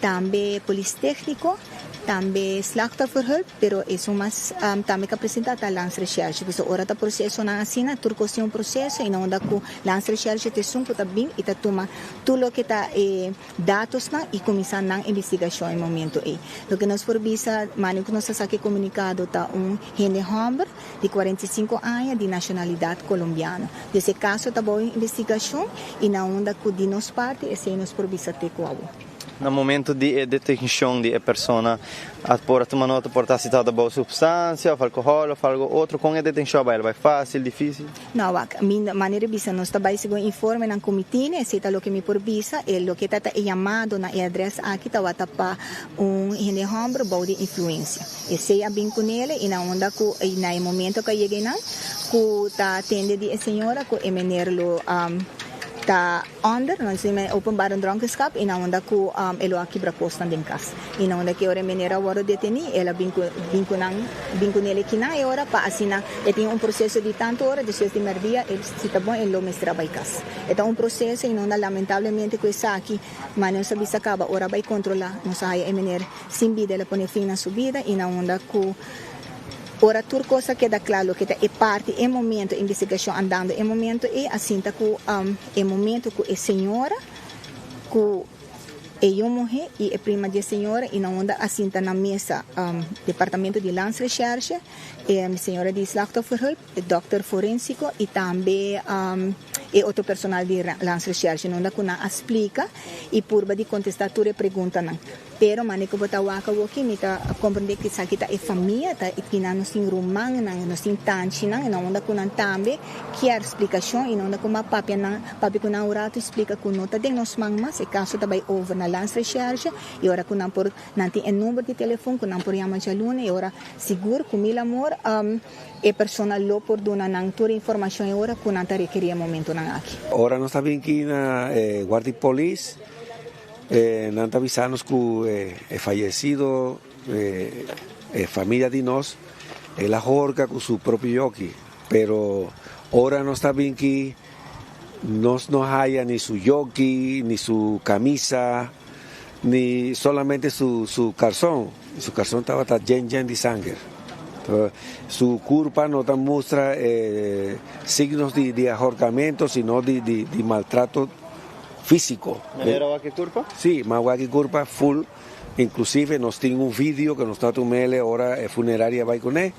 Tambe polis técnico, tambe slachtofferhulp, pero esun mas tambe ka presenta ta Landsrecherche. Pasobra ora ta procesonan asina, tur cos tin un proceso y na unda cu Landsrecherche ta esun cu ta bin y ta tuma tur loke ta e datosnan y cuminsa nan investigacion e momento ey. Loke nos por bisa, mane cu nos ta saca e comunicado ta un hende homber di 45 aña di nacionalidad Colombiano. Dus e caso ta bao investigacion y na unda cu di nos parti esey nos por bisa te cu awo. Na momento di e detencion di e persona a por a tuma nota por ta si tabata bao substancia of alcohol of algo otro, con e detencion a bay? El a bay facil, dificil? No wak, mi manera bisa nos ta bay segun informenan cu mi tene, esey ta loke mi por bisa, e loke ta ta e yamado na e adres aki tawata pa un hende homber bao di influencia. Esey a bin cunele y na unda cu na e momento cu a yega eynan cu ta tende di e señora cu e meneer lo ta onder, nos dicen men openbare dronkenschap y na unda cu e lo a kibra cosnan den cas. Y na unda cu e ora e meneer a wordo deteni el a bin cu bin cu nan bin cunele kinan e ora pa asina e tin un proceso di tanto ora despues di merdia e si ta bon e lo mester a bay cas. E ta un proceso y na unda lamentablemente cu esaki ma nos a bisa caba ora bay controla nos a haya e meneer Sin bida el a pone fin na su bida i na unda ku ora tur kos a keda kla loke ta e parti e momento investigashon andando e momento ei a sinta ku e momento ku e señora ku E yu muhé i e prima di e señora i nan unda a sinta na mesa departamento di Landsrecherche, e señora di Slachtofferhulp, e dòkter forensiko i tambe e otro personal di Landsrecherche unda ku nan a splika i purba di kontestá tur e preguntanan. Pero mane ku bo ta wak awoki mi ta komprendé ku esaki ta e famia, ta kinan nos tin rumannan, nos tin tanchinan i nan unda ku nan tambe kier splikashon i nan unda ku m'a papia nan, papia ku nan un ratu i splika ku no ta den nos man mas, e kaso ta bai over na Landsrecherche i ora ku nan por nan tin e number di telefon ku nan por yama djaluna i ora sigur ku mil amor e persona lo por duna nan tur e informashon e ora ku nan ta rekerí e momentunan aki. Ora nos ta bin aki na e guardia di polis. Nan ta bisa nos ku e fayesido, e familia di nos, el a horka ku su propio yoki. Pero ora nos ta bin ki, nos no haya ni su yoki, ni su kamisa, ni solamente su su karson. Su karson tabata jen jen di sanger. Su kurpa no ta mustra signos di ahorkamento, sino di maltrato. Físico. Manera wak e curpa? Sí, ma wak e curpa full. Inclusive nos tin un video que nos ta tumele ora e funeraria bay cune.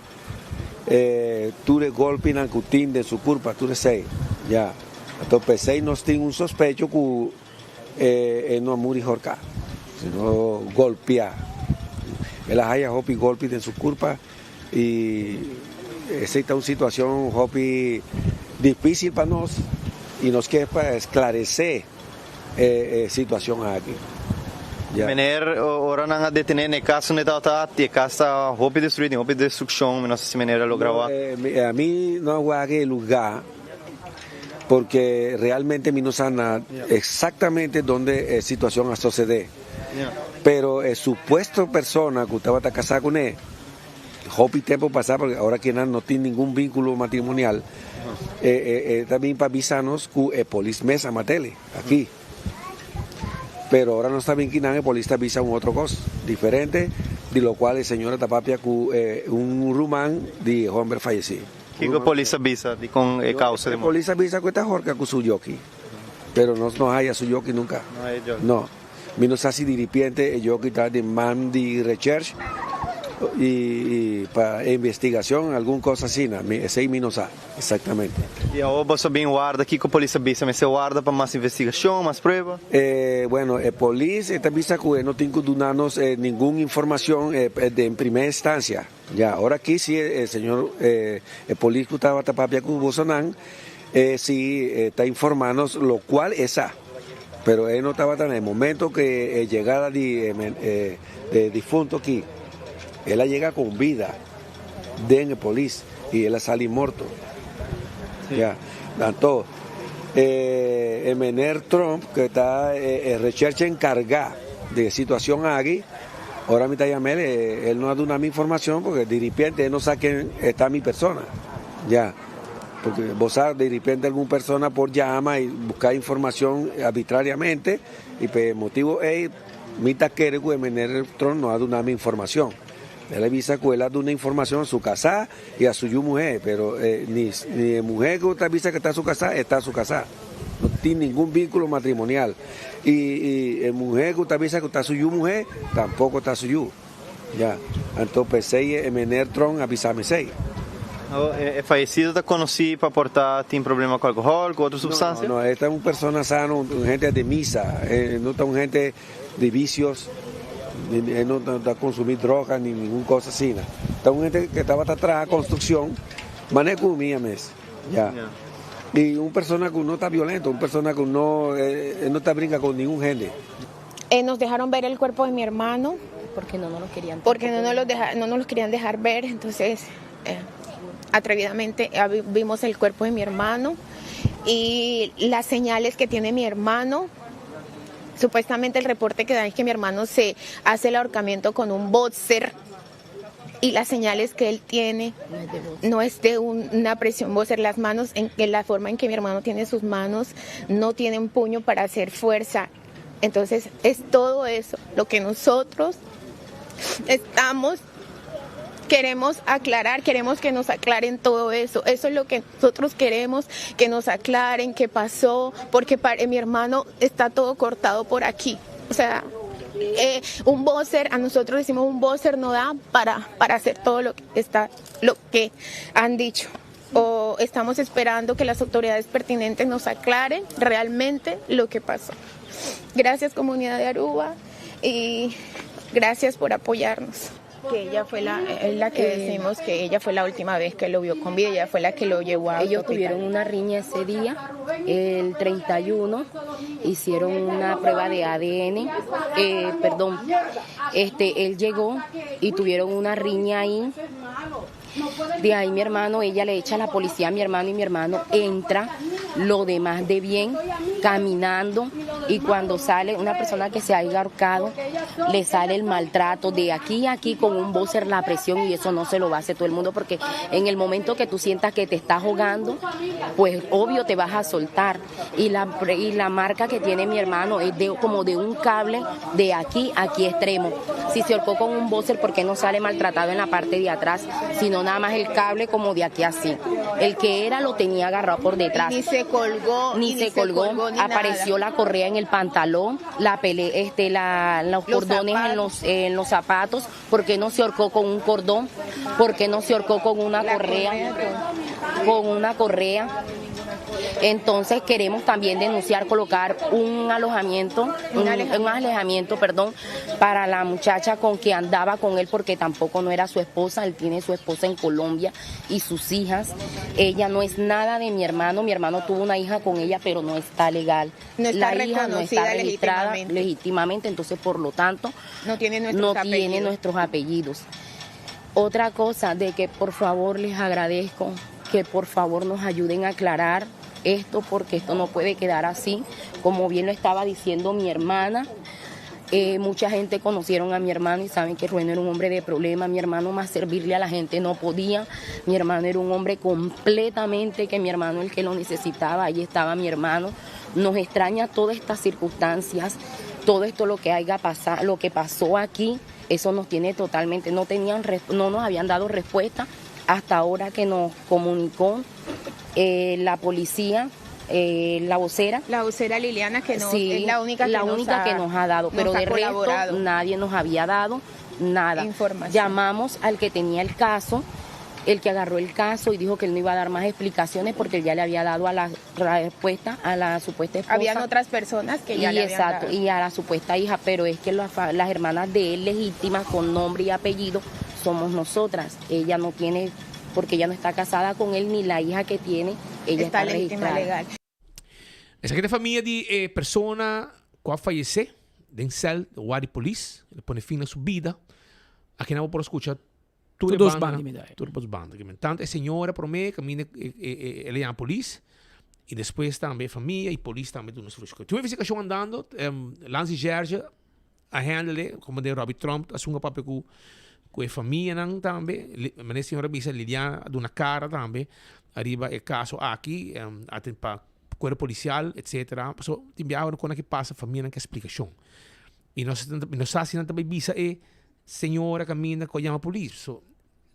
E tur e golpinan cu tin den su curpa, tur esey. Ya. Anto p'esey nos tin un sospecho cu e no a muri horca, sino golpia. El a haya hopi golpi den su curpa y esey ta un situacion hopi dificil pa nos y nos kier pa esclarece e situacion aki. Ya. Meneer, ora nan a detene n'e cas unda e tabata at, e cas ta hopi destrui, tin hopi destruccion, mi no sa si meneer a logra wak. No, ami no a wak e lugar porque realmente mi no sa na exactamente donde e situacion a socede. Pero e supuesto persona cu tabata casa cune, hopi tempo pasa, porque ahora ki nan no tin ningun vinculo matrimonial, e, e, e ta bin pa bisa nos cu e polis mes a matele, aki. Pero ora nos ta bin kinan, e polis ta bisa un otro cos, diferente, di lo cual e señora ta papia cu e, un ruman di e homber fayeci. Kico e polis a bisa di con e causa di morte? E polis a bisa cu e ta horca cu su joki. Pero nos no haya su joki nunca. No haya joki. No. Mi no sa si diripiente e joki ta den man di recherche y y pa investigacion algun cosa asina. Mi esey mi no sa exactamente. Y awor boso bin warda kico polis a bisa? Mester warda pa mas investigacion, mas prueba? E bueno e polis e ta bisa cu e no tin cu duna nos ningun informacion den primer instancia. Ya, ora aki si e señor e polis cu tabata papia cu bosonan e si e ta informa nos lo cual e sa, pero e no tabata na e momento cu e yegada di e e difunto aki, el a yega con vida den e polis y el a sali morto. Ya, anto e meneer Tromp cu ta e recherche encarga di e situacion aki, Ora mi ta yam'el, el no a duna mi informacion porque diripiente e no sa ken e ta mi persona. Ya. Porque bo sa diripiente algun persona por yama y busca informacion arbitrariamente y p'e motibo ey mi ta kere cu e meneer Trump no a duna mi informacion. El a bisa cu el a duna informacion a su casá y a su yu muher, pero ni e muher cu ta bisa cu ta su casá, e ta su casá. No tin ningun vínculo matrimonial. Y y e muher cu ta bisa cu ta su yu muher, tampoco ta su yu. Ya. Anto p'esey e meneer Trump a bisa mesey. E fayecido ta conoci pa por ta tin problema cu alcohol, cu otro substancia? No, no, e ta un persona sano, un hende di misa. E no ta un hende di vicios, e no ta consumi droga ni ningun cosa asina. Ta un hende cu tabata traha construccion, mane cu mi a mes. Ya. Y un persona cu no ta violento, un persona cu no, e no ta brinca con ningun hende. Eh, nos dejaron ver el cuerpo de mi hermano. Porque no nos lo querían Porque no nos lo deja, no nos lo querían dejar ver, entonces eh, atrevidamente eh, vimos el cuerpo de mi hermano y las señales que tiene mi hermano. Supuestamente el reporte que dan es que mi hermano se hace el ahorcamiento con un boxer y las señales que él tiene no es de una presión boxer. Las manos, en, en la forma en que mi hermano tiene sus manos, no tiene un puño para hacer fuerza. Entonces es todo eso lo que nosotros estamos queremos aclarar, queremos que nos aclaren todo eso. Eso es lo que nosotros queremos, que nos aclaren qué pasó, porque para, mi hermano está todo cortado por aquí. O sea, eh, un bóser, a nosotros decimos un bóser no da para, para hacer todo lo que está, lo que han dicho. O estamos esperando que las autoridades pertinentes nos aclaren realmente lo que pasó. Gracias comunidad de Aruba y gracias por apoyarnos. Que ella fue la, es la que decimos que ella fue la última vez que lo vio con vida, ella fue la que lo llevó a Ellos tuvieron una riña ese día, el 31, hicieron una prueba de ADN, eh, perdón, este, él llegó y tuvieron una riña ahí. De ahí mi hermano, ella le echa a la policía a mi hermano y mi hermano entra lo demás de bien, caminando y cuando sale una persona que se haya ahorcado, le sale el maltrato de aquí a aquí con un bócer la presión y eso no se lo va a hacer todo el mundo porque en el momento que tú sientas que te estás ahogando, pues obvio te vas a soltar. Y la, y la marca que tiene mi hermano es de, como de un cable de aquí a aquí extremo. Si se ahorcó con un bócer, ¿por qué no sale maltratado en la parte de atrás? Sino nada más el cable como de aquí así. El que era lo tenía agarrado por detrás. Ni se colgó. Ni, se, colgó, ni apareció nada. la correa en el pantalón, la pele, este, la, los, Los cordones en los, en los zapatos, ¿por qué no se ahorcó con un cordón? ¿Por qué no se ahorcó con una La correa? correa Con una correa. Entonces queremos también denunciar, colocar un alojamiento, un, un alejamiento, perdón, para la muchacha con que andaba con él, porque tampoco no era su esposa, él tiene su esposa en Colombia y sus hijas. Ella no es nada de mi hermano, mi hermano tuvo una hija con ella, pero no está legal. No está la hija no está reconocida registrada legítimamente. legítimamente, entonces por lo tanto No tiene nuestros no tiene apellidos. nuestros apellidos. Otra cosa de que por favor les agradezco que por favor nos ayuden a aclarar esto porque esto no puede quedar así, como bien lo estaba diciendo mi hermana. eh, mucha gente conocieron a mi hermano y saben que Rubén era un hombre de problemas. Mi hermano más servirle a la gente no podía. Mi hermano era un hombre completamente que mi hermano el que lo necesitaba. Ahí estaba mi hermano. Nos extraña todas estas circunstancias, todo esto lo que haya pasado, lo que pasó aquí, eso nos tiene totalmente, no tenían, res- no nos habían dado respuesta hasta ahora que nos comunicó eh, la policía, eh, la vocera. La vocera Liliana, que no, Sí, es la única que, la nos, única ha, que nos ha dado, nos pero ha de resto colaborado. nadie nos había dado nada. Información. Llamamos al que tenía el caso, el que agarró el caso y dijo que él no iba a dar más explicaciones porque él ya le había dado a la respuesta a la supuesta esposa. Habían otras personas que ya y le habían exacto, dado. y a la supuesta hija, pero es que la fa- las hermanas de él legítimas con nombre y apellido somos nosotras. Ella no tiene, porque ella no está casada con él ni la hija que tiene, ella está, Está legítima registrada. legal. Esaki ta famia di e persona ku a fayesé den sèl di warda di polis. El a pone fin na su bida. Aki nan bo por a skucha tur e Tur dos banda. banda, mi dai. Tur dos banda. Tantu e señora promé kaminda el a yama polis i despues tambe e famia i polis tambe duna su vershon. Tin un investigashon andando. Lancy Gerge a handle, como de Robbie Tromp a sunga papia cu cu e famianan tambe. Manera e señor a bisa, Liliana a duna cara tambe ariba e caso aki, a ten pa cuerpo policial, etcetera. Paso tin biaha ora con aki pasa famianan ke explicacion. Y nos y nos sa si nan ta bay bisa e señora caminda cu a yama polis. So,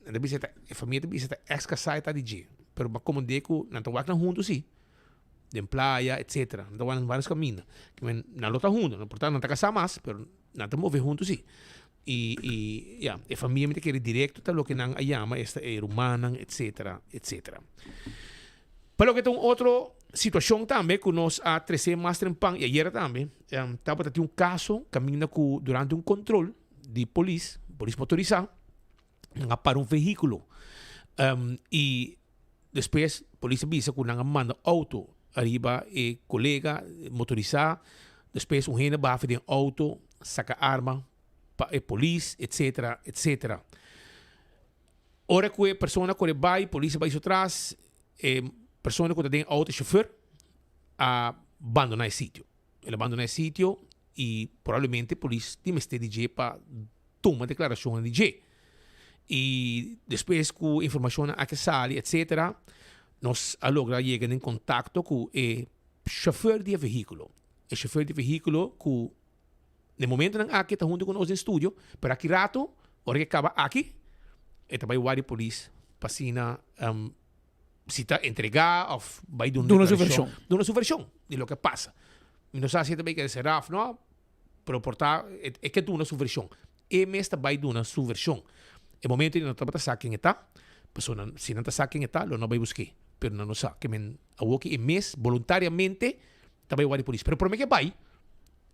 nan ta bisa ta, e famia ta bisa ta ex casá e ta di dje. Pero bo a comprende cu nan ta wak nan hunto si. Den playa, etcetera. Nan ta wak nan varios caminda. Ke men nan lo ta hunto. No por ta nan ta casá mas, pero nan ta move hunto si. Y, y ya, e famia mi ta kere directo ta loke nan a yama esta e rumannan, etcetera, etcetera. Pa loke ta un otro situacion tambe cu nos a trece mas trempan y ayera tambe, tabata tin un caso caminda cu durante un control di polis, polis motorisa, nan a para un vehiculo y despues polis a bisa cu nan a manda auto ariba e colega motorisa, despues un hende a baha den auto saca arma pa e polis, etcetera, etcetera. Ora cu e persona core bay, polis a bay su tras, e persona cu ta den auto, e chofer, a bandona e sitio. El a bandona e sitio y probablemente polis tin mester di dje pa tuma declaracionnan di dje. Y despues cu informacionnan aki sali, etcetera, nos a logra yega den contacto cu e chofer di e vehiculo. E chofer di e vehiculo cu Na e momentonan aki e ta hunto ku nos den studio, pero aki rato, ora ku e kaba aki, e ta bai wak di polis pa asina si ta entregá òf bai duna Duna su deklarashon. vershon. Duna su vershon di loke a pasa. Mi no sa si e ta bai keda será òf no. Pero por ta e ke duna su vershon. E mes ta bai duna su vershon. E momento ei nan tabata sa ken e ta, pasobra nan si nan ta sa ken e ta lo no bai busk'é. Pero nan no sa. Ke men awor ke e mes boluntariamente ta bai wak di polis. Pero prome ke bai,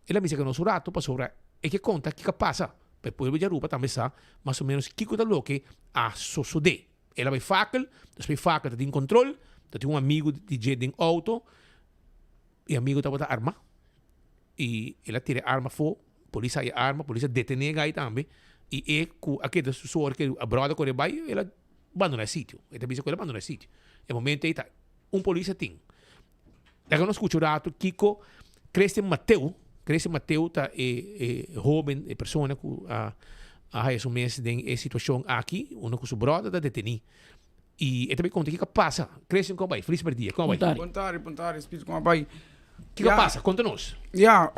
el a mester ke nos un rato pasobra e ke konta kiko a pasa. Pa e pueblo di Aruba tambe sa mas o menos kiko ta loke a sosodé. El a bai fakel, despues fakel ta tin kontrol, ta tin un amigu di dje den outo, e amigu tabata arma y el a tira e arma afo, polis a haya e arma, polis a detene e guy tambe y e cu a keda su sor ke a brother core bay, el a bandona e sitio, e ta bisa cu el a bandona e sitio. E momento ey ta un polis a tin. Laga nos scucha un rato kico Christian Mateo, Christian Mateo ta e e hoben, e persona cu a a haya su mes den e situacion aki, unda cu su brother ta deteni. Y e ta bay conta kico a pasa. Christian, con a bay? Feliz merdia, con a bay? Bon tardi, bon tardi, Speed, con a bay? Kico a pasa? Conta nos. Ya,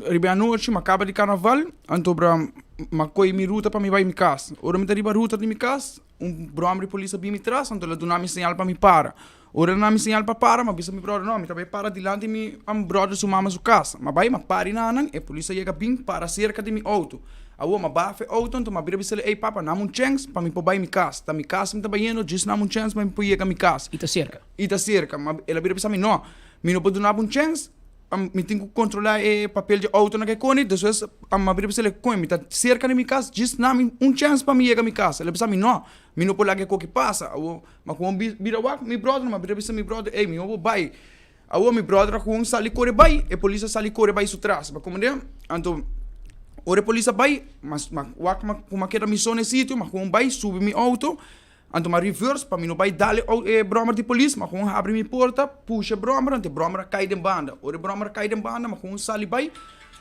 riba e anochi mi a caba di carnaval, anto bra mi a coge mi ruta pa mi bay mi cas. Ora mi ta riba ruta di mi cas, un brommer di polis a bin mi tras, anto el a duna mi señal pa mi para. Ora el a duna mi señal pa para, mi a bisa mi brother, no, mi ta bay para dilanti mi brother su mama su cas. Mi a bay, mi a para enanan, e polis a yega bin para cerca di mi auto. Awor mi a baha e auto, anto mi a bira bisa el, ey papa, nami un chens pa mi por bay mi cas. Ta mi cas mi ta bayendo, djis nami un chens pa mi por yega mi cas. I ta cerca. I ta cerca. Ma el a bira bisa mi, no, mi no por duna bo un chens, mi tin cu controla e papel di auto na kekoni, despues mi a bira bisa el, koe mi ta cerca di mi cas, djis nami un chens pa mi yega mi cas. El a bisa mi, no, mi no por laga e koki pasa. Awor mi a con bira wak mi brother, mi a bira bisa mi brother, ey mi no por bay. Awor mi brother a gewoon sali kore bai, e polis a sali kore bai su tras, bo komprende? Anto ora e polis a bai, mas ma wak ma ku ma keda mi so na e sitio, ma gewoon bai subi mi auto, anto ma reverse pa mi no bai dal e e bròmer di polis, ma gewoon habri mi porta, pusha e bròmer, anto e bròmer a kai den banda. Ora e bròmer a kai den banda, ma gewoon sali bai,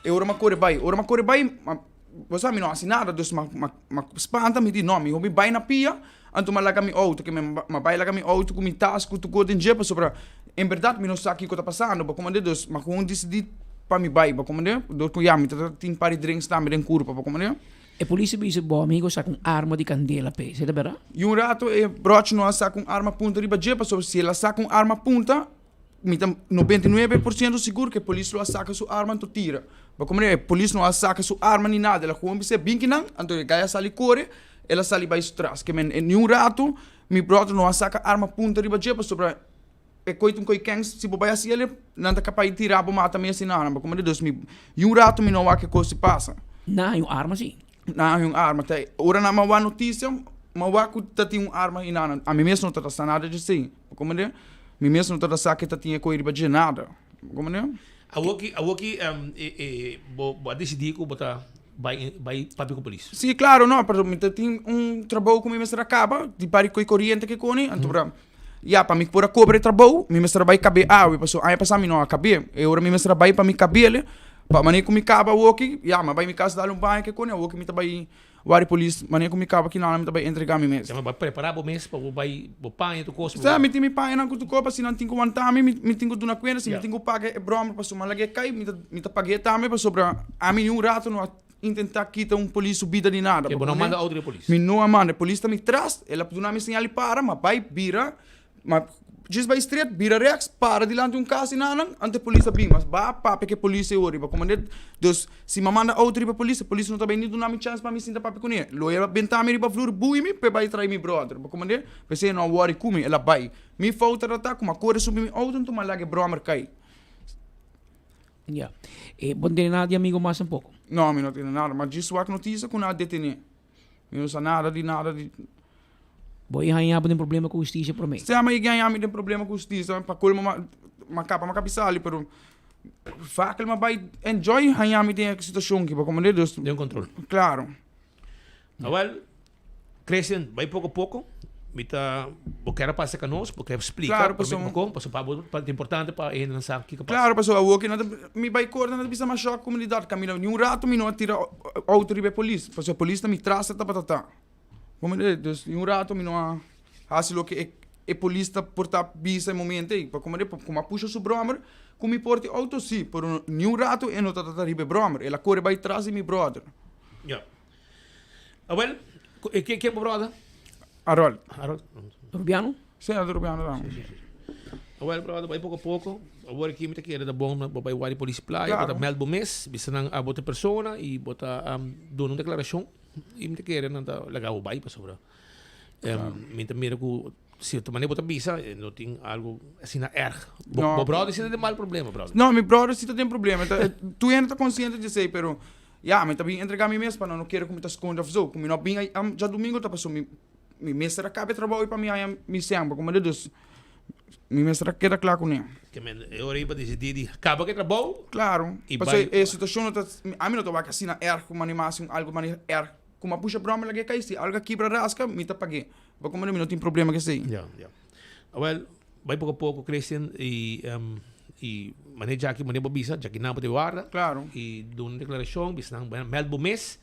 e ora ma kore bai. Ora ma kore bai, ma bo sa mi no hasi nada, dus ma ma ma spanta, mi di no, miho mi bai na pia. Anto m'a laga mi auto, ke men m'a bai laga mi auto ku mi tas ku tur kos den dje pasobra en bèrdat mi no sa kiko ta pasando bo komand'é dus m'a gewoon disidí pa mi bai bo komand'é dor ku ya mi ta tin par di drinks tambe den kurpa bo komand'é. E polis a bisa bo amigo saka un arma di kandela p'e, esei ta bèrdat? I un rato e bròchi no a saka un arma punta riba dje pasobra si el a saka un arma punta Mi ta 99 por ciento sigur ku e polis lo a saka su arma anto tira. Bo komprende? E polis no a saka su arma ni nada. El a gewoon bisa e binki nan, anto e guy a sali kore, el a sali bai su tras. Ke men niun ratu mi brother no a saka arma punta riba dje pasobra e koi ta un koi kèns si bo bai hasi el nan ta kapas di tira bo mata mes i nada. Bo komprende? Dus mi niun ratu mi no wak e kos di pasa. Nan hay un arma si. Nan hay un arma. Ta ora nan a wak notisia, mi a wak ku ta tin un arma i nada. Ami mes no ta ta sa nada dje esei. Bo komprende? Mi mes no ta ta sa ke ta tin e koi riba dje nada. Bo komprende? Awoki, awoki e e bo bo a disidí ku bo ta bai bai papia ku polis? Sí, klaro, no, pero mi ta tin un trabou ku mi mester a kaba, di pari koi koriente ke koni, anto bra, ya, pa mi por a kobra e trabou, mi mester a bai kab'é awe, pasobra aña pasá mi no a kab'é, e ora mi mester a bai pa mi kab'é, pa manera ku mi kaba awoki, ya, mi a bai mi kas dal un baño ke koni, awoki mi ta bai Wari polis, manera ku mi kaba kinan mi ta bai entrega mi mes. Ya bo bai prepara bo mes pa bo bai bo paña tur kos. Sa, mi tin mi pañanan ku tur kos pa si nan tin ku wanta mi, mi tin ku duna kuenta, si mi tin ku paga e bròmer pasobra mi a lag'é kai, mi ta mi ta pag'é tambe pasobra ami niun rato no a intentá kita un polis su bida ni nada. Ke bo no a manda outo di e polis? Mi no a manda, e polis ta mi tras, el a duna mi señal di para, mi a bai bira. Ma djis bai stret, bira rechts, para dilanti un kas i nanan, anto e polis a bin. Mas ba papia ku e polis ei riba. Komandé, dus si mi a manda outo riba e polis, e polis no ta bai ni duna mi chèns pa mi sinta papia kuné. Lo e a benta mi riba vloer, bui mi, pa e bai trai mi bròder. Bo komandé, p'esei e no a wòri ku mi, el a bai. Mi fout tabata ku mi a kore subi mi outo, anto mi a laga e bròmer kai. Ya. E bo no tene nada di amigo mas tampoko? No, mi no tene nada. Ma djis wak notisia ku nan a detené. Mi no sa nada di nada di. Bo e haña bo den problema ku hustisia promé? Sea mi a haña mi den problema ku hustisia, pa colmo ma ma kaba ma kapisali, pero vaak el ma bai enjoy haña mi den e situacion aki, bo comprende? Dus. Den control. Claro. Awel, Christian, bai poko poko, mi ta, bo kier a pasa ka nos, bo kier splika, Claro, promé pasobra. ku bo kon, pasobra pa bo ta importante pa e hendenan sa kiko pasa. Claro, pasobra awor ki nan ta, mi bai korte nan ta bisa masha komunidat kaminda, ni un rato mi no a tira outo riba e polis, pasobra e polis ta mi tras tabata ta. Comprende? Dus ni un rato mi no a hasi loke e e polis ta por ta bisa e momento ei. Pa comprende? Pa como a pusha su brommer cu mi por tin auto si, pero ni un rato e no ta ta riba e brommer. El a core bay tras di mi brother. Ya. Awel, e ken ken bo brother? Harold. Harold. Rubiano? Si, Harold Rubiano tambe. Si, si, si. Awel brother, bay poco a poco. Awor aki mi ta kere ta bon bo bai wak di polis playa, bo ta meld bo mes, bisa nan abo ta e persona y bo ta duna un declaracion y mi ta kere nan ta laga bo bai pasobra mi ta mira cu cierto manera bo ta bisa no tin algo asina erg. Bo brother si ta den mal problema brother. No, mi brother si ta den problema. Tur hende ta consciente di esey pero ya mi ta bin entrega mi mes pa nan no kere cu mi ta sconde of zo. Cu mi no bin djadomingo ta pasobra mi Mi mester a caba e trabou pa mi haña mi sèn, pa como dus mi mester a keda kla kuné. Ke men e ora ei pa disidí di kaba ku e trabou. Klaro, I pasobra bai. e situashon no ta, ami no ta wak asina erg ku mane mas algu mane erg ku mi a pusha bròmer lag'é kai, si algu a kibra raska mi ta pag'é, pa como mi no tin problema ku esei. Ya, ya. Awel, bai poko a poko Christian i i mane djaki mane bo bisa, djaki nan bo ta warda. Klaro. I duna un deklarashon, bisa nan mèld bo mes.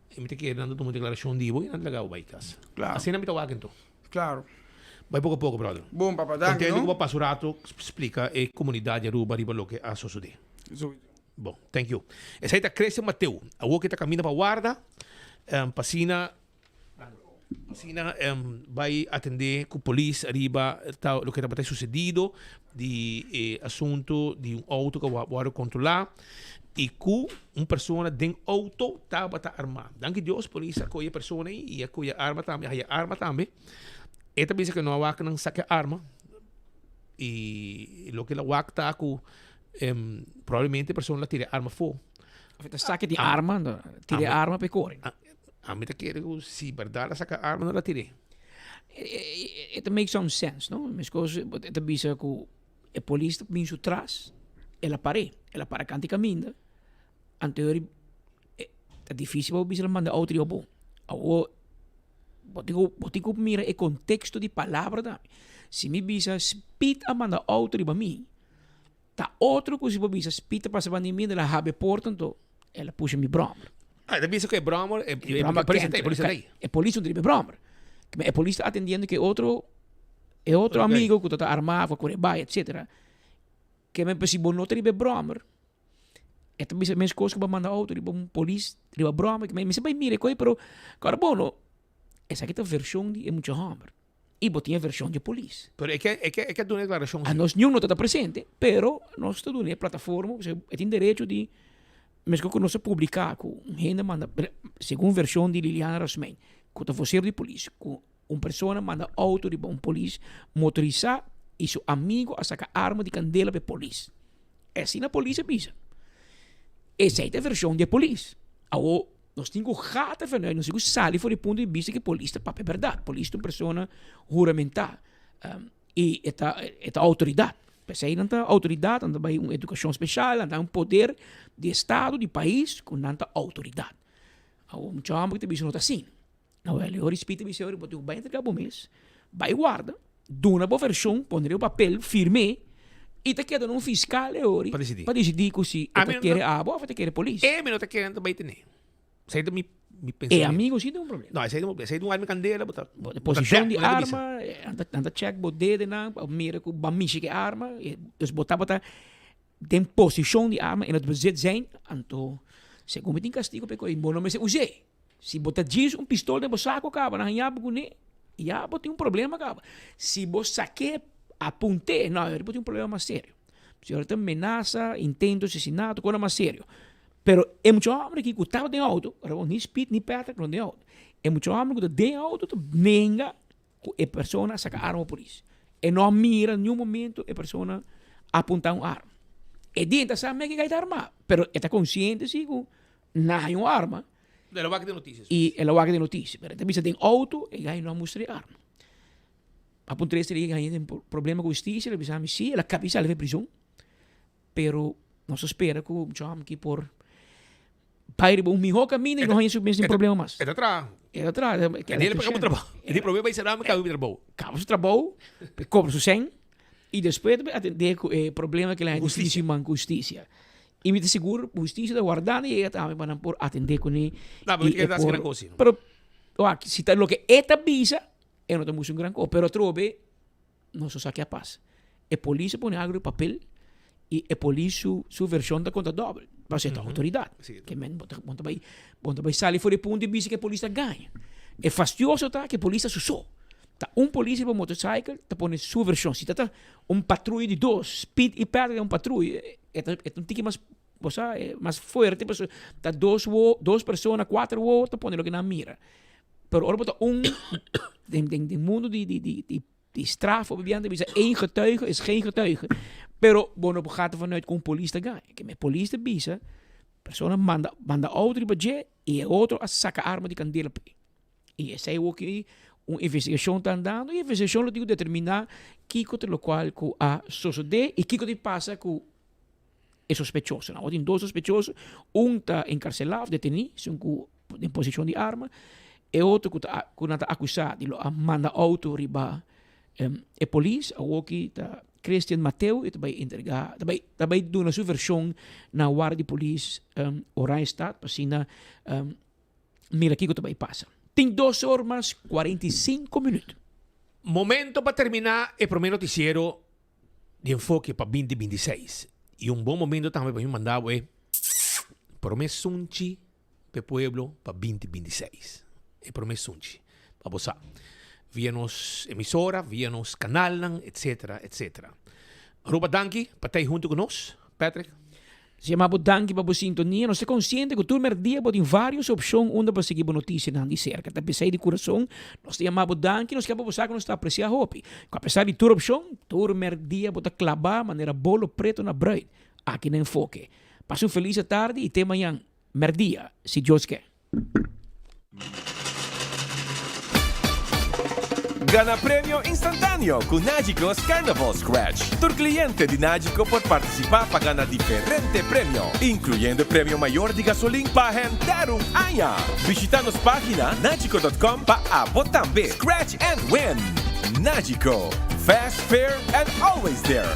E mi ta kere nan ta tuma declaracion di bo y nan ta laga bo bay cas. Claro. Asina mi ta wak enton. Claro. Bay poco a poco, brother. Bon, papa. Danki, Contento no? cu bo a pasa un rato splica e comunidad di Aruba riba loke a sosode. Sowieso. Bon, thank you. Esey ta Christian Mateo. Awor ke ta caminda pa warda, pa asina, asina bay atende cu polis riba ta loke tabata sucedido di e asunto di un auto cu a wordo controla y cu un persona den auto tabata arma. Danki Dios polis a coge e persona ey y a coge arma tambe, a haya arma tambe. E ta bisa cu no a wak nan saca arma y loke el a wak ta cu probablemente e persona a tira e arma afo. Of e ta saca di arma, tira e arma pa e core. Ami ta kere ku si berdad a saka arma no la tir'é. E ta make some sense, no? Meskos e ta bisa ku e polis ta bin su tras, el a par'é, el a para kant'i kaminda, anto yori ta difisil pa bo bisa el a manda outo riba bo. Awor bo tin ku bo tin ku mira e konteksto di palabra tambe. Si mi bisa Speed a manda outo riba mi, Ta otro ku si bo bisa Speed ta pasa banda di mi, el a habri e porta anto el a pusha mi bròmer. Ah, e ta bisa ku e bròmer, e E bròmer polis ta kenta, ei, polis ta ei. E polis no ta riba e bròmer. E polis ta atendiendo ku e otro, e otro amigo ku ta ta armá ku a kore bai etcetera. Ke men si bo no ta riba e bròmer, e ta bisa mes kos ku bo a manda outo riba un polis riba bròmer. Mi mester bai mira e kos pero kòrda bo no, esaki ta vershon di e mucha hòmber. Y bo tin e version di polis. Pero e ke e ke e ke duna e declaracion si. Anos niun no ta ta presente, pero nos ta duna e plataforma, pasobra e tin derecho di, mescos cu nos a publica cu un hende manda, segun version di Liliana Rasmijn, cu ta vocero di polis, cu un persona manda auto riba un polis motorisa y su amigo a saca arma di candela pa e polis. Asina polis a bisa. Esey ta e version di e polis. Awo nos tin ku gata vanuit, nos tin ku sali for di punto di bista ku polis ta papia bèrdat. Polis ta un persona huramentá i e ta e ta outoridat. P'esei nan ta outoridat, nan ta bai un edukashon speshal, nan ta un poder di estado, di pais ku nan ta outoridat. Awor mucha hòmber ku ta bisa no ta asina. Awel, e ora Spit a bisa ora bo tin ku bai entrega bo mes, bai warda, duna bo vershon, pone riba papel, firm'é, i ta keda na un fiskal e ora Pa disidí. pa disidí ku si e ta kere abo òf e ta kere polis. E mi no ta kere nan ta bai ten'é. Esei ta mi mi E pensamentu. amigo sí tin un problema. No, esei ta un problema. Esei ta un arma di kandela, bo ta Bo bo ta posishon dèk, di bo ta bisa. arma, nan ta nan ta chèk bo dedenan pa mira ku bo a mishi ku e arma, dus bo tabata den posishon di arma en het bezit zijn, anto segun mi tin kastigo pa e kos, bo no mester us'é. Si bo ta djis un pistol den bo sako kaba nan haña bo kuné, ya bo tin un problema kaba. Si bo sak'é apunt'é, no, bo tin un problema mas serio. Si ora ta menasa, intento asesinato, kosnan mas serio. Pero e mucha hòmber aki ku tabata den outo, ora bo ni Speed ni Patrick no den outo, e mucha hòmber ku ta den outo ta nenga ku e persona a saka arma pa polis. E no a mira niun momento e persona apuntá un arma. E di ta sa meke kai ta armá, pero e ta konsiente si ku nan haña un arma. El a wak den notisia. I el a wak den notisia. Pero e ta bisa den outo e gai no a mustra e arma. A puntra esei e haña den problema ku hustisia, el a bisa mi si, el a kabi sali for e prizon. Pero nos a spera ku John ki por bai riba un mihó kaminda i no haña su mes den problema mas. E ta traha. E ta traha. E dele pa kaba trabou. E di promé bai será mi kaba mi trabou. Kaba su trabou, e kobra su sèn i despues ta bai atendé ku e problema ku el a haña difísil man ku hustisia. I mi ta sigur hustisia ta wardando yega tambe pa nan por atendé kuné. No, pero mi ta kere ta hasi gran kos si. Pero wak, si ta loke e ta bisa, e no ta musu un gran kos. Pero atrobe Nos no sa ke a pasa. E polis a pone algo riba papel y e polis su su version ta conta dobel. Pasobra e ta autoridad. Ke men bo ta bo ta bay bo ta bay sali for di e punto di bista ke e polis ta gaña. E fastioso ta ke e polis ta su so. Ta un polis riba motorcycle ta pone su version. Si ta ta un patruya di dos, Speed y Patrick ta un patruya, e ta e ta un tiki mas, bo sa, mas fuerte pasobra ta dos wo, dos persona, cuater wowo ta pone loke nan mira. Pero ora bo ta un den den den mundo di di di di di straf of bibian ta bisa één getuige is geen getuige. Pero bo no por gaat ervan uit cu un polis ta gaña. Ke me polis ta bisa, persona manda manda auto riba dje y e otro a saca arma di candela p'e. Y esey hoki un investigacion ta andando y e investigacion lo tin cu determina kico ta locual cu a sosode y kico tin pasa cu e sospechosonan. Awor tin dos sospechoso, un ta encarcela of deteni, esun cu den posicion di arma, e otro cu ta cu nan ta acusa di lo a manda auto riba e polis, awoki ta Christian Mateo y ta bay entrega, ta bay ta bay duna su version na warda di polis Oranjestad pa asina Mira kiko ta bai pasa. Tin dos or mas 45 minuut. Momento pa termina e prome noticiero di Enfoke pa binti binti seis. Y un bon momento tambe pa mi manda bo e prome sunchi p'e pueblo pa binti binti seis. E prome sunchi. Pa bo sa. Via nos emisora, via nos kanalnan, etcetera, etcetera. Aruba danki pa ta ei hunto ku nos. Patrick. Si ama bo danki pa bo sintonia. Nos ta konsiente ku tur merdia bo tin vários opshon unda pa sigui bo notisianan di serka. Ta p'esei di kurason nos ta yama bo danki. Nos ke pa bo sa ku nos ta apresiá hopi. Ku apesar di tur opshon, tur merdia bo ta klabá manera bolo preto na bruid. Aki na Enfoke. Pasa un felis atardi i te mañan merdia, si Dios ke. Gana premio instantáneo ku Nagico's Carnival Scratch. Tur kliente di Nagico por partisipá pa gana diferente premio, inkluyendo e premio mayor di gasolin pa henter un aña. Bishitá nos página nagico dot com pa abo tambe scratch and win! Nagico, fast, fair and always there!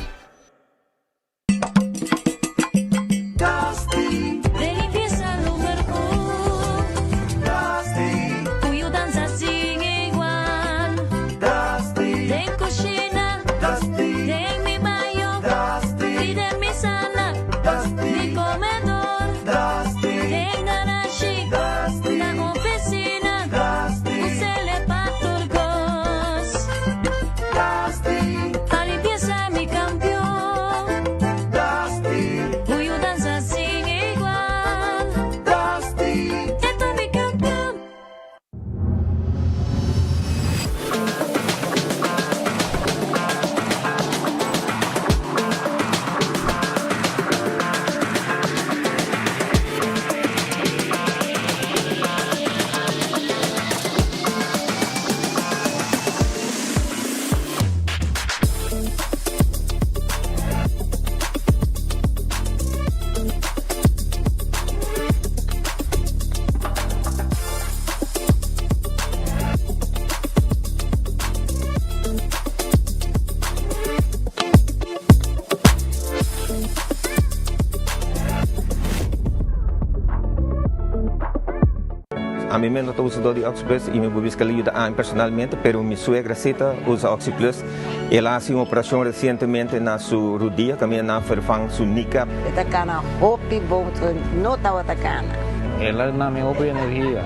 Ami mes no ta usador di OxyPlus y mi por bisa cu el a yuda ami personalmente, pero mi suegra si ta usa OxyPlus. El a haci un operacion recientemente na su rudia caminda nan a vervang su kneecap. E ta cana hopi bon, no tabata cana. El a duna mi hopi energia.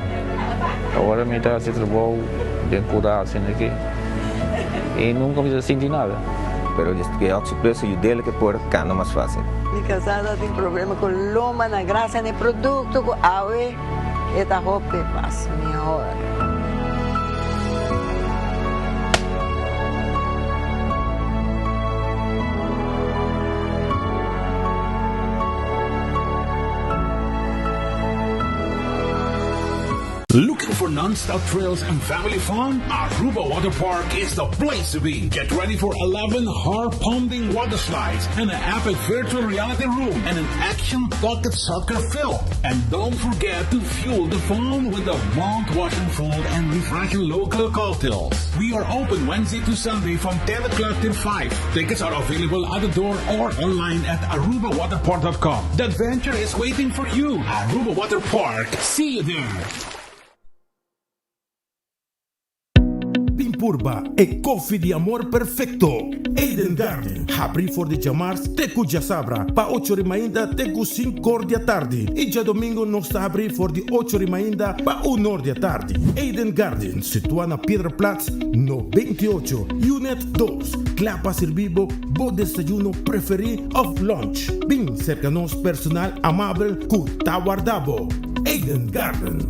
Awor mi ta haci trabou den cura asina aki y nunca mi ta sinti nada. Pero e OxyPlus a yud'el ke por cana mas facil. Mi casada tin problema cu lomba na gracia na e producto cu awe e ta hopi mas mihor. Looking for non-stop thrills and family fun? Aruba Water Park is the place to be. Get ready for 11 heart-pounding water slides and an epic virtual reality room and an action pocket soccer field. And don't forget to fuel the fun with the mouth-watering food and refreshing local cocktails. We are open Wednesday to Sunday from 10 o'clock till 5. Tickets are available at the door or online at arubawaterpark.com. The adventure is waiting for you. Aruba Water Park. See you there. Tin. purba e koffie di amor perfekto. Eden Garden, habrí for di djamars te ku djasabra pa ocho ri mainta te ku sinkor di atardi i djadomingo nos ta habrí for di ocho ri mainta pa unor di atardi. Eden Garden, situá na Piedraplaats no 28, Unit dos, kla pa sirbi bo bo desayuno preferí òf lunch. Bin serka nos personal amabel ku ta warda bo. Eden Garden.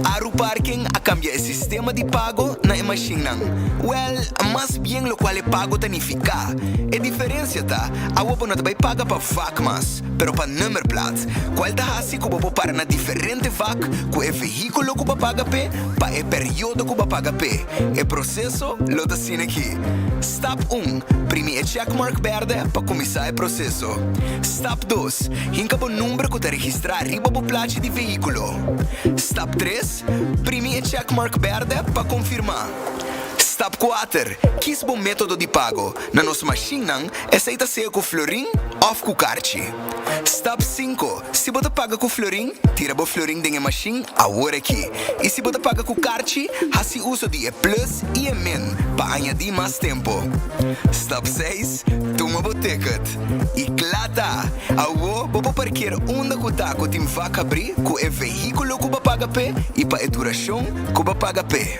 Aruparking a kambia e sistema di pago na e mashinnan. Wèl, mas bien lokual e pago ta nifiká. E diferensia ta, awo bo no ta bai paga pa vak mas, pero pa nummerplaat, kual ta hasi ku bo por para na diferente vak ku e vehíkulo ku bo a paga p'e pa e periodo ku bo a paga p'e. E proseso lo ta asina aki, Stap un, Primi e checkmark bèrdè pa kuminsá e proseso. Stap dos, Hinka bo number ku ta registrá riba bo plachi di vehíkulo. Stap tres, Primi e checkmark bèrdè pa konfirmá. Stap kuater, Kis bo método di pago. Na nos mashinnan, esei ta sea ku florin òf ku karchi. Stap sinku, Si bo ta paga ku florin, tira bo florin den e mashin awor aki. I si bo ta paga ku karchi, hasi uso di e plus i e min pa añadí mas tempu. Stap seis, Tuma bo ticket. I kla ta! Awor bo por parkeer unda ku ta ku tin vak habrí ku e vehíkulo ku bo a paga p'e i pa e durashon ku bo a paga p'e.